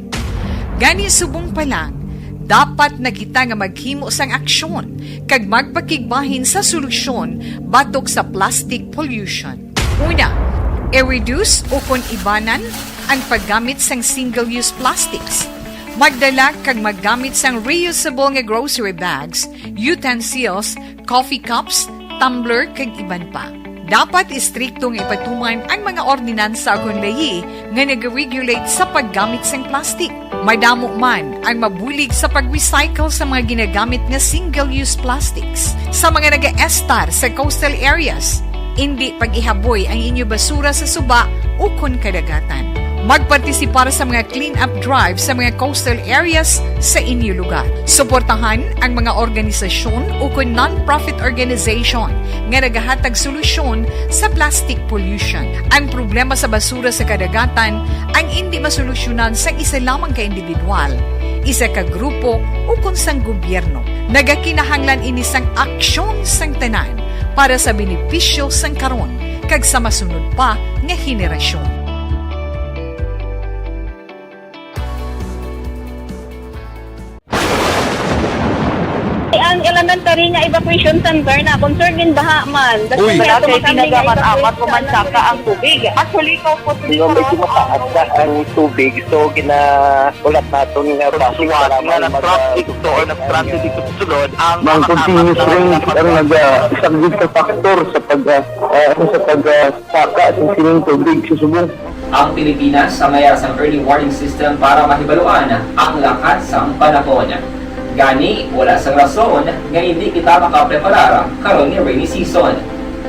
Gani, subong pa lang, dapat na kita nga maghimo sang aksyon kag magpakigbahin sa solusyon batok sa plastic pollution. Una, i-reduce ukon ibanan ang paggamit sang single-use plastics. Magdala kag maggamit sang reusable nga grocery bags, utensils, coffee cups, tumbler, kag iban pa. Dapat istrikto nga ipatuman ang mga ordinansa ukon layi nga nag-regulate sa paggamit sang plastic. Madamo man ang mabulig sa pag-recycle sa mga ginagamit nga single-use plastics sa mga nagaestar sa coastal areas. Indi pag-ihaboy ang inyo basura sa suba ukon kadagatan. Magpartisipar sa mga clean-up drive sa mga coastal areas sa inyo lugar. Suportahan ang mga organisasyon ukon non-profit organization nga nagahatag solusyon sa plastic pollution. Ang problema sa basura sa kadagatan ang indi masolusyonan sang isa lamang ka individual, isa ka grupo, ukon sang gobyerno. Nagakinahanglan ini sang aksyon sang tanan para sa benepisyo sang karon kag sa masunod pa nga henerasyon. Ang elementary nga evacuation center na concerned din baha man. Uy. Kasi Barangay kami nga Tinaga, man, evacuation amat mo man center. Saka ang tubig. Actually, ikaw po, Di ba, medyo mataas na ang tubig, so ginaulat naton nga Sa traffic suwat para nga may nag-traffic mag- to or nag-transit dito sa sulod, ang Mang mga continuous tapat na rain ang nag-, nagsaglit sa factor sa pag, ah, ah, sa pag, ah, saka sa sining tubig sa subong. Ang Pilipinas ang may sang early warning system para mahibaluan ang lakat sang panahon. Gani, wala sang rason nga hindi kita makapreparar karon nga rainy season.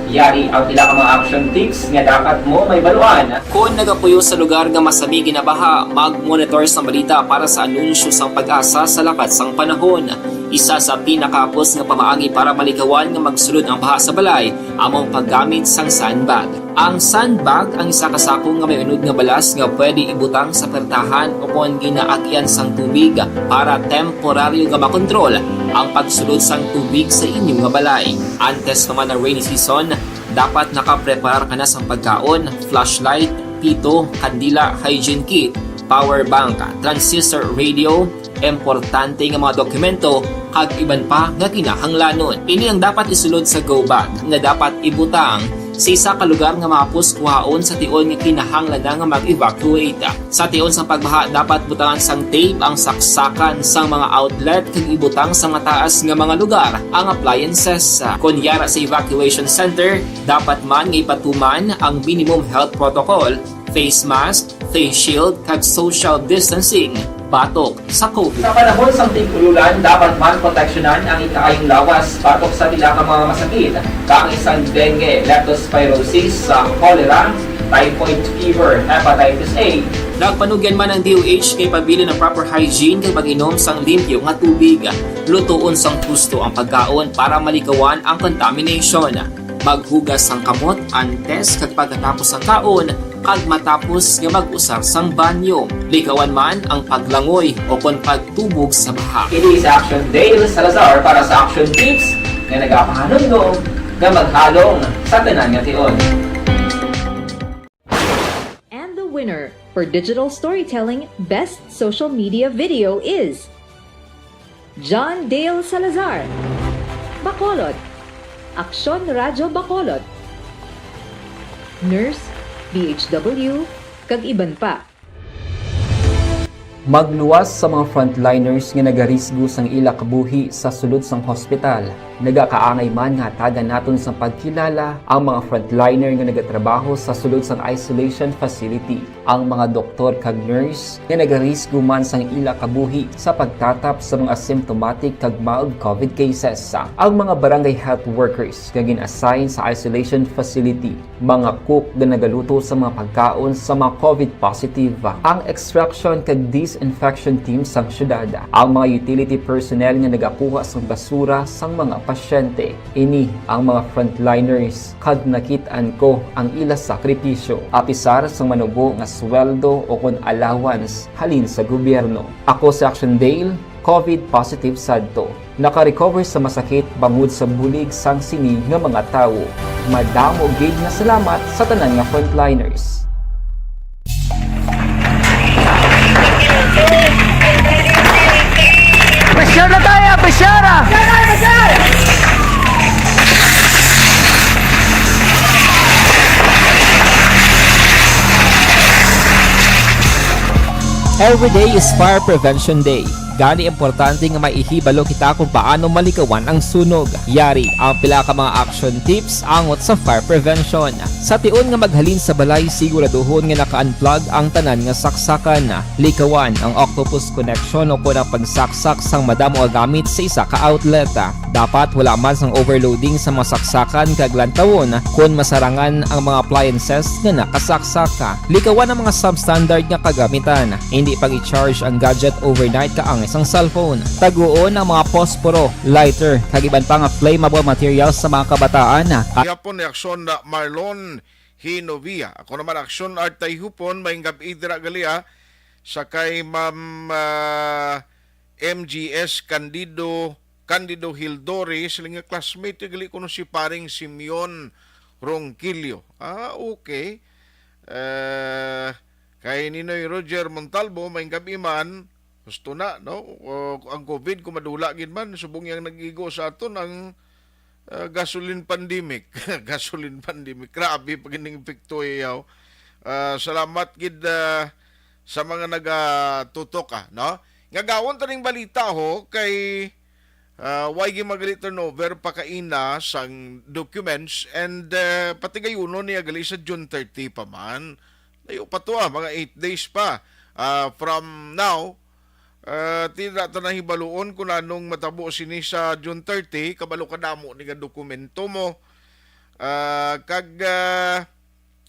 Yari ang pila ka mga action tips nga dapat mo mahibaluan. Kon nagapuyo sa lugar nga masami ginabaha, mag-monitor sang balita para sa anunsyo sang PAGASA sa lakat sang panahon. Isa sa pinakahapos nga pamaagi para malikawan nga magsulod ang baha sa balay amo ang paggamit sang sandbag. Ang sandbag ang isa ka sako nga may unod nga balas nga pwede ibutang sa pertahan ukon ginaagian sang tubig para temporaryo nga makontrol ang pagsulod sang tubig sa inyo nga balay. Antes pa man ang rainy season, dapat nakapreparar ka na sang pagkaon, flashlight, pito, kandila, hygiene kit, power bank, transistor radio, importante nga mga dokumento, kag iban pa nga kinahanglanon. Ini ang dapat isulod sa go bag nga dapat ibutang sa isa ka lugar nga mahapos kuhaon sa tion nga kinahanglan na nga mag-evacuate. Sa tion sang pagbaha, dapat butangan sang tape ang saksakan sang mga outlet kag ibutang sa mataas nga mga lugar ang appliances. Kon yara sa evacuation center, dapat man nga ipatuman ang minimum health protocol, face mask, face shield, kag social distancing batok sa COVID. Sa panahon sang tig-ululan, dapat man proteksyonan ang ikaayong lawas batok sa pila ka mga masakit, kaangay sang dengue, leptospirosis, sa cholera, typhoid fever, hepatitis A. Nagpanugyan man ang D O H nga ipabilin ang proper hygiene kag pag-inom sang limpyo nga tubig. Lutoon sang husto ang pagkaon para malikawan ang contamination. Maghugas sang kamot antes kag pagkatapos sang kaon, kag matapos nga mag-usar sang banyo. Likawan man ang paglangoy ukon pagtubog sa baha. Ini si Action Dale Salazar para sa Action Tips nga nagapahanumdom nga maghalong sa tanan nga tion. And the winner for digital storytelling best social media video is John Dale Salazar, Bacolod, Aksyon Radyo Bacolod, Nurse, D H W, kag iban pa. Magluwas sa mga frontliners nga nagarisgo sang ila kabuhi sa sulod sang hospital. Nagakaangay man nga hatagan naton sang pagkilala ang mga frontliner nga nagatrabaho sa sulod sang isolation facility, ang mga doktor kag nurse nga nagarisgo man sang ila kabuhi sa pagtatap sa mga symptomatic kag mild covid cases, ang mga barangay health workers nga gin-assign sa isolation facility, mga cook nga nagaluto sa mga pagkaon sa mga covid positive, ang extraction kag disinfection team sang syudad, ang mga utility personnel nga nagakuha sang basura sang mga pasyente. Ini ang mga frontliners, kag nakit-an ko ang ila sakripisyo, apisar sang manubo nga sweldo o kon allowance halin sa gobyerno. Ako si Action Dale, covid positive sadto. Naka-recover sa masakit bangod sa bulig sang sini nga mga tawo. Madamo gid nga salamat sa tanan nga frontliners. Pressure na tayo, pressure! Every day is Fire Prevention Day. Gani, importante nga maihibalo kita kung paano malikawan ang sunog. Yari ang pila ka mga action tips angot sa fire prevention. Sa tion nga maghalin sa balay, siguraduhon nga naka-unplug ang tanan nga saksakan. Likawan ang octopus connection o kon ang pagsaksak sang madamo nga gamit sa isa ka outlet. Dapat wala man sang overloading sa mga saksakan kag lantawon kon masarangan ang mga appliances nga nakasaksak. Likawan ang mga substandard nga kagamitan. Hindi pag-i-charge ang gadget overnight kaangay sang cellphone. Taguon ang mga posporo, lighter, kag iban pa nga flammable materials sa mga kabataan. Gihapon ni Aksyon na Marlon Hinovia. Ako naman, Aksyon Art Tayhupon, maayong gab-i dira gali, ah, sa kay Ma'am, ah, M G S Candido, Candido Hildori, sila nga classmate gali kuno si paring Simeon Ronquillo. Ah, okay. Eh, kay Ninoy Roger Montalvo, maayong gab-i man. Husto na, no? O, ang covid, kung madula gid man, subong yang nag-igo sa aton ang, ah, gasoline pandemic. Gasoline pandemic. Grabe pa gining epekto, yaw. Ah, salamat gid, ah, sa mga nagatutok, ah, no? Nga gawon ta ning balita, ho, kay, ah, way gid magali turnover pa kaina sang documents and, ah, patigayunon niya gali sa June thirty pa man. Layo pa to, ah, mga eight days pa, ah, from now. Ah, ti, dira ta na hibaluon kung anong matabo sini sa June thirty, kabalo kadamo ni nga dokumento mo. Ah, kag, ah,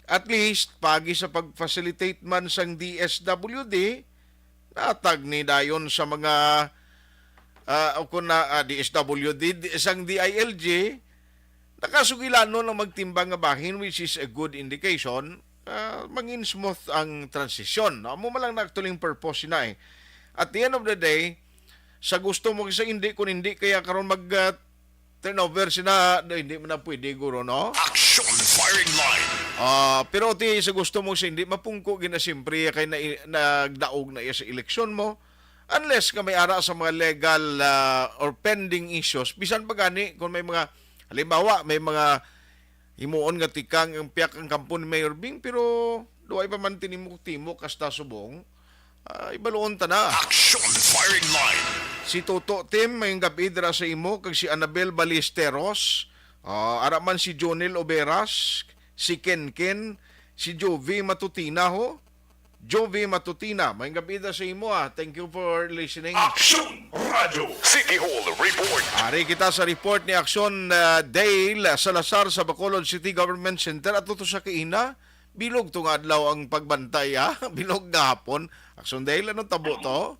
at least, pagi sa pag-facilitate man sang D S W D, natag ni dayon sa mga, ah, o kung na, ah, D S W D, di, sang D I L G, nakasugilanon ang magtimbang nga bahin, which is a good indication, ah, mangin smooth ang transition, no? Amo man lang na actually ang purpose na, eh. At the end of the day, sa gusto mo, sa hindi, kung hindi kaya karon mag, ah, turnover sina, do, hindi man na pwede, guro, no? Action Firing Line. Ah, pero ti sa gusto mo, sa hindi, mapungko gina siyempre kay na, nagdaog na iya sa eleksyon mo. Unless nga may ara sa mga legal, ah, or pending issues, bisan pa gani kung may mga, halimbawa, may mga himuon nga tikang ang piyak ang kampo ni Mayor Bing, pero duay pa man tinimok-timok hasta subong. Ah, ibaluon ta na. Action Firing Line. Si Toto Tim, maayong gab-i dira sa imo, kag si Annabel Ballesteros. Ah, ara man si Jonel Oberas, si Ken Ken, si Jovi Matutina, ho. Jovi Matutina, maayong gab-i dira sa imo, ah. Thank you for listening. Action Radio City Hall Report. Ari kita sa report ni Aksyon, ah, Dale Salazar sa Bacolod City Government Center. At to sa kaina, bilog tong adlaw ang pagbantay, ah. Bilog gahapon. Aksyon Dale, anong tabo to?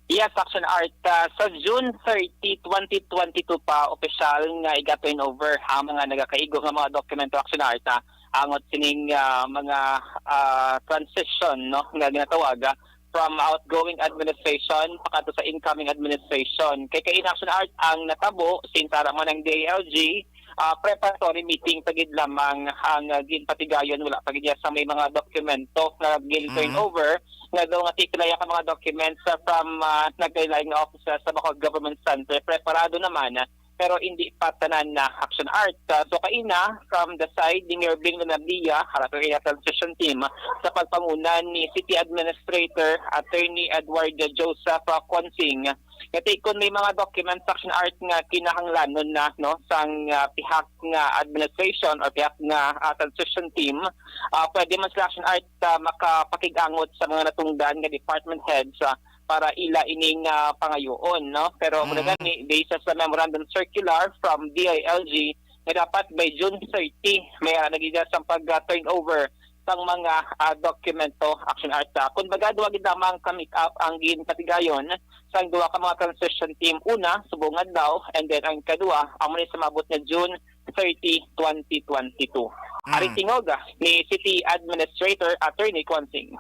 Yes, Action Art. Ah, sa June thirty, twenty twenty-two pa, opisyal nga iga-turnover ang mga nagakaigo nga mga dokumento, Action Art, ah, angot sining, ah, mga, ah, transition, no, nga ginatawag, ah, from outgoing administration pakadto sa incoming administration. Kay kaina, Action Art, ang natabo, since ara man ang D I L G, ah, preparatory meeting pa gid lamang ang, ah, ginpatigayon, wala pa gid sa may mga dokumento nga gin-turnover, nga daw nga tikilaya ka mga documents, ah, from, ah, nagkalain-lain nga offices sa Bacolod Government Center. Preparado naman, ah, pero hindi pa tanan na action art. Ah, so kaina, from the side ni Mayor Bing Lunabia, harap sa transition team, sa pagpanguna ni City Administrator Attorney Edward Joseph, ah, Quansing, nga ti kon may mga documents, action art nga kinahanglanon na, no, sang, ah, pihak nga administration or pihak nga, ah, transition team, ah, pwede man sila, action art, ah, makapakig-angot sa mga natungdan nga department heads, ah, para ila ining, ah, pangayoon, no? Pero muna Mm. gani, based sa memorandum circular from D I L G, nga dapat by June thirty, may, ah, nagiging sang pag, ah, turnover sang mga, ah, dokumento, action art. Ah, kumbaga, duwa gid lamang ka make-up ang ginpatigayon sang duha ka mga transition team. Una, subong adlaw, and then ang kadua, amo ni sa maabot nga June thirty, twenty twenty-two. Mm. Ari tingog, ah, ni City Administrator Attorney Quansing.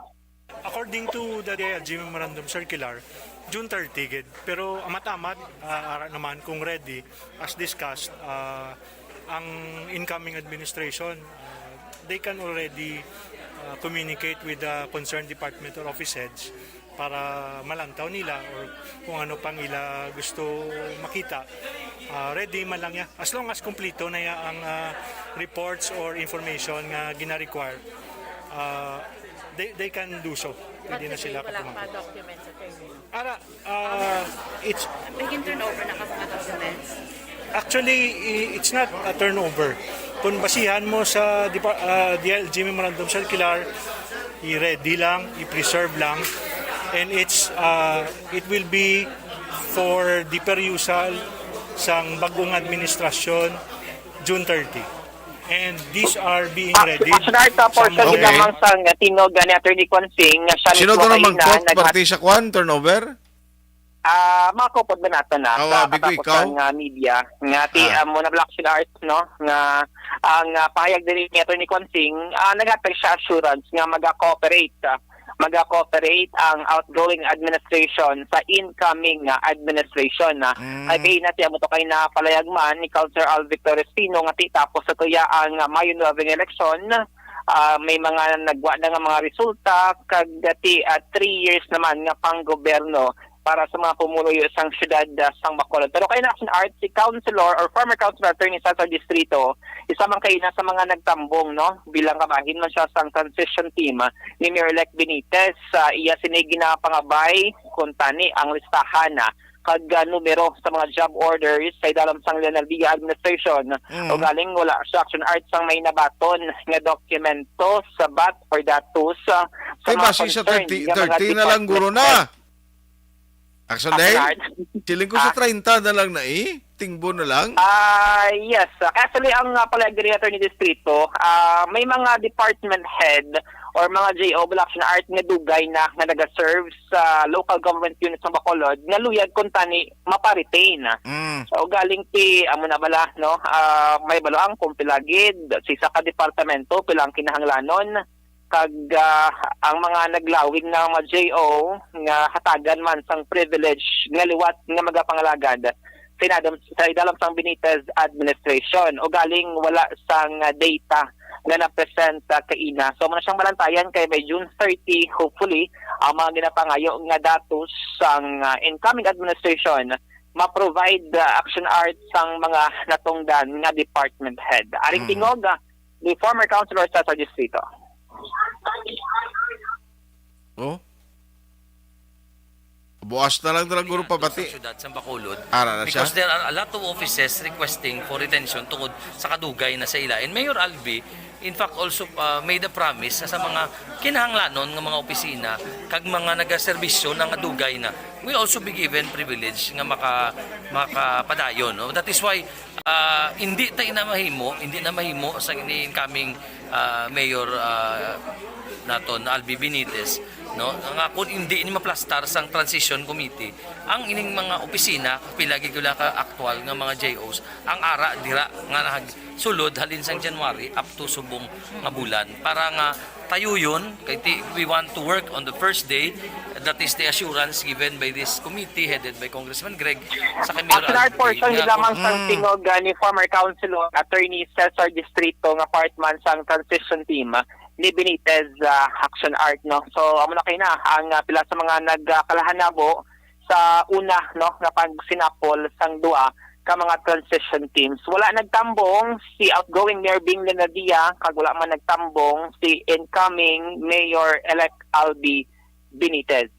According to the D I L G memorandum circular, June thirty gid. Pero amat-amat, ah, ara naman kung ready, as discussed, ah, ang incoming administration, ah, they can already, ah, communicate with the concerned department or office heads para malantaw nila or kung ano pang ila gusto makita. Ah, ready man lang ya. As long as kumplito na ya ang, ah, reports or information nga gina-require, ah, they, they can do so. Pwede na sila today, wala pa kapamangkot. Documents, attorney? Ara, ah, it's May gin-turnover na ka mga documents? Actually, i-, it's not a turnover. Kung basihan mo sa depa-, ah, D I L G memorandum circular, i-ready lang, i-preserve lang, and it's, ah, it will be for the perusal sang bagong administrasyon, June thirty. And these are being ready. Action art, ah, portion somewhere. Lamang sang tingog ni Attorney Quansing, nga siya Sino mismo to naman kaina quote? Naghat- Parte sa kwan? Turnover? Ah, mga kupod ba nato na Ah, sa abi ko, katapos ikaw? Nga media nga ti Ah. Amo na Black Shield Arts, no, nga ang, ah, pahayag diri ni Attorney Quansing, ah, naghatag siya assurance nga maga-cooperate, ah, maga-cooperate ang outgoing administration sa incoming, ah, administration, ah. Mm. Ay kay nati amo to kay napalayag man ni Councilor Alvic Torresino nga ti tapos sa tuya ang, ah, Mayo nuwebe nga eleksyon, ah, may mga nagwa na nga mga resulta kag ti, ah, three years naman nga panggobyerno para sa mga pumuluyo sang siyudad, ah, sang Bacolod. Pero kay na action art si Councilor or former Councilor Attorney Cesar Distrito, isa man kay ina sa mga nagtambong, no, bilang kabahin man siya sang transition team, ah, ni Mayor-elect Benitez. Ah, iya sini ginapangabay kung tani ang listahan, ah, kag, ah, numero sa mga job orders sa idalom sang Leonel Villa administration. Mm. O galing wala siya action art sang may nabaton nga dokumento sa bat or datos, ah, sa Kay mga basi sa concern thirty, nga mga thirty na lang, guro, department na. Head. Action Ako dahil? Na. Siling ko sa Ah. treinta na lang na eh. Tingbo na lang. Ah, yes. Ah, actually, ang, ah, palag diri, Attorney Distrito, ah, may mga department head or mga J O, wala action art nga dugay na nga nag-serve sa local government unit sa Bacolod nga luyag kung tani mapa-retain. Mm. So, galing ti, amo na bala, no? Ah, may balo ang kung pila gid, sa isa ka departamento, pila ang kinahanglanon. Kag, ah, ang mga naglawig na mga J O nga hatagan man sang privilege nga liwat nga magapangalagad sa idalom, sa idalom sang Benitez administration. O galing wala sang, ah, data nga na-present, ah, kaina. So, muna siyang malantayan kay by June thirty, hopefully, ang mga ginapangayo nga datos sang, ah, incoming administration ma-provide, ah, action art sang mga natungdan nga department head. Aring Mm. tingog, ah, ni former Councilor Cesar Distrito. Oh? Buas na lang talaga, guro, pabati. Sa syudad sa Bacolod. Ara na siya? Because there are a lot of offices requesting for retention tungod sa kadugay na sa ila. And Mayor Albi, in fact, also, uh, made a promise sa mga kinahanglanon nga mga opisina kag mga nagaserbisyo na nga dugay na will also be given privilege nga maka-, makapadayon, no? That is why, uh, hindi ta ina mahimo, hindi na mahimo sa ini incoming, uh, mayor, uh, naton, Albi Benitez, no? Nga kung hindi ni maplastar sang transition committee, ang ining mga opisina, pila gid wala ka aktual nga mga J Os, ang ara dira nga nagsulod halin sang January up to subong nga bulan. Para nga tayo yun, kay ti-, we want to work on the first day, that is the assurance given by this committee headed by Congressman Greg sa kay Mayor Alvin. At large portion nga lamang kung sang Mm. tingog, uh, ni former Councilor Attorney Cesar Distrito nga part man sang transition team, uh, ni Benitez, uh, Action Art, no? So, amo na kay na ang, uh, pila sa mga nagkalahanabo sa una, no, nga pagsinapol sang dua ka mga transition teams. Wala nagtambong si outgoing Mayor Bing Lenadia, kag wala man nagtambong si incoming Mayor-elect Albi Benitez.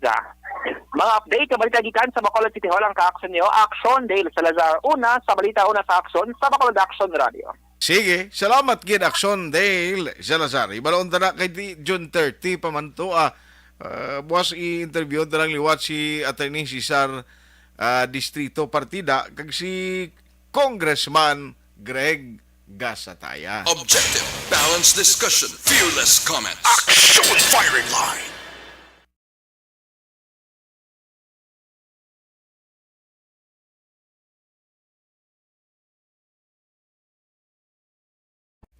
Mga update nga balita gikan sa Bacolod City Hall ang kaaksyon niyo. Aksyon, Dale Salazar. Una sa balita, una sa aksyon, sa Bacolod Aksyon Radio. Sige, salamat gid, Aksyon Dale Salazar. Ibaloon ta na kay di June thirty pa man to, ah. Ah, buwas i-interview na lang liwat si Attorney Cesar, ah, Distrito Partida kag si Congressman Greg Gasataya. Objective, balanced discussion, fearless comment. Action Firing Line.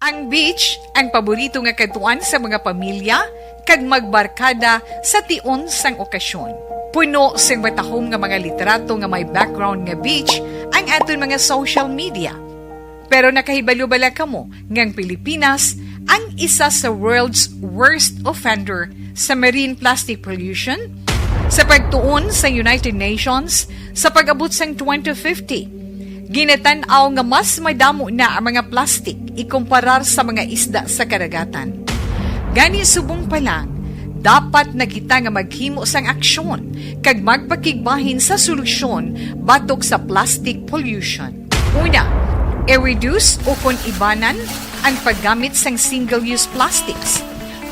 Ang beach, ang paborito nga kadtuan sa mga pamilya kag magbarkada sa tion sang okasyon. Puno sing matahom nga mga litrato nga may background nga beach ang aton mga social media. Pero nakahibalo bala kamo nga ang Pilipinas ang isa sa world's worst offender sa marine plastic pollution? Sa pagtuon sa United Nations, sa pag-abot sang twenty fifty, ginatan-aw nga mas madamo na ang mga plastic ikumparar sa mga isda sa kadagatan. Gani, subong pa lang, dapat na kita nga maghimo sang aksyon kag magpakigbahin sa solusyon batok sa plastic pollution. Una, i-reduce ukon ibanan ang paggamit sang single-use plastics.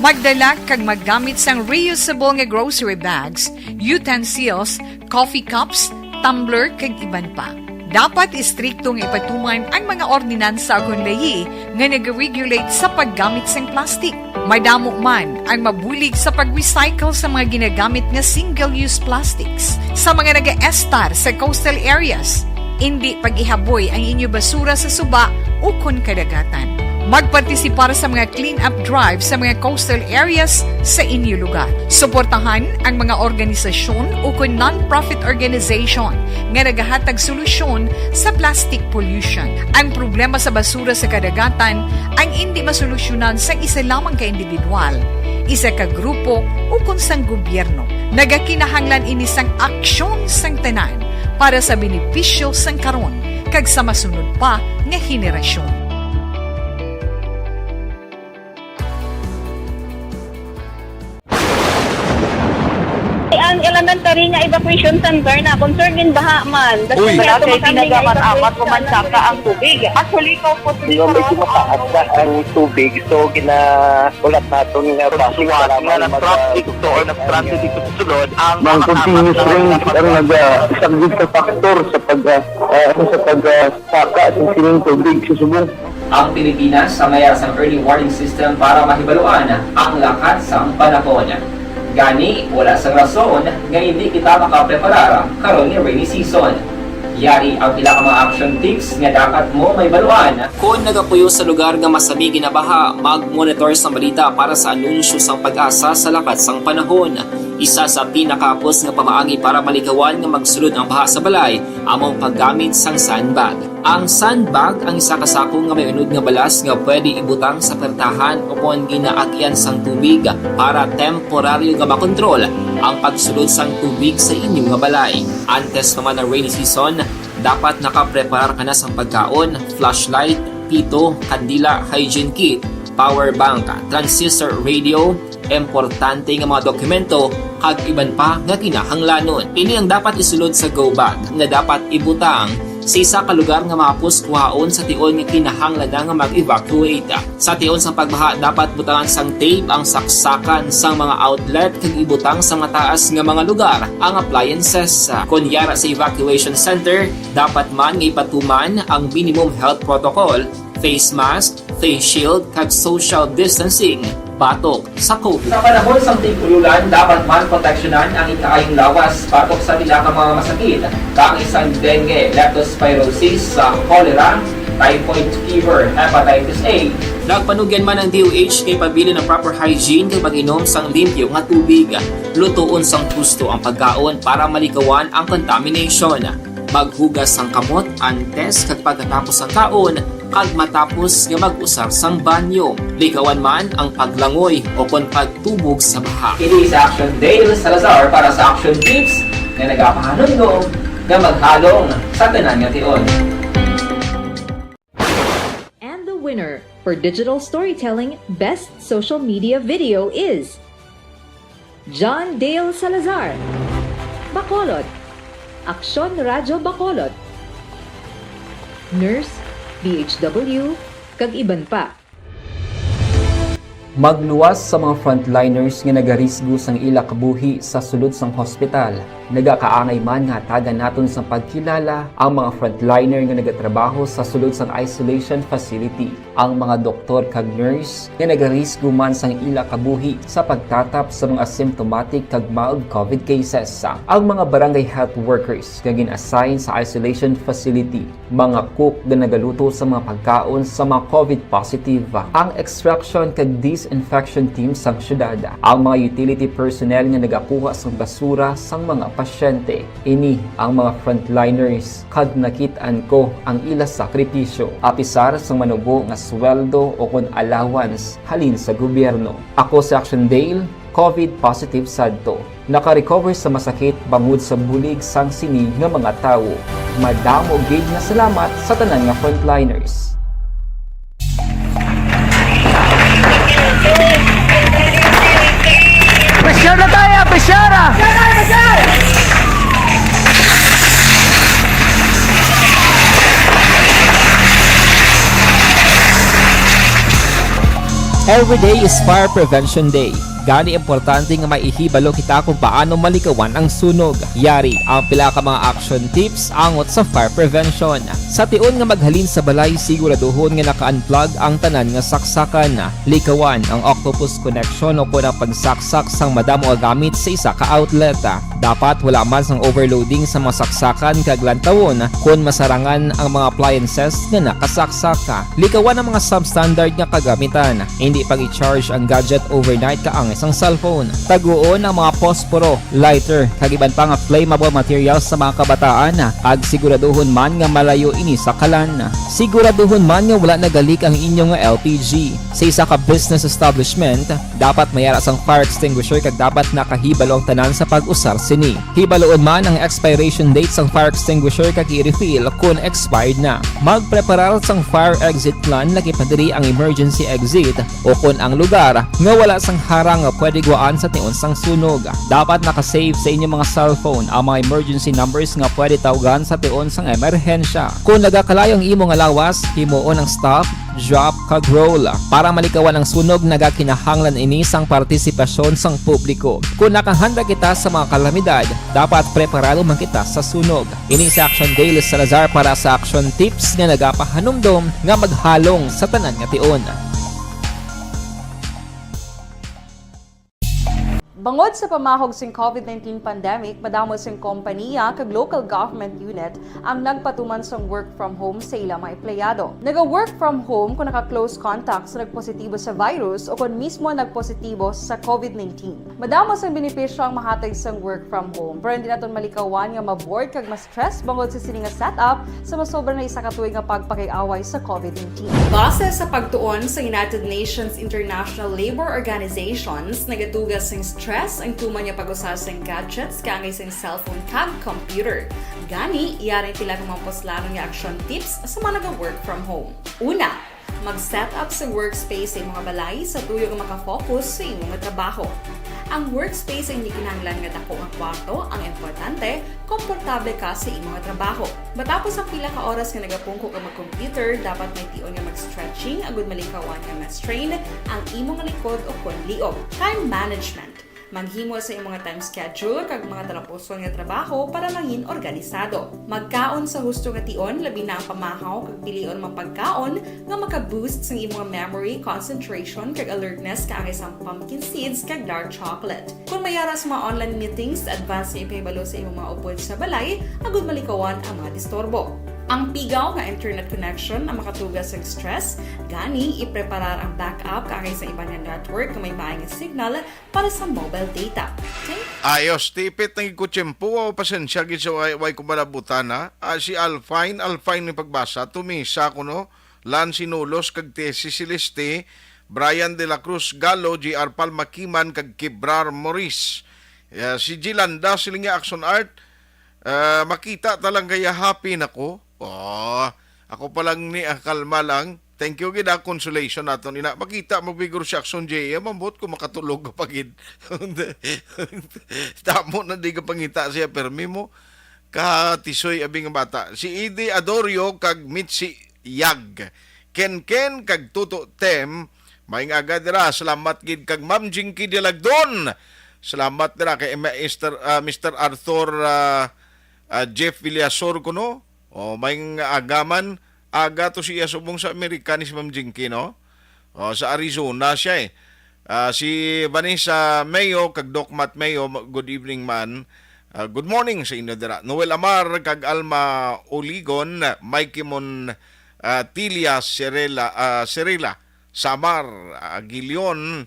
Magdala kag maggamit sang reusable nga grocery bags, utensils, coffee cups, tumbler, kag iban pa. Dapat istrikto nga ipatuman ang mga ordinansa ukon layi nga nag-regulate sa paggamit sang plastic. Madamo man ang mabulig sa pag-recycle sa mga ginagamit nga single-use plastics. Sa mga nagaestar sa coastal areas, indi pag-ihaboy ang inyo basura sa suba ukon kadagatan. Magpartisipar sa mga clean-up drive sa mga coastal areas sa inyo lugar. Suportahan ang mga organisasyon ukon non-profit organization nga nagahatag solusyon sa plastic pollution. Ang problema sa basura sa kadagatan ang indi masolusyonan sang isa lamang ka individual, isa ka grupo, ukon sang gobyerno. Nagakinahanglan ini sang aksyon sang tanan para sa benepisyo sang karon kag sa masunod pa nga henerasyon. Ang elementary nga evacuation center na concerned in baha man. Uy. Wala kay ginagamit-amat, pumansaka ang tubig. Actually, ikaw po, di ba, medyo mataas na ang tubig, so gina-, ulat naton nga basic nga nag-traffic to or nag-transit ito sa sulod ang mga continuous rain ang nag-, ah, isang sa factor sa pag, ah, ah, sa pag, ah, saka sa sining tubig sa subong. Ang Pilipinas sa mayara sang early warning system para mahibaluan ang lakat sang panahon. Gani, wala sang rason nga hindi kita makapreparar karon nga rainy season. Yari ang pila ka mga action tips nga dapat mo mahibaluan. Kon nagapuyo sa lugar nga masami ginabaha, mag-monitor sang balita para sa anunsyo sang PAGASA sa lakat sang panahon. Isa sa pinakahapos nga pamaagi para malikawan nga magsulod ang baha sa balay amo ang paggamit sang sandbag. Ang sandbag ang isa ka sako nga may unod nga balas nga pwede ibutang sa pertahan o kon ginaagyan sang tubig para temporaryo nga makontrol ang pagsulod sang tubig sa inyo nga balay. Antes pa man ang rainy season, dapat nakapreparar ka na sang pagkaon, flashlight, pito, kandila, hygiene kit, power bank, transistor radio, importante nga mga dokumento, kag iban pa nga kinahanglanon. Ini ang dapat isulod sa go bag nga dapat ibutang sa isa ka lugar nga mahapos kuhaon sa tion nga kinahanglan na nga mag-evacuate. Sa tion sang pagbaha, dapat butangan sang tape ang saksakan sang mga outlet kag ibutang sa mataas nga mga lugar ang appliances. Kon yara sa evacuation center, dapat man nga ipatuman ang minimum health protocol, face mask, face shield, kag social distancing batok sa COVID. Sa panahon sang tig-ulan, dapat man proteksyonan ang ikaayong lawas batok sa pila ka mga masakit, kaangay sang dengue, leptospirosis, sa cholera, typhoid fever, hepatitis A. Nagpanugyan man ang D O H kay pabilin ang proper hygiene kag pag-inom sang limpyo nga tubig. Lutoon sang husto ang pagkaon para malikawan ang contamination. Maghugas sang kamot antes kag pagkatapos sang kaon, kag matapos nga mag-usar sang banyo. Likawan man ang paglangoy o kon pagtubog sa baha. Ini sa Action Dale Salazar para sa Action Tips nga nagapahanumdom nga maghalong sa tanan nga tion. Winner for digital storytelling best social media video is John Dale Salazar, Bacolod, Aksyon Radyo Bacolod, Nurse, B H W, kag iban pa. Magluwas sa mga frontliners nga nagarisgo sang ila kabuhi sa sulod sang hospital. Nagakaangay man nga hatagan naton sang pagkilala ang mga frontliner nga nagatrabaho sa sulod sang isolation facility, ang mga doktor kag nurse nga nagarisgo man sang ila kabuhi sa pagtatap sa mga symptomatic kag mild COVID cases, ang mga barangay health workers nga gin-assign sa isolation facility, mga cook nga nagaluto sa mga pagkaon sa mga COVID positive, ang extraction kag disinfection team sang syudad, ang mga utility personnel nga nagakuha sang basura sang mga pasyente. Ini ang mga frontliners, kag nakit-an ko ang ila sakripisyo, apisar sang manubo nga sweldo o kon allowance halin sa gobyerno. Ako si Action Dale, COVID positive sadto. Naka-recover sa masakit bangod sa bulig sang sini nga mga tawo. Madamo gid nga salamat sa tanan nga frontliners. Pressure na tayo! Pressure na! Every day is Fire Prevention Day. Gani importante nga may ihibalo kita kung paano malikawan ang sunog. Yari ang pila ka mga action tips angot sa fire prevention. Sa tion nga maghalin sa balay, siguraduhon nga naka-unplug ang tanan nga saksakan. Likawan ang octopus connection o kon ang pagsaksak sang madamo nga gamit sa isa ka outlet. Dapat wala man sang overloading sa mga saksakan kag lantawon kon masarangan ang mga appliances nga nakasaksak. Likawan ang mga substandard nga kagamitan. Indi pag-i-charge ang gadget overnight kaangay sang cellphone. Taguon ang mga posporo, lighter, kag iban pa nga flammable materials sa mga kabataan, kag siguraduhon man nga malayo ini sa kalan. Siguraduhon man nga wala nagalik ang inyo nga L P G. Sa isa ka business establishment, dapat may ara sang fire extinguisher kag dapat nakahibalo ang tanan sa pag-usar sini. Hibaluon man ang expiration date sang fire extinguisher kag i-refill kon expired na. Magpreparar sang fire exit plan, lakip na diri ang emergency exit o kon ang lugar nga wala sang harang nga pwede gwaan sa tion sang sunog. Dapat naka-save sa inyo mga cellphone ang mga emergency numbers nga pwede tawgan sa tion sang emerhensya. Kon nagakalayo ang imo nga lawas, himuon ang stop, drop, kag roll. Para malikawan ang sunog, nagakinahanglan ini sang partisipasyon sang publiko. Kon nakahanda kita sa mga kalamidad, dapat preparado man kita sa sunog. Ini si Action Dale Salazar para sa Action Tips nga nagapahanumdom nga maghalong sa tanan nga tion. Bangod sa pamahog sing COVID nineteen pandemic, madamo sing kompaniya kag local government unit ang nagpatuman sang work from home sa ila mga empleyado. Naga-work from home kung naka-close contact sa nagpositibo sa virus o kon mismo nagpositibo sa COVID nineteen. Madamo sang benepisyo ang mahatag sang work from home, pero hindi naton malikawan nga ma-bored kag ma-stress bangod sa sini nga setup sa masobra na isa ka tuig nga pagpakig-away sa COVID nineteen. Base sa pagtuon sa United Nations International Labor Organizations, nagatuga sing stress ang tuman nga pag-usa sing gadgets kaangay sing cellphone kag computer. Gani, yari ang pila ka mga puslanon nga action tips sa mga naga-work from home. Una, mag-set up sa workspace sa imo nga balay sa tuyo nga maka-focus sa imo nga trabaho. Ang workspace ay hindi kinahanglan nga dako nga kwarto, ang importante, komportable ka sa imo nga trabaho. Matapos ang pila ka oras nga nagapungko ka mag-computer, dapat may tion nga mag-stretching agud malikawan nga ma-strain ang imo nga likod o kon liog. Time management. Maghimo sa imo nga time schedule kag mga talapuson nga trabaho para mangin organisado. Magkaon sa husto nga tion, labi na ang pamahaw kag pilion mga pagkaon nga maka-boost sang imo nga memory, concentration, kag alertness kaangay sang pumpkin seeds kag dark chocolate. Kon may ara sa mga online meetings, advance nga ipahibalo sa imo mga upod sa balay agud malikawan ang mga disturbo. Ang pigaw nga internet connection ang makatuga sang stress, gani ipreparar ang backup kaangay sa iban nga network nga may maay nga signal para sa mobile data. Okay? Ayos, tipit na gid ko tiyempo, aw, pasensya gid sa way, way ko malabutan, ha. Ah, si Alfine, Alfine ni pagbasa, tumisa ko, no? Lan Sinulos kag Tessie Celeste, Brian de la Cruz Galo, J R Palma Kiman kag Kibrar Moris. Ah, si Jilanda siling nga Action Art, ah, makita ta lang kaya happy na ko. Oh, ako pa lang ni, ah, kalma lang. Thank you gid, ah, consolation naton ina. Makita mo bigor si Action J M, ambot ko makatulog ka pa gid. Tamo na di ka pangita siya, permi mo. Katisoy abi nga bata. Si Ede Adorio kag Mitzi Yag. Ken Ken kag Tuto Tem, maayong aga dira. Salamat gid kag Ma'am Jinky Dilagdon. Salamat dira kay Mister, ah, Mister Arthur, ah, ah, Jeff Villasor kuno. O, maayong aga man. Aga to siya subong sa Amerika ni si Ma'am Jinky, no? O, sa Arizona siya eh. Ah, si Vanessa Mayo kag Doc Matt Mayo, ma-, good evening man. Ah, good morning sa inyo dira. Noel Amar kag Alma Oligon, Mikey Mon, ah, Tilia Serela, ah, Serela, Samar, ah, Gilion.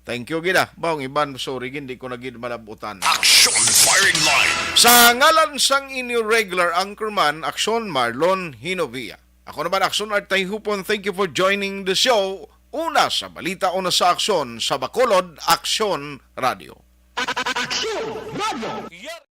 Thank you gid, ah. Ba, ang iban, sorry gid, di ko na gid malabutan. Action Firing Line. Sa ngalan sang inyo regular anchorman, Action Marlon Hinovia. Ako naman, Action Art Tayhupon, thank you for joining the show. Una sa balita, una sa aksyon, sa Bacolod, Action Radio. Action Radio.